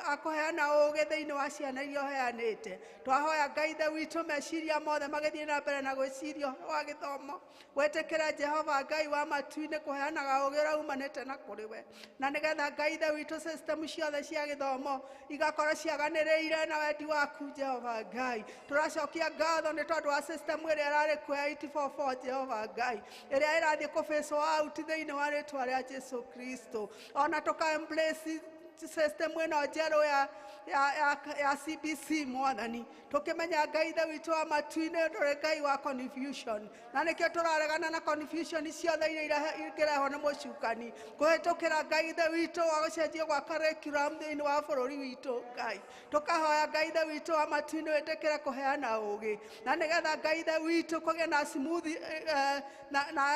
a kũheana ũũgĩ thĩinĩ wa ciana iria ũheanĩte. Twahoya Ngai Ithe witũ meciria mothe magĩthiĩ na mbere na gwĩciria ũhoro wa gĩthomo, gwĩtĩkĩra Jehova Ngai wa matu-inĩ kũheanaga ũũgĩ ũrĩa umanĩte na kũrĩ we, na nĩgetha Ngai Ithe witũ system ciothe cia gĩthomo igakorwo ciaganĩrĩire na wendi waku Jehova Ngai. Tũracokia ngatho nĩ tondũ wa system ĩrĩa ĩrarĩ kuo ya 844 Jehova Ngai, ĩrĩa ĩrathiĩ kũ-phase out thĩinĩ wa rĩtwa rĩa Jesu Kristo. Ona tũka embrace system ĩno njerũ ya CBC Mwathani, tũkĩmenya Ngai Ithe witũ wa matu-inĩ ndũrĩ Ngai wa confusion, na nĩkĩo tũraregana na confusion ciothe iria ingĩrehwo nĩ mũcukani kũhĩtũkĩra Ngai Ithe witũ wa gũcenjio gwa curriculum thĩinĩ wa bũrũri witũ Ngai. Tũkahoya Ngai Ithe witũ wa matu-inĩ wĩtĩkĩre kũheana ũũgĩ, na nĩgetha Ngai Ithe witũ kũgĩe na smooth,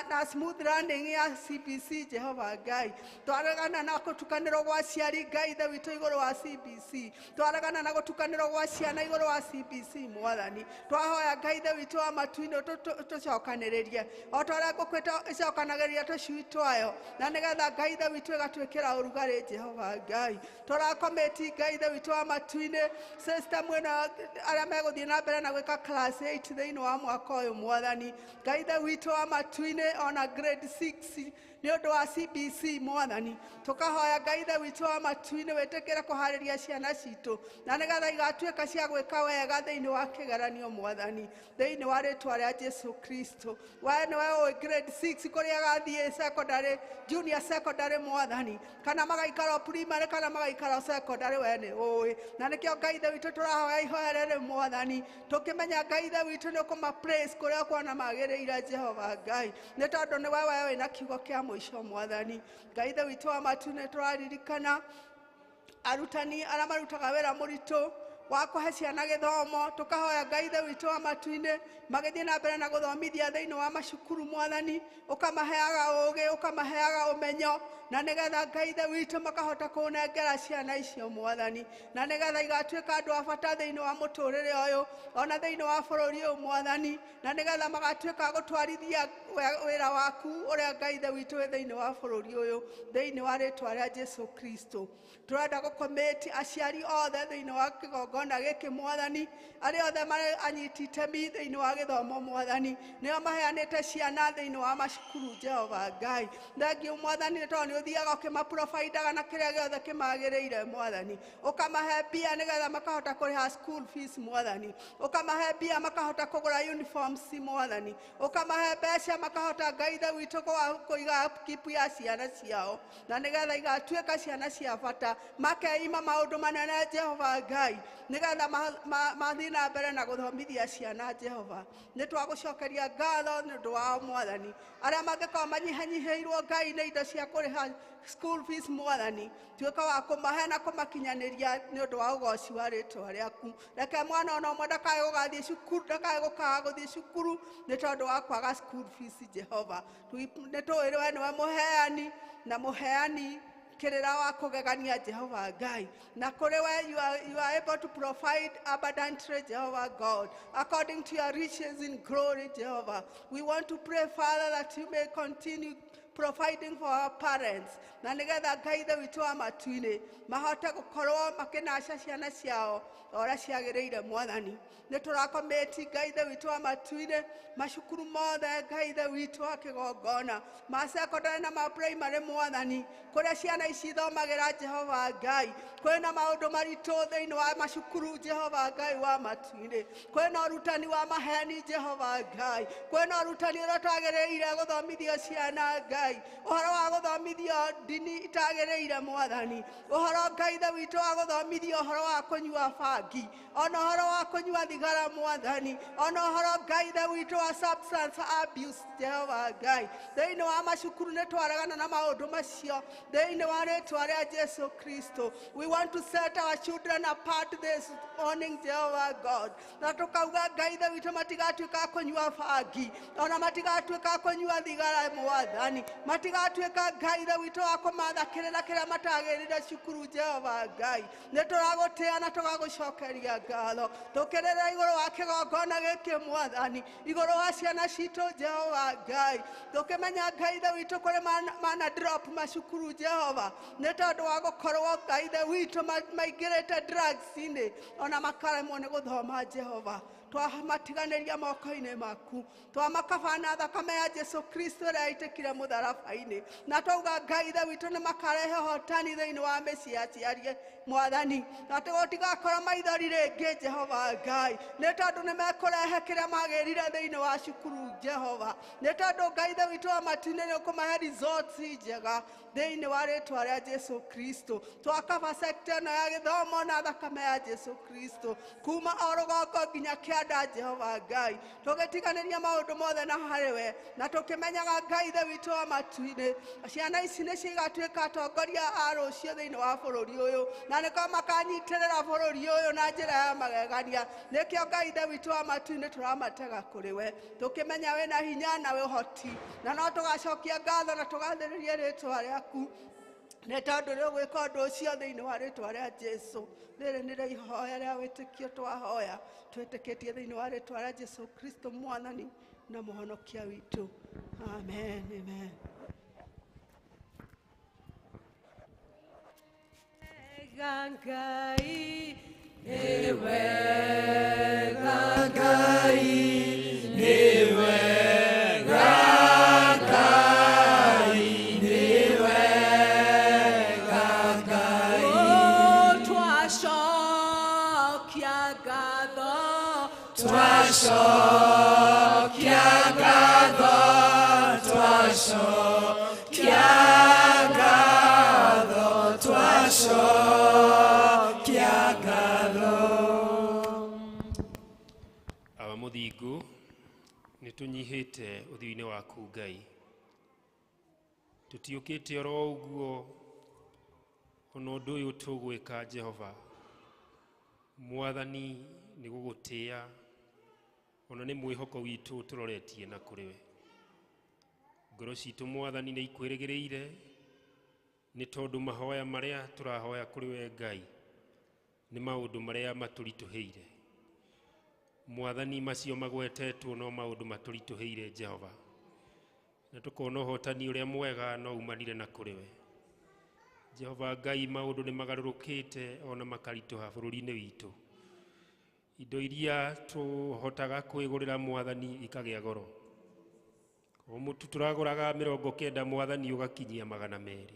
na smooth running ya CBC Jehova Ngai. Twaregana na gũtukanĩrwo gwa aciari Ngai Ithe witũ igũrũ wa CBC. Twaregana na gũtukanĩrwo gwa ciana igũrũ wa CBC mwathani. Twahoya Ngai Ithe witũ wa matu-inĩ tũcokanĩrĩrie o ta ũrĩa ngũkũ ĩcokanagĩrĩria tũcui twayo, na nĩgetha Ngai Ithe witũ ĩgatwĩkĩra ũrugarĩ Jehova Ngai. Tũrakomĩti Ngai Ithe witũ wa matu-inĩ system ĩno arĩa megũthiĩ na mbere na gwĩka class 8 thĩinĩ wa mwaka ũyũ mwathani. Ngai Ithe witũ wa matu-inĩ ona grade 6 nĩ ũndũ wa CBC mwathani. Tũkahoya Ngai Ithe witũ wa matu-inĩ wĩtĩkĩre kũharĩria ciana citũ na nĩgetha igatuĩka cia gwĩka wega thĩinĩ wa kĩgeranio mwathani, thĩinĩ wa rĩtwa rĩa Jesu Kristo. We nĩwe ũĩ grade 6 kũrĩa agathiĩ secondary, junior secondary mwathani, kana magaikara primary kana magaikara secondary, we nĩ ũĩ. Na nĩkĩo Ngai Ithe witũ tũrahoya ihoya rĩrĩ mwathani, tũkĩmenya Ngai Ithe witũ nĩ ũkũma praise kũrĩa ũkuona magĩrĩire Jehova Ngai, nĩ tondũ nĩwe we wĩna kiugo kĩa mũico mwathani. Ngai Ithe witũ wa matu-inĩ tũraririkana arutani arĩa marutaga wĩra mũritũ wa kũhe ciana gĩthomo. Tũkahoya Ngai Ithe witũ wa matu-inĩ magĩthiĩ na mbere na gũthomithia thĩinĩ wa macukuru mwathani, ũkamaheaga ũũgĩ, ũkamaheaga ũmenyo, na nĩgetha Ngai Ithe witũ makahota kũnengera ciana icio mwathani, na nĩgetha igatuĩka andũ a bata thĩinĩ wa mũtũrĩre ũyũ ona thĩinĩ wa bũrũri ũyũ mwathani, na nĩgetha magatuĩka gũtwarithia wĩra waku ũrĩa Ngai Ithe witũ wĩ thĩinĩ wa bũrũri ũyũ, thĩinĩ wa rĩtwa rĩa Jesu Kristo. Tũrenda gũkomĩti aciari othe thĩinĩ wa kĩgongona gĩkĩ mwathani, arĩa othe marĩ anyiti itemi thĩinĩ wa gĩthomo mwathani, nĩo maheanĩte ciana thĩinĩ wa macukuru Jehova Ngai. Thengiũ mwathani nĩ tondũ nĩ ũthiaga ũkĩmaprovidaga na kĩrĩa gĩothe kĩmagĩrĩire mwathani, ũkamahe mbia nĩgetha makahota kũrĩha school fees mwathani, ũkamahe mbia makahota kũgũra uniforms mwathani, ũkamahe mbeca makahota Ngai Ithe witũ kũiga upkeep ya ciana ciao, na nĩgetha igatuĩka ciana cia bata, makeima maũndũ manene Jehova Ngai, nĩgetha mathiĩ na mbere na gũthomithia ciana Jehova. Nĩ twagũcokeria ngatho nĩ ũndũ wao mwathani, arĩa mangĩkorwo manyihanyihĩirwo Ngai nĩ indo cia kũrĩha school fees mwathani, tuĩka wa kũmahe na kũmakinyanĩria nĩ ũndũ wa ũgoci wa rĩtwa rĩaku. Reke mwana ona ũmwe ndakae gũgathiĩ cukuru, ndakae gũkaga gũthiĩ cukuru nĩ tondũ wa kwaga school fees Jehova. Nĩ tũĩ we nĩwe mũheani na mũheani kĩrĩra wa kũgegania Jehova Ngai, na kũrĩ we you are able to provide abundantly Jehovah God according to your riches in glory Jehovah. We want to pray, Father, that you may continue providing for our parents, na nĩgetha Ngai Ithe witũ wa matu-inĩ mahote gũkorwo makĩnaca ciana ciao o ũrĩa ciagĩrĩire mwathani. Nĩ tũrakomĩti Ngai Ithe witũ wa matu-inĩ macukuru mothe Ngai Ithe witũ wa kĩgongona ma secondary na ma primary mwathani, kũrĩa ciana ici ithomagĩra Jehova Ngai. Kwĩna maũndũ maritũ thĩinĩ wa macukuru Jehova Ngai wa matu-inĩ, kwĩna ũrutani wa maheni Jehova Ngai, kwĩna ũrutani ũrĩa twagĩrĩire gũthomithio ciana Ngai, ũhoro wa gũthomithio ndini itagĩrĩire mwathani, ũhoro Ngai Ithe witũ wa gũthomithio ũhoro wa kũnyua bangi, ona ũhoro wa kũnyua thigara mwathani, ona ũhoro Ngai Ithe witũ wa substance abuse Jehova Ngai. Thĩinĩ wa macukuru nĩ twaregana na maũndũ macio thĩinĩ wa rĩtwa rĩa Jesu Kristo. We want to set our children apart this morning Jehovah God, na tũkauga Ngai Ithe witũ matigatuĩka a kũnyua bangi, ona matigatuĩka a kũnyua thigara mwathani, matigatuĩka Ngai Ithe witũ wa kũmatha kĩrĩra kĩrĩa matagĩrĩire cukuru Jehova Ngai. Nĩ tũragũtĩa na tũgagũcokeria ngatho, tũkĩrĩra igũrũ wa kĩgongona gĩkĩ mwathani, igũrũ wa ciana citũ Jehova Ngai, tũkĩmenya Ngai Ithe witũ kũrĩ mana drop macukuru Jehova, nĩ tondũ wa gũkorwo Ngai Ithe witũ maingĩrĩte drugs-inĩ ona makaremwo nĩ gũthoma Jehova. Twamatiganĩria moko-inĩ maku, twamakabana thakame ya Jesu Kristo ĩrĩa yaitĩkire mũtharaba-inĩ, na twauga Ngai Ithe witũ nĩ makarehe ũhotani thĩinĩ wa mĩciĩ ya aciari mwathani, na tũgũtigakorwo maithori rĩngĩ Jehova Ngai, nĩ tondũ nĩ mekũrehe kĩrĩa magĩrire thĩinĩ wa cukuru Jehova, nĩ tondũ Ngai Ithe witũ wa matu-inĩ nĩ ũkũmahe results njega thĩinĩ wa rĩtwa rĩa Jesu Kristo. Twakaba sekta ĩno ya gĩthomo na thakame ya Jesu Kristo kuma o rũgongo nginya kĩanda Jehova Ngai, tũgĩtiganĩria maũndũ mothe na harĩ we, na tũkĩmenyaga Ngai Ithe witũ wa matu-inĩ ciana ici nĩcio igatuĩka atongoria a rũciũ thĩinĩ wa bũrũri ũyũ, na nĩko makanyitĩrĩra bũrũri ũyũ na njĩra ya magegania. Nĩkĩo Ngai Ithe witũ wa matu-inĩ tũramatega kũrĩ we, tũkĩmenya wĩna hinya na wĩ ũhoti, na no tũgacokia ngatho na tũgathĩrĩria rĩtwa rĩaku Nĩ tondũ nĩ ũgwĩka ũndũ ũcio thĩinĩ wa rĩtwa rĩa Jesu. Rĩrĩ nĩrĩo ihoya rĩa wĩtĩkio twahoya twĩtĩkĩtie thĩinĩ wa rĩtwa rĩa Jesu Kristo mwathani na mũhonokia witũ. Amen, amen. Ngai nĩ wega Ngai nĩ wega Ngai nĩ wega Ngai. Twacokia ngatho, twacokia ngatho, twacokia ngatho, twacokia ngatho. Awa mũthingu, nĩ tũnyihĩte ũthiũ-inĩ waku Ngai, tũtiũkĩte oro ũguo ona ũndũ ũyũ tũgwĩka Jehova Mwathani nĩ gũgũtĩa ona nĩ mwĩhoko witũ tũroretie na kũrĩ we. Ngoro citũ Mwathani nĩ ikwĩrĩgĩrĩire nĩ tondũ mahoya marĩa tũrahoya kũrĩ we Ngai nĩ maũndũ marĩa matũritũhĩire. Mwathani macio magwetetwo no maũndũ matũritũhĩire Jehova, na tũkona ũhotani ũrĩa mwega no umanire na kũrĩ we Jehova Ngai. Maũndũ nĩ magarũrũkĩte ona makaritũha bũrũri-inĩ witũ, indo iria tũhotaga kwĩgũrĩra Mwathani ikagĩa goro. O mũtu tũragũraga 90 Mwathani ũgakinyia 200,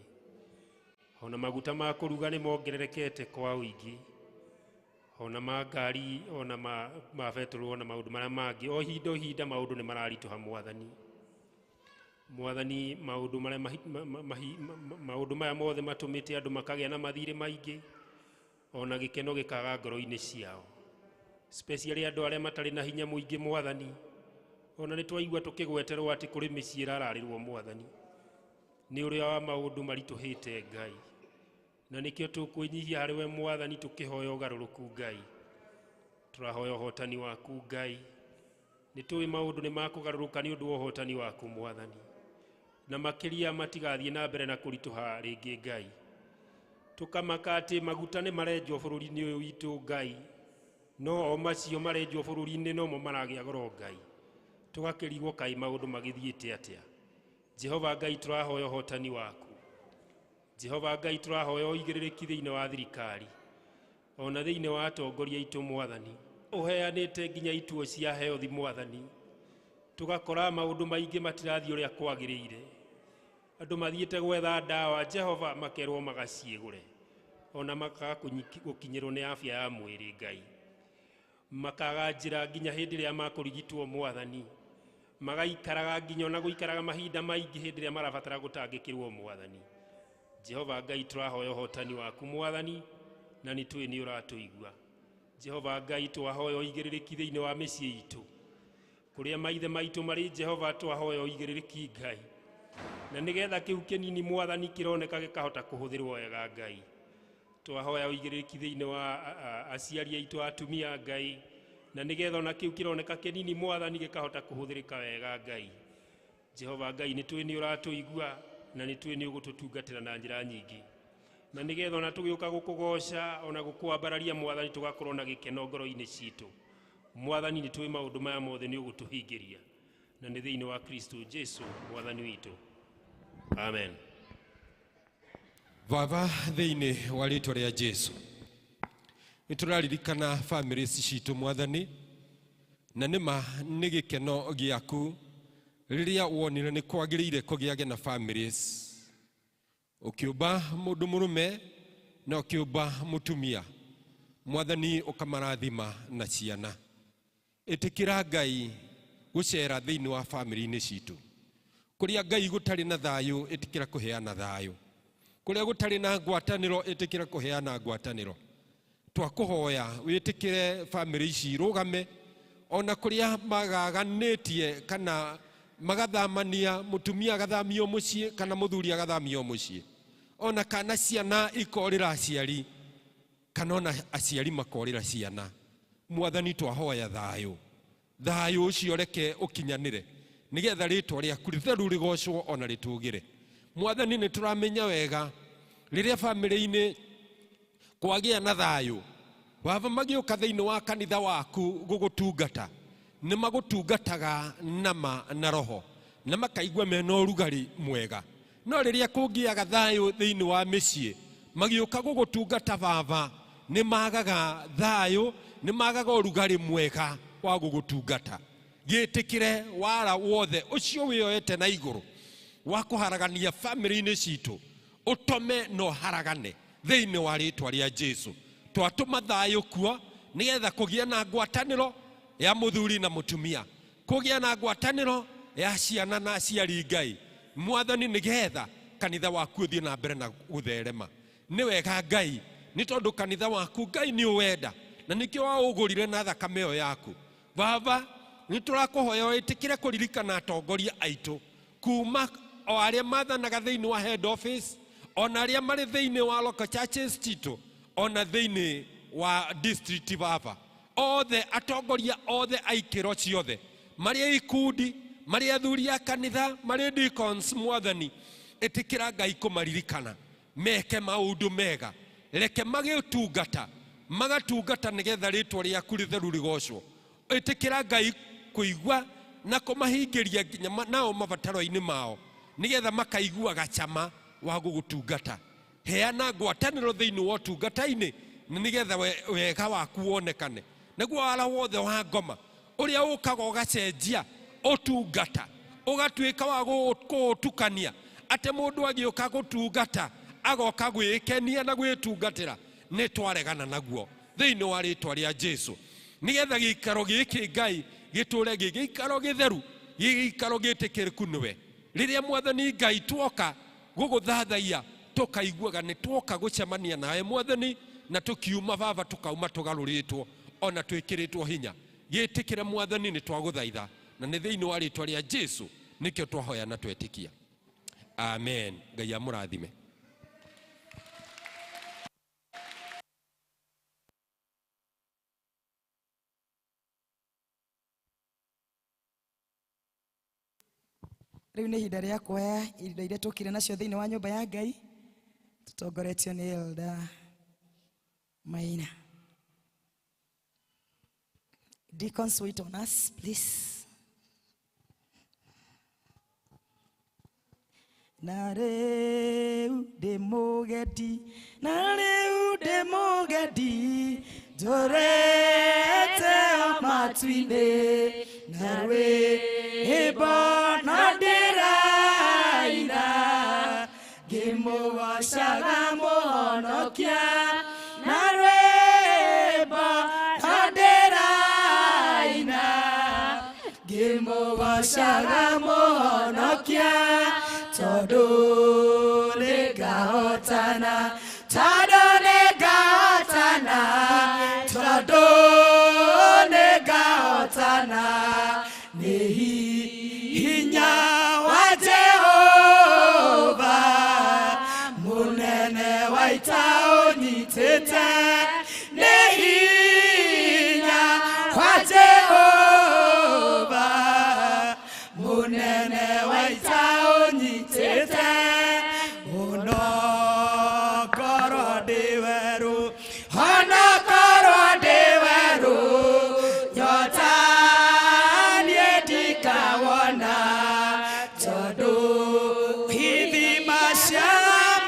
ona maguta ma kũruga nĩ mongererekete kwa ũingĩ, ona ma ngari, ona ma betũrũ, ona maũndũ marĩa mangĩ. O ihinda o ihinda maũndũ nĩ mararitũha Mwathani. Mwathani maũndũ marĩa maũndũ maya mothe matũmĩte andũ makagĩa na mathirĩ maingĩ ona gĩkeno gĩkaga ngoro-inĩ ciao, especially andũ arĩa matarĩ na hinya mũingĩ Mwathani. Ona nĩ twaigua tũkĩgweterwo atĩ kũrĩ mĩciĩ ĩrararĩrwo Mwathani nĩ ũrĩa wa maũndũ maritũhĩte Ngai, na nĩkĩo tũkwĩnyihia harĩ we Mwathani tũkĩhoya ũgarũrũku Ngai. Tũrahoya ũhotani waku Ngai, nĩ tũĩ maũndũ nĩ makũgarũrũka nĩ ũndũ wa ũhotani waku Mwathani, na makĩria matigathiĩ na mbere na kũritũha rĩngĩ Ngai. Tũkamaka atĩ maguta nĩ marenjwo bũrũri-inĩ ũyũ witũ Ngai, no o macio marenjwo bũrũri-inĩ nomo maragĩa goro Ngai. Tũgakĩrigwo kaĩ maũndũ magĩthiĩte atĩa. Jehova Ngai tũrahoya ũhotani waku. Jehova Ngai tũrahoya ũigĩrĩrĩki thĩinĩ wa thirikari ona thĩinĩ wa atongoria aitũ Mwathani. Ũheanĩte nginya ituo cia health Mwathani, tũgakora maũndũ maingĩ matirathiĩ ũrĩa kwagĩrĩire. Andũ mathiĩte gwetha ndawa Jehova makerwo magaciĩgũre, ona makaga gũkinyĩrwo nĩ afya ya mwĩrĩ Ngai. Makaga njĩra nginya hĩndĩ ĩrĩa makũrigitwo Mwathani, magaikaraga nginya ona gũikaraga mahinda maingĩ hĩndĩ ĩrĩa marabatara gũtangĩkĩrwo Mwathani. Jehova Ngai tũrahoya ũhotani waku Mwathani, na nĩ tũĩ nĩ ũratũigua. Jehova Ngai twahoya ũigĩrĩrĩki thĩinĩ wa mĩciĩ itũ, kũrĩa maithe maitũ marĩ Jehova twahoya ũigĩrĩrĩki Ngai, na nĩgetha kĩu kĩnini Mwathani kĩroneka gĩkahota kũhũthĩrwo wega Ngai. Twahoya ũigĩrĩrĩki thĩinĩ wa aciari aitũ atumia Ngai, na nĩgetha ona kĩu kĩroneka kĩnini Mwathani gĩkahota kũhũthĩrĩka wega Ngai. Jehova Ngai nĩ tũĩ nĩ ũratũigua na nĩ tũĩ nĩ ũgũtũtungatĩra na njĩra nyingĩ, na nĩgetha ona tũgĩũka gũkũgoca ona gũkwambararia Mwathani tũgakorwo na gĩkeno ngoro-inĩ citũ Mwathani. Nĩ tũĩ maũndũ maya mothe nĩ ũgũtũhingĩria, na nĩ thĩinĩ wa Kristo Jesu Mwathani witũ, amen. Baba thĩinĩ wa rĩtwa rĩa Jesu nĩ tũraririkana bamĩrĩ ici citũ Mwathani, na nĩma nĩ gĩkeno gĩaku rĩrĩa wonire nĩ kwagĩrĩire kũgĩage na families, ũkĩũmba mũndũ mũrũme na ũkĩũmba mũtumia Mwathani, ũkamarathima na ciana. Ĩtĩkĩra Ngai gũcera thĩinĩ wa bamĩrĩ-inĩ citũ, kũrĩa Ngai gũtarĩ na thayũ ĩtĩkĩra kũheana thayũ, kũrĩa gũtarĩ na ngwatanĩro ĩtĩkĩra kũheana ngwatanĩro. Twakũhoya wĩtĩkĩre bamĩrĩ ici irũgame ona kũrĩa magaganĩtie kana magathamania, mũtumia agathamio mũciĩ kana mũthuri agathamio mũciĩ, ona kana ciana ikorĩra aciari kana ona aciari makorĩra ciana. Mwathani twahoya thayũ, thayũ ũcio reke ũkinyanĩre nĩgetha rĩtwa rĩaku rĩtheru rĩgocwo ona rĩtũgĩre. Mwathani nĩ tũramenya wega Rĩrĩa bamĩrĩ-inĩ kwagĩa na thayũ, baba magĩũka thĩinĩ wa kanitha waku gũgũtungata, nĩ magũtungataga nama na roho na makaigua mena ũrugarĩ mwega. No rĩrĩa kũngĩaga thayũ thĩinĩ wa mĩciĩ, magĩũka gũgũtungata baba, nĩ magaga thayũ, nĩ magaga ũrugarĩ mwega wa gũgũtungata. Gĩtĩkĩre wara wothe ũcio wĩyoete na igũrũ wa kũharagania bamĩrĩ-inĩ citũ, ũtome na ũharagane thĩinĩ wa rĩtwa rĩa Jesu. Twatũma thayũ kuo nĩgetha kũgĩe na ngwatanĩro ya mũthuri na mũtumia, kũgĩa na ngwatanĩro ya ciana na aciari. Ngai Mwathani, nĩgetha kanitha waku ũthiĩ na mbere na gũtherema. Nĩ wega Ngai, nĩ tondũ kanitha waku Ngai nĩ ũwenda na nĩkĩo waũgũrire na thakame ĩyo yaku. Baba, nĩ tũrakũhoya wĩtĩkĩre kũririkana atongoria aitũ, kuma o arĩa mathanaga thĩinĩ wa head office, ona arĩa marĩ thĩinĩ wa local churches citũ, ona thĩinĩ wa district. Baba, othe atongoria othe a ikĩro ciothe, marĩ ikundi, marĩ athuri a kanitha, marĩ deacons, Mwathani ĩtĩkĩra Ngai kũmaririkana meke maũndũ mega. Reke magĩtungata magatungata nĩgetha rĩtwa rĩaku rĩtheru rĩgocwo. Ĩtĩkĩra Ngai kũigua na kũmahingĩria nginya nao mabataro-inĩ mao, nĩgetha makaiguaga cama wa gũgũtungata. Heana ngwatanĩro thĩinĩ wa ũtungata-inĩ, na nĩgetha wega waku wonekane. Naguo wara wothe wa ngoma ũrĩa ũkaga ũgacenjia ũtungata, ũgatuĩka wa kũũtukania, atĩ mũndũ agĩũka gũtungata agoka gwĩkenia na gwĩtungatĩra, nĩ twaregana naguo thĩinĩ wa rĩtwa rĩa Jesu, nĩgetha gĩikaro gĩkĩ Ngai gĩtũre gĩ gĩikaro gĩtheru, gĩikaro gĩtĩkĩrĩku nĩwe. Rĩrĩa Mwathani Ngai tuoka gũgũthathaiya, tũkaiguaga nĩ tuoka gũcemania nawe Mwathani, na tũkiuma baba tũkauma tũgarũrĩtwo ona twĩkĩrĩtwo hinya. Gĩtĩkĩre Mwathani, nĩ twagũthaitha, na nĩ thĩinĩ wa rĩtwa rĩa Jesu nĩkĩo twahoya na twetĩkia, amen. Ngai amũrathime. Rĩu nĩ ihinda rĩa kuoya indo iria tũkire nacio thĩinĩ wa nyũmba ya Ngai, tũtongoretio nĩ Elder Maina. Deacons, wait on us, please. Na rĩu ndĩ mũgendi, na rĩu ndĩ mũgendi, njorete o matu-inĩ, na rwĩmbo no ndĩraina, ngĩmũgocaga Mũhonokia, na rwĩmbo no ndĩraina, ngĩmũgocaga Mũhonokia, tondũ nĩngahotana, tondũ nĩngahotana, tondũ nĩngahotana, nĩ hinya wa Jehova mũnene wa ita ũnyitĩte, nĩ hinya wa Jehova mũnene wa ita ũnyitĩte, onokorwo ndĩ werũ, onokorwo ndĩ werũ, nyota niĩ ndikawona, tondũ ithima cia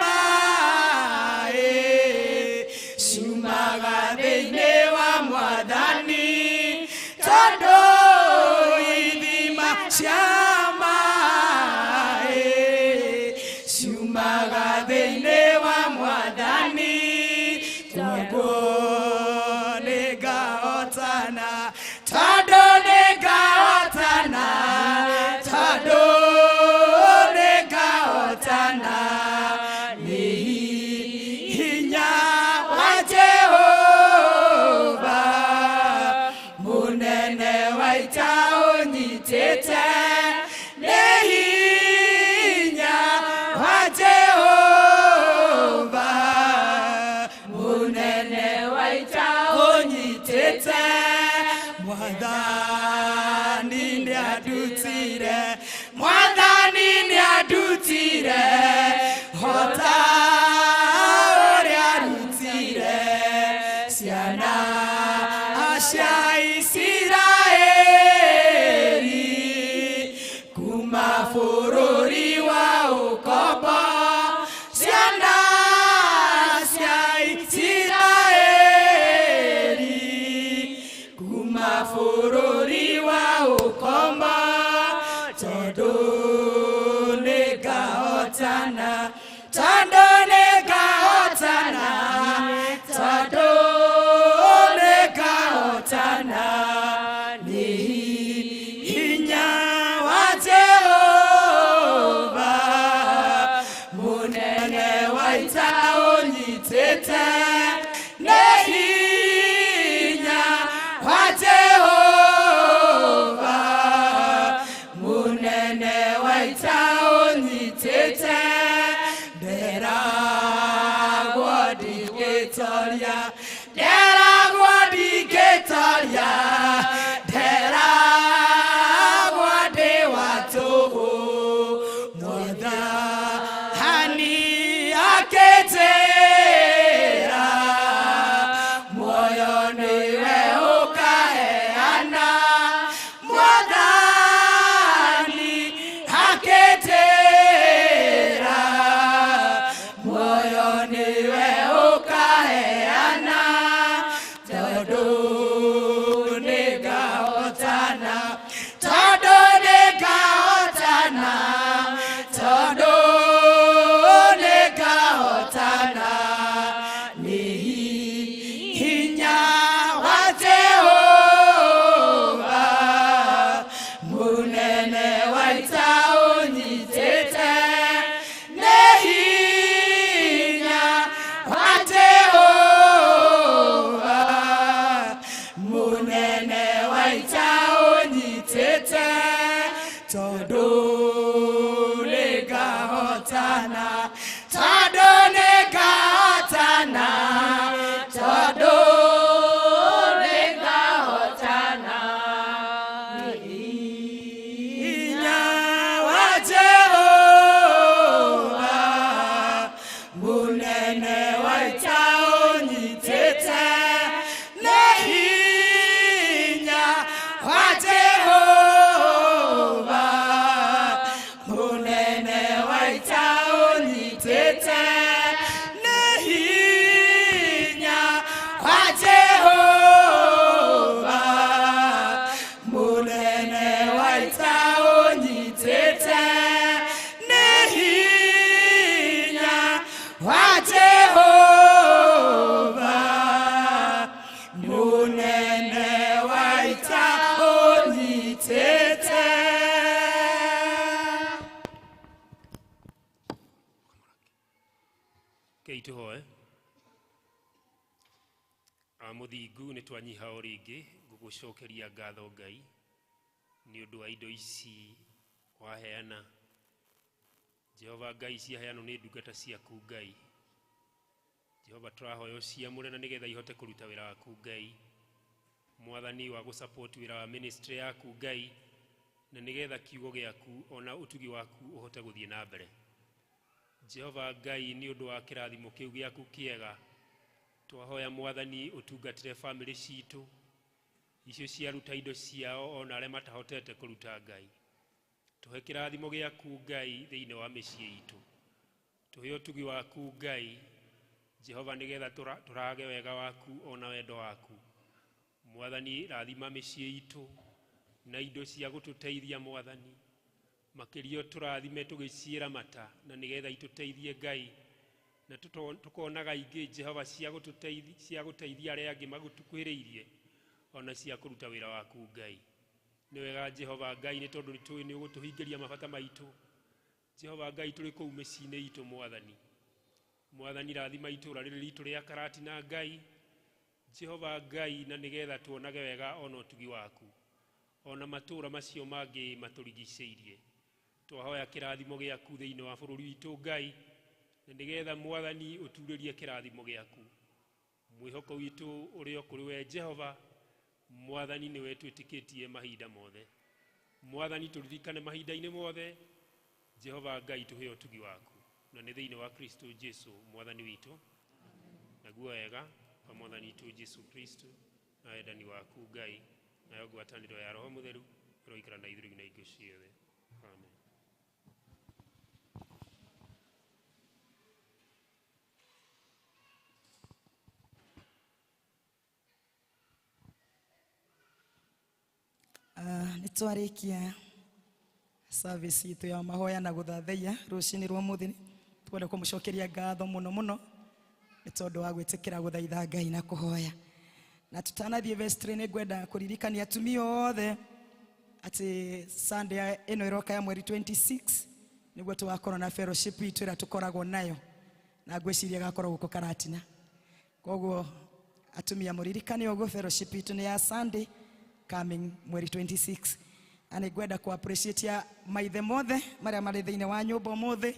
maĩ ciumaga thĩinĩ wa Mwathani, tondũ ithima cia maĩ ciumaga thĩinĩ wa Mwathani, kwoguo nĩngahotana, tondũ nĩngahotana, tondũ nĩngahotana, nĩ hinya wa Jehova mũnene wa ita ũnyitĩte. Tondũ nĩngahotana, tondũ nĩngahotana, tondũ nĩngahotana, nĩ hinya wa Jehova mũnene wa ita ũnyitĩte, nĩ hinya wa Jehova mũnene wa ita ũnyitĩte, nderagwo ndingĩtoria, nderagwo ndingĩtoria, nderagwo ndĩ wa tũhũ, Mwathani akĩnjĩra muoyo nĩwe ũkaheana, Mwathani akĩnjĩra muoyo nĩwe ũkaheana, tondũ nĩngahotana, tondũ nĩngahotana, tondũ nĩngahotana, nĩ hinya wa Jehova mũnene wa ita ũnyitĩte, nĩ hinya wa Jehova mũnene wa ita ũnyitĩte, tondũ nĩngahotana, tondũ nĩngahotana, tondũ nĩngahotana, hinya wa Jehova mũnene wa ita ũnyitĩte, nĩ hinya wa Jehova mũnene wa ita ũnyitĩte, nĩ hinya wa Jehova mũnene wa ita ũnyitĩte, nĩ hinya wa Jehova mũnene wa ita ũnyitĩte. Kei tũhoe. Mũthingu nĩ twanyiha o rĩngĩ ngũgũcokeria ngatho Ngai nĩ ũndũ wa indo ici waheana. Jehova Ngai, ciaheanwo nĩ ndungata ciaku Ngai. Jehova, tũrahoya ũciamũre na nĩgetha ihote kũruta wĩra waku Ngai, Mwathani wa gũsupport wĩra wa ministry yaku Ngai, na nĩgetha kiugo gĩaku ona ũtugi waku ũhote gũthiĩ na mbere. Jehova Ngai, nĩ ũndũ wa kĩrathimo kĩu gĩaku kĩega, twahoya Mwathani ũtungatĩre bamĩrĩ citũ icio ciaruta indo ciao ona arĩa matahotete kũruta Ngai. Tũhe kĩrathimo gĩaku Ngai thĩinĩ wa mĩciĩ itũ, tũhe ũtugi waku Ngai Jehova, nĩgetha tũrage wega waku ona wendo waku. Mwathani, rathima mĩciĩ itũ na indo cia gũtũteithia Mwathani, makĩria tũrathime tũgĩciĩramata na nĩgetha itũteithie Ngai, na tũkonaga ingĩ Jehova cia gũtũteithia, cia gũteithia arĩa angĩ magũtukuhĩrĩirie ona cia kũruta wĩra waku Ngai. Nĩ wega Jehova Ngai, nĩ tondũ nĩ tũĩ nĩ ũgũtũhingĩria mabata maitũ Jehova Ngai tũrĩ kũu mĩciĩ-inĩ itũ Mwathani. Mwathani, rathima itũũra rĩrĩ ritũ rĩa Karatina Ngai, Jehova Ngai, na nĩgetha tuonage wega ona ũtugi waku ona matũũra macio mangĩ matũrigicĩirie. Twahoya kĩrathimo gĩaku thĩinĩ wa bũrũri witũ Ngai, na nĩgetha Mwathani ũturĩrie kĩrathimo gĩaku. Mwĩhoko witũ ũrĩ o kũrĩ we Jehova Mwathani, nĩwe twĩtĩkĩtie mahinda mothe. Mwathani, tũririkane mahinda-inĩ mothe Jehova Ngai, tũhe ũtugi waku, na nĩ thĩinĩ wa Kristo Jesu Mwathani witũ. Naguo wega wa Mwathani witũ Jesu Kristo na wendani waku Ngai nayo ngwatanĩro ya Roho Mũtheru ĩroikara na ithuĩ rĩu na hingo ciothe. Amen. Nĩ twarĩkia Service itũ ya mahoya na gũthathaiya rũcinĩ rwa mũthĩ. Twenda kũmũcokeria ngatho mũno mũno nĩ tondũ wa gwĩtĩkĩra gũthaitha Ngai na kũhoya. Na tutanathiĩ vestry nĩ ngwenda kũririkania atumia othe atĩ Sunday ĩno ĩroka ya mweri 26 nĩguo tũgakorwo na fellowship itũ ĩrĩa tũkoragwo nayo, na ngwĩciria ĩgakorwo gũkũ Karatina. Koguo atumia mũririkane ũguo, fellowship itũ nĩ ya Sunday coming mweri 26. Na nĩ ngwenda ku appreciate ya maithe mothe marĩa marĩ thĩinĩ wa nyũmba ũmũthĩ.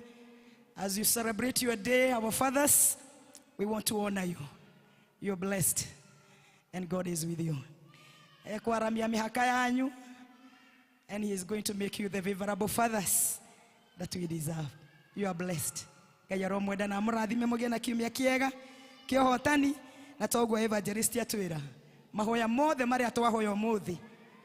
As you celebrate your day, our fathers, we want to honor you. You're blessed and God is with you. Ekwaramia mĩhaka yanyu, and he is going to make you the favorable fathers that we deserve. You are blessed. Ngai aromwenda na amũrathime mũgĩe na kiumia kĩega kĩa ũhotani. Na toguo evangelist atwĩra, mahoya mothe marĩa twahoya ũmũthĩ,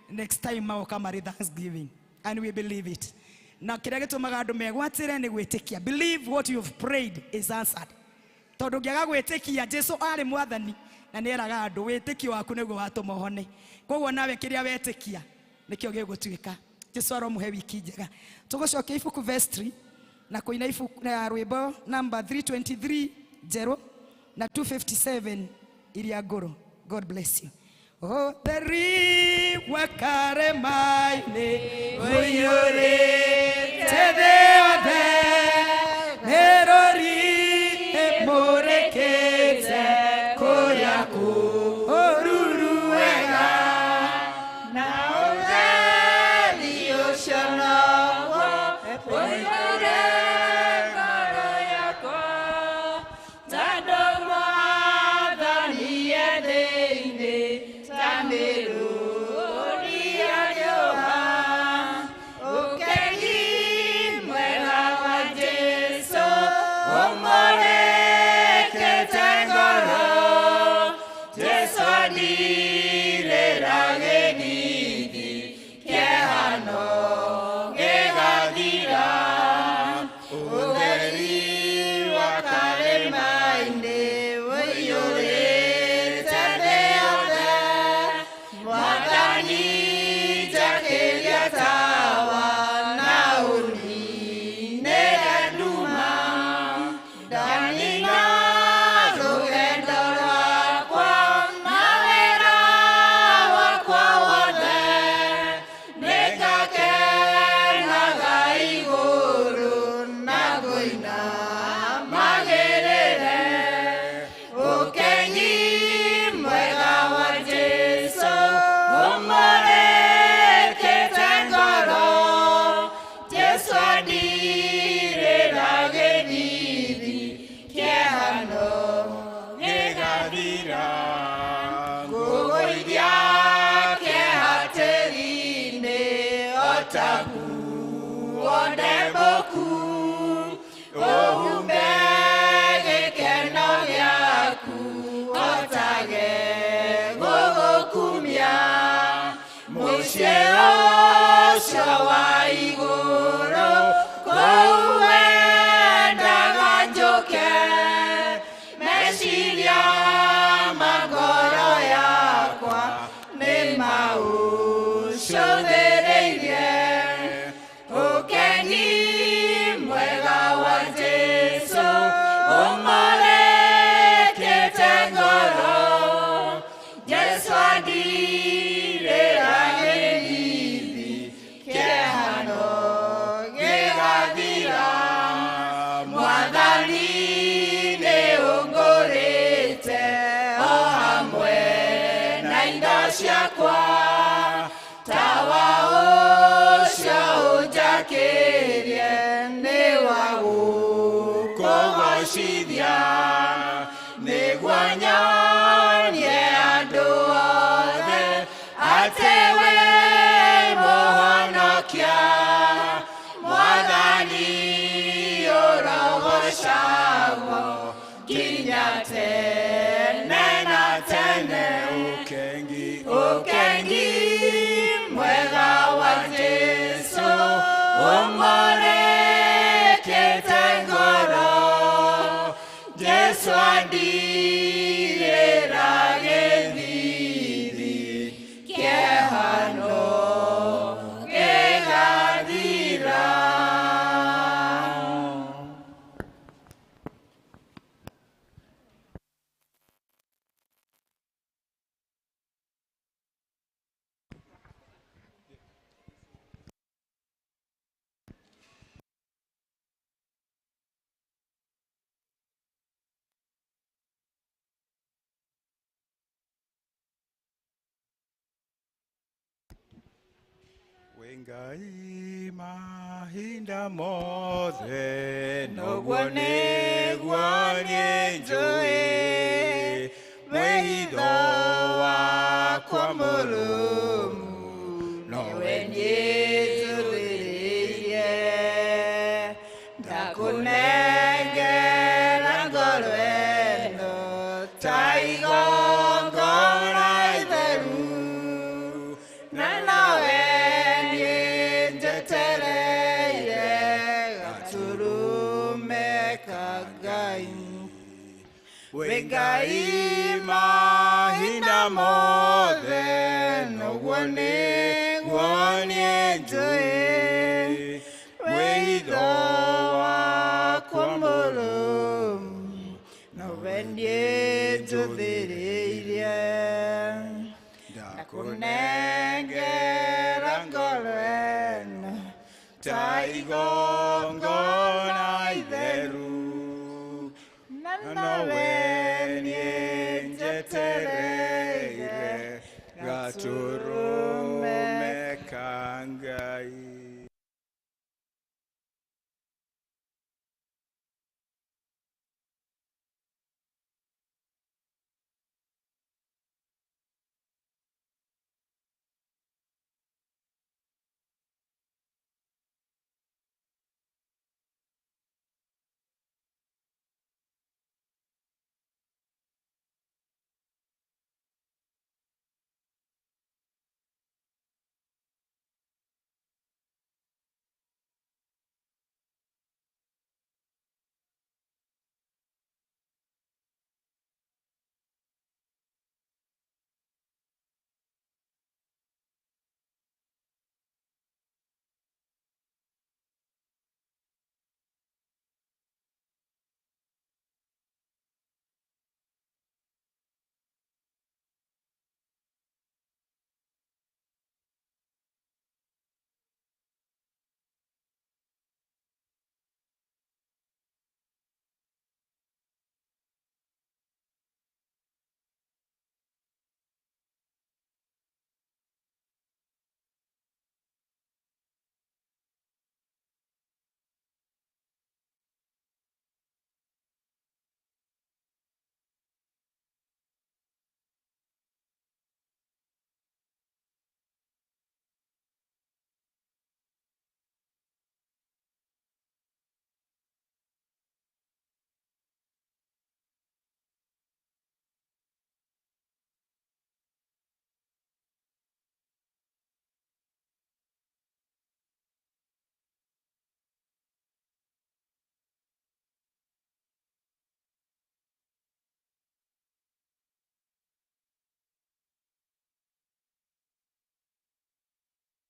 next time magoka marĩ thanksgiving, and we believe it. Na kĩrĩa gĩtũmaga andũ megwatĩre nĩ gwĩtĩkia. Believe what you've prayed is answered. Tondũ ũngĩaga gwĩtĩkia, Jesu arĩ mwathani na nĩeraga andũ wĩtĩkio waku nĩguo watũma ũhone. Koguo nawe kĩrĩa wetĩkia nĩkĩo gĩgũtuĩka. Jesu aromũhe wiki njega. Tũgũcokia ibuku vestry na kũina ibuku na rwĩmbo number 323 njerũ na 257 iria ngũrũ. God bless you. Ũtheri wa karema-inĩ ũiyũrĩte thĩ yothe, nĩ rũri ĩmũrĩkĩte kũrĩa kũruru wega. Na ũtheri ũcio noguo ũiyũre ngoro yakwa, tondũ Mwathani e thĩinĩ ta mĩrũri ya riũa. Ũkengi mwega wa Jesũ ũmũrĩkĩte ngoro, Jesũ andirĩra gĩthithi kĩehano gĩgathira. Ũtheri wa karĩma-inĩ ũiyũrĩte thĩ yothe, Mwathani njakĩria tawa na ũninĩre nduma. Ndanina rũgendo rwakwa na wĩra wakwa wothe, nĩngakenaga igũrũ na ngũina magĩrĩre. Ũkengi mwega wa Jesũ ũmũrĩkĩte ngoro, Jesũ andirĩra gĩthithi kĩehano gĩgathira. Ngũgũithia kĩeha tĩri-inĩ o ta nguo ndembũku, ũhumbe gĩkeno gĩaku hotage gũgũkumia. Mũciĩ ũcio wa igũrũ kũu wendaga njũke, meciria ma ngoro yakwa nĩ maũcũthĩrĩirie. Ũkengi mwega wa Jesũ ũmũrĩkĩte ngoro, Jesũ andirĩra gĩthithi kĩehano gĩgathira. Mwathani nĩ ũngũrĩte o hamwe na indo ciakwa, tawa ũcio ũnjakĩrie nĩ wa gũkũgocithia, nĩguo nyonie andũ othe atĩ wĩ mũhonokia. Mwathani ũrogocagwo nginya tene na tene. Ũkengi, Ũkengi mwega wa Jesũ ũmũrĩkĩte ngoro, Jesũ andirĩra gĩthithi kĩehano gĩgathira. Wĩ Ngai mahinda mothe noguo nĩguo niĩ njũĩ mwĩhitho wakwa mũrũmu nowe niĩ njũthĩrĩirie ndakũnengera ngoro ĩno ta igongona itheru na nowe niĩ njetereire gatũrũme ka Ngai. Wĩ Ngai mahinda mothe noguo nĩguo niĩ njũĩ mwĩhitho wakwa mũrũmu nowe niĩ njũthĩrĩirie ndakũnengera ngoro ĩno ta igongona itheru na nowe